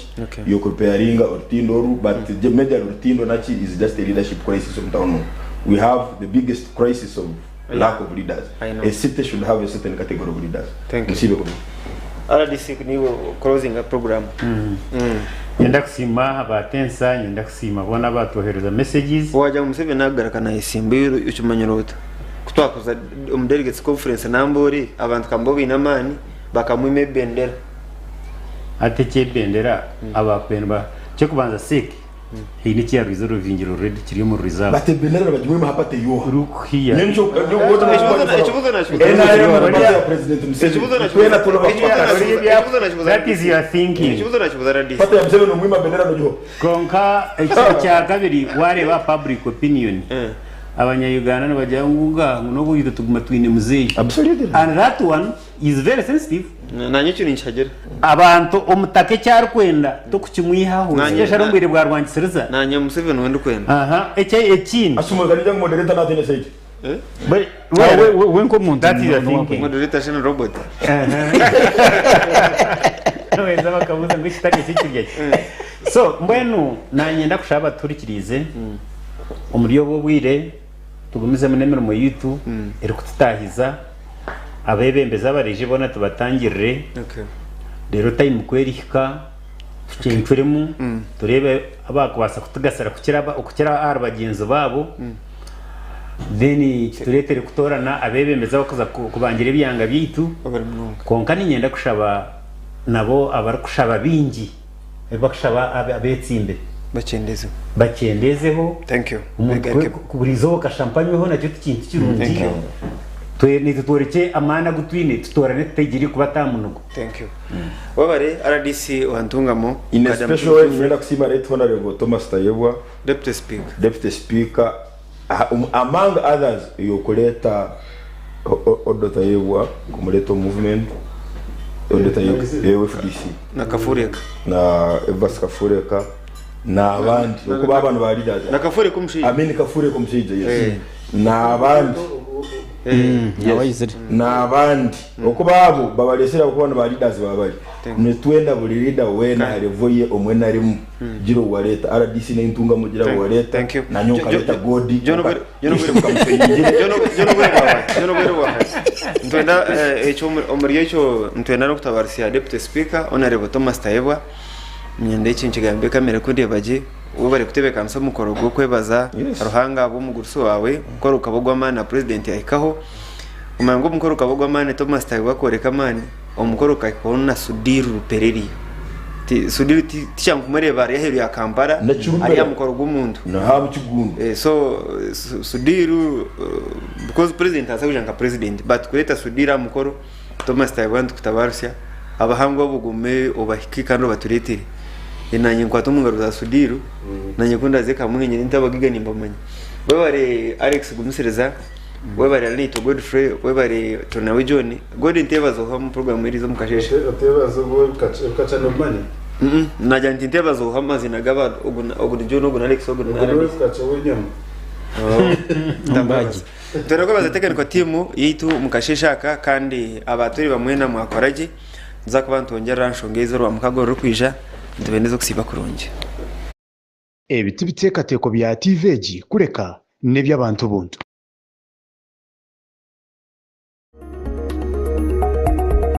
y'okurepairinga orutindo oru, but major orutindo naki is just a leadership crisis omu town omu. We have the biggest crisis of lack of leaders. I know. A city should have a certain category of leaders. Thank you. Nsiibe kubi. RDC niiwe closing program. Nyenda kusiima abatensa, nyenda kusiima boona abatwohereza messages. Wagira ngu Museveni nagaruka nayesimba iwe okimanyire ota? Ku twakuza omu delegates conference Namboole abantu kamba baine amaani bakamwima ebendera. Hati eky'ebendera abakwenda ky'okubanza CEC haine eki yarwize oruvingiro already kiri omu reserve. But ebendera nibagimwima aha party yoha? Rukuhiya. Ekibuuzo nakibuuza. NRM party ya President Museveni. Ekibuuzo nakibuuza. Twena turi Ekibuuzo nakibuuza. That is your thinking. Ekibuuzo nakibuuza RDC. Party ya Museveni omwima bendera nogiho. Konka ekya kabiri wareeba public opinion abanya-Uganda nibagira ngu nga ngu n'obu itwe tuguma twine muzeeyi. Absolutely. And that one is very sensitive. Nanye ekyo ninkihagira. Abantu omutaka eki arikwenda tokukimwihaho Nanye- especially omu bwire bwa rwangisiriza. Nanye Museveni niwe ndikwenda. Aha, ekya ekindi. Asumurwa nija ngu moderator natine side. We nk'omuntu That is your thinking. Moderator shana robot. Weza bakabuza ngu ekitari eki kirya ki. So mbwenu nanye ndakushaba abaturikiriize omuri obu obwire tugumizemu n'emirimo yitu erikututahiza abebembezi abareije boona tubatangirire. Okay. Reero time ku erihika tucencuremu tureebe abakubaasa kutugasira kukira okukira ahari bagyenzi baabo, then kitureetere kutoorana abebembezi abakuza kubangira ebyanga byaitu. Kwonka niinyenda kushaba nabo abarikushaba bingi ebi bakushaba abetsimbe bakyendezeho bakyendezeho. Thank you. Omuntu buri izooba okashampanyweho nakyo ti kintu kirungi. Thank you. Nitwe tworekye amaani agu twine tutoorane tutegire kuba tamunugo. Thank you. Wabare RDC wantungamo. In a special way, nienda kusiima Right Honorable Thomas Tayebwa, Deputy Speaker. Deputy Speaker, among others, yokuleta Odo Tayebwa kumuleta movement Odo Tayebwa FDC na Kafureka na Evas Kafureka n'abandi okuba abantu ba leaders na Kafureka omushaija. Amin Kafureka omushaija, yes. N'abandi. Nabayizire. N'abandi okuba abo babalesera okuba ba leaders babali nitwenda buli leader wena alevoye omwena arimu gira owaleta RDC n'entunga mugira owaleta Thank you. nanyo nkaleta godi. John John Obwere ntwenda ekyo omuri ekyo ntwenda n'okutabarisia Deputy Speaker Honorable Thomas Tayebwa. Nyenda eki nkigambe kamera kundeeba gye, we bari kutebeekanisa omukoro gw'okwebaza Ruhanga bw'omugurusi wawe omukoro gukaba ogw'amaani na president yahikaho. Omanya ngu omukoro gukaba ogw'amaani, Thomas Tayebwa akooreka amaani, omukoro gukahikwaho na Sudhir Ruparelia. Sudhir tikyangu kumureeba ari aheeru ya Kampala ari aha mukoro gw'omuntu. Nahabu Kigundu. So Sudhir, because president aza kuija nka president, but kureeta Sudhir aha mukoro, Thomas Tayebwa nitukutabarusya abahangwa obugume obahike kandi obatureetere. Nanye nkwata omu ngaro za Sudhir, nanye ku ndaze kamwe nyine ntabagiga nimbamanya. Webare Alex Gumisiriza. Webare Arinaitwe Godfrey, webare Turinawe John. Godi nteebaza oha omu puroguraamu eriiza omu kasheeshe. Oteebaza ogu ebikaca noobimanya? Nagira nti nteebaza oha amazina g'abantu, ogu ni John, ogu ni Alex, ogu ni Ogu niwe Bikaca w'enyama. Ndamwebaza. Twine kwebaza technical team yaitu omu kasheeshe aka kandi abaturi mwena mwakora gye. Nituza kuba nitwongyerera aha nshonga ezi orwamukaga orurikwija, nitubendeza okusiiba kurungi. Ebi tibiteekateeko bya tiivi egi kureka n'eby'abantu buntu.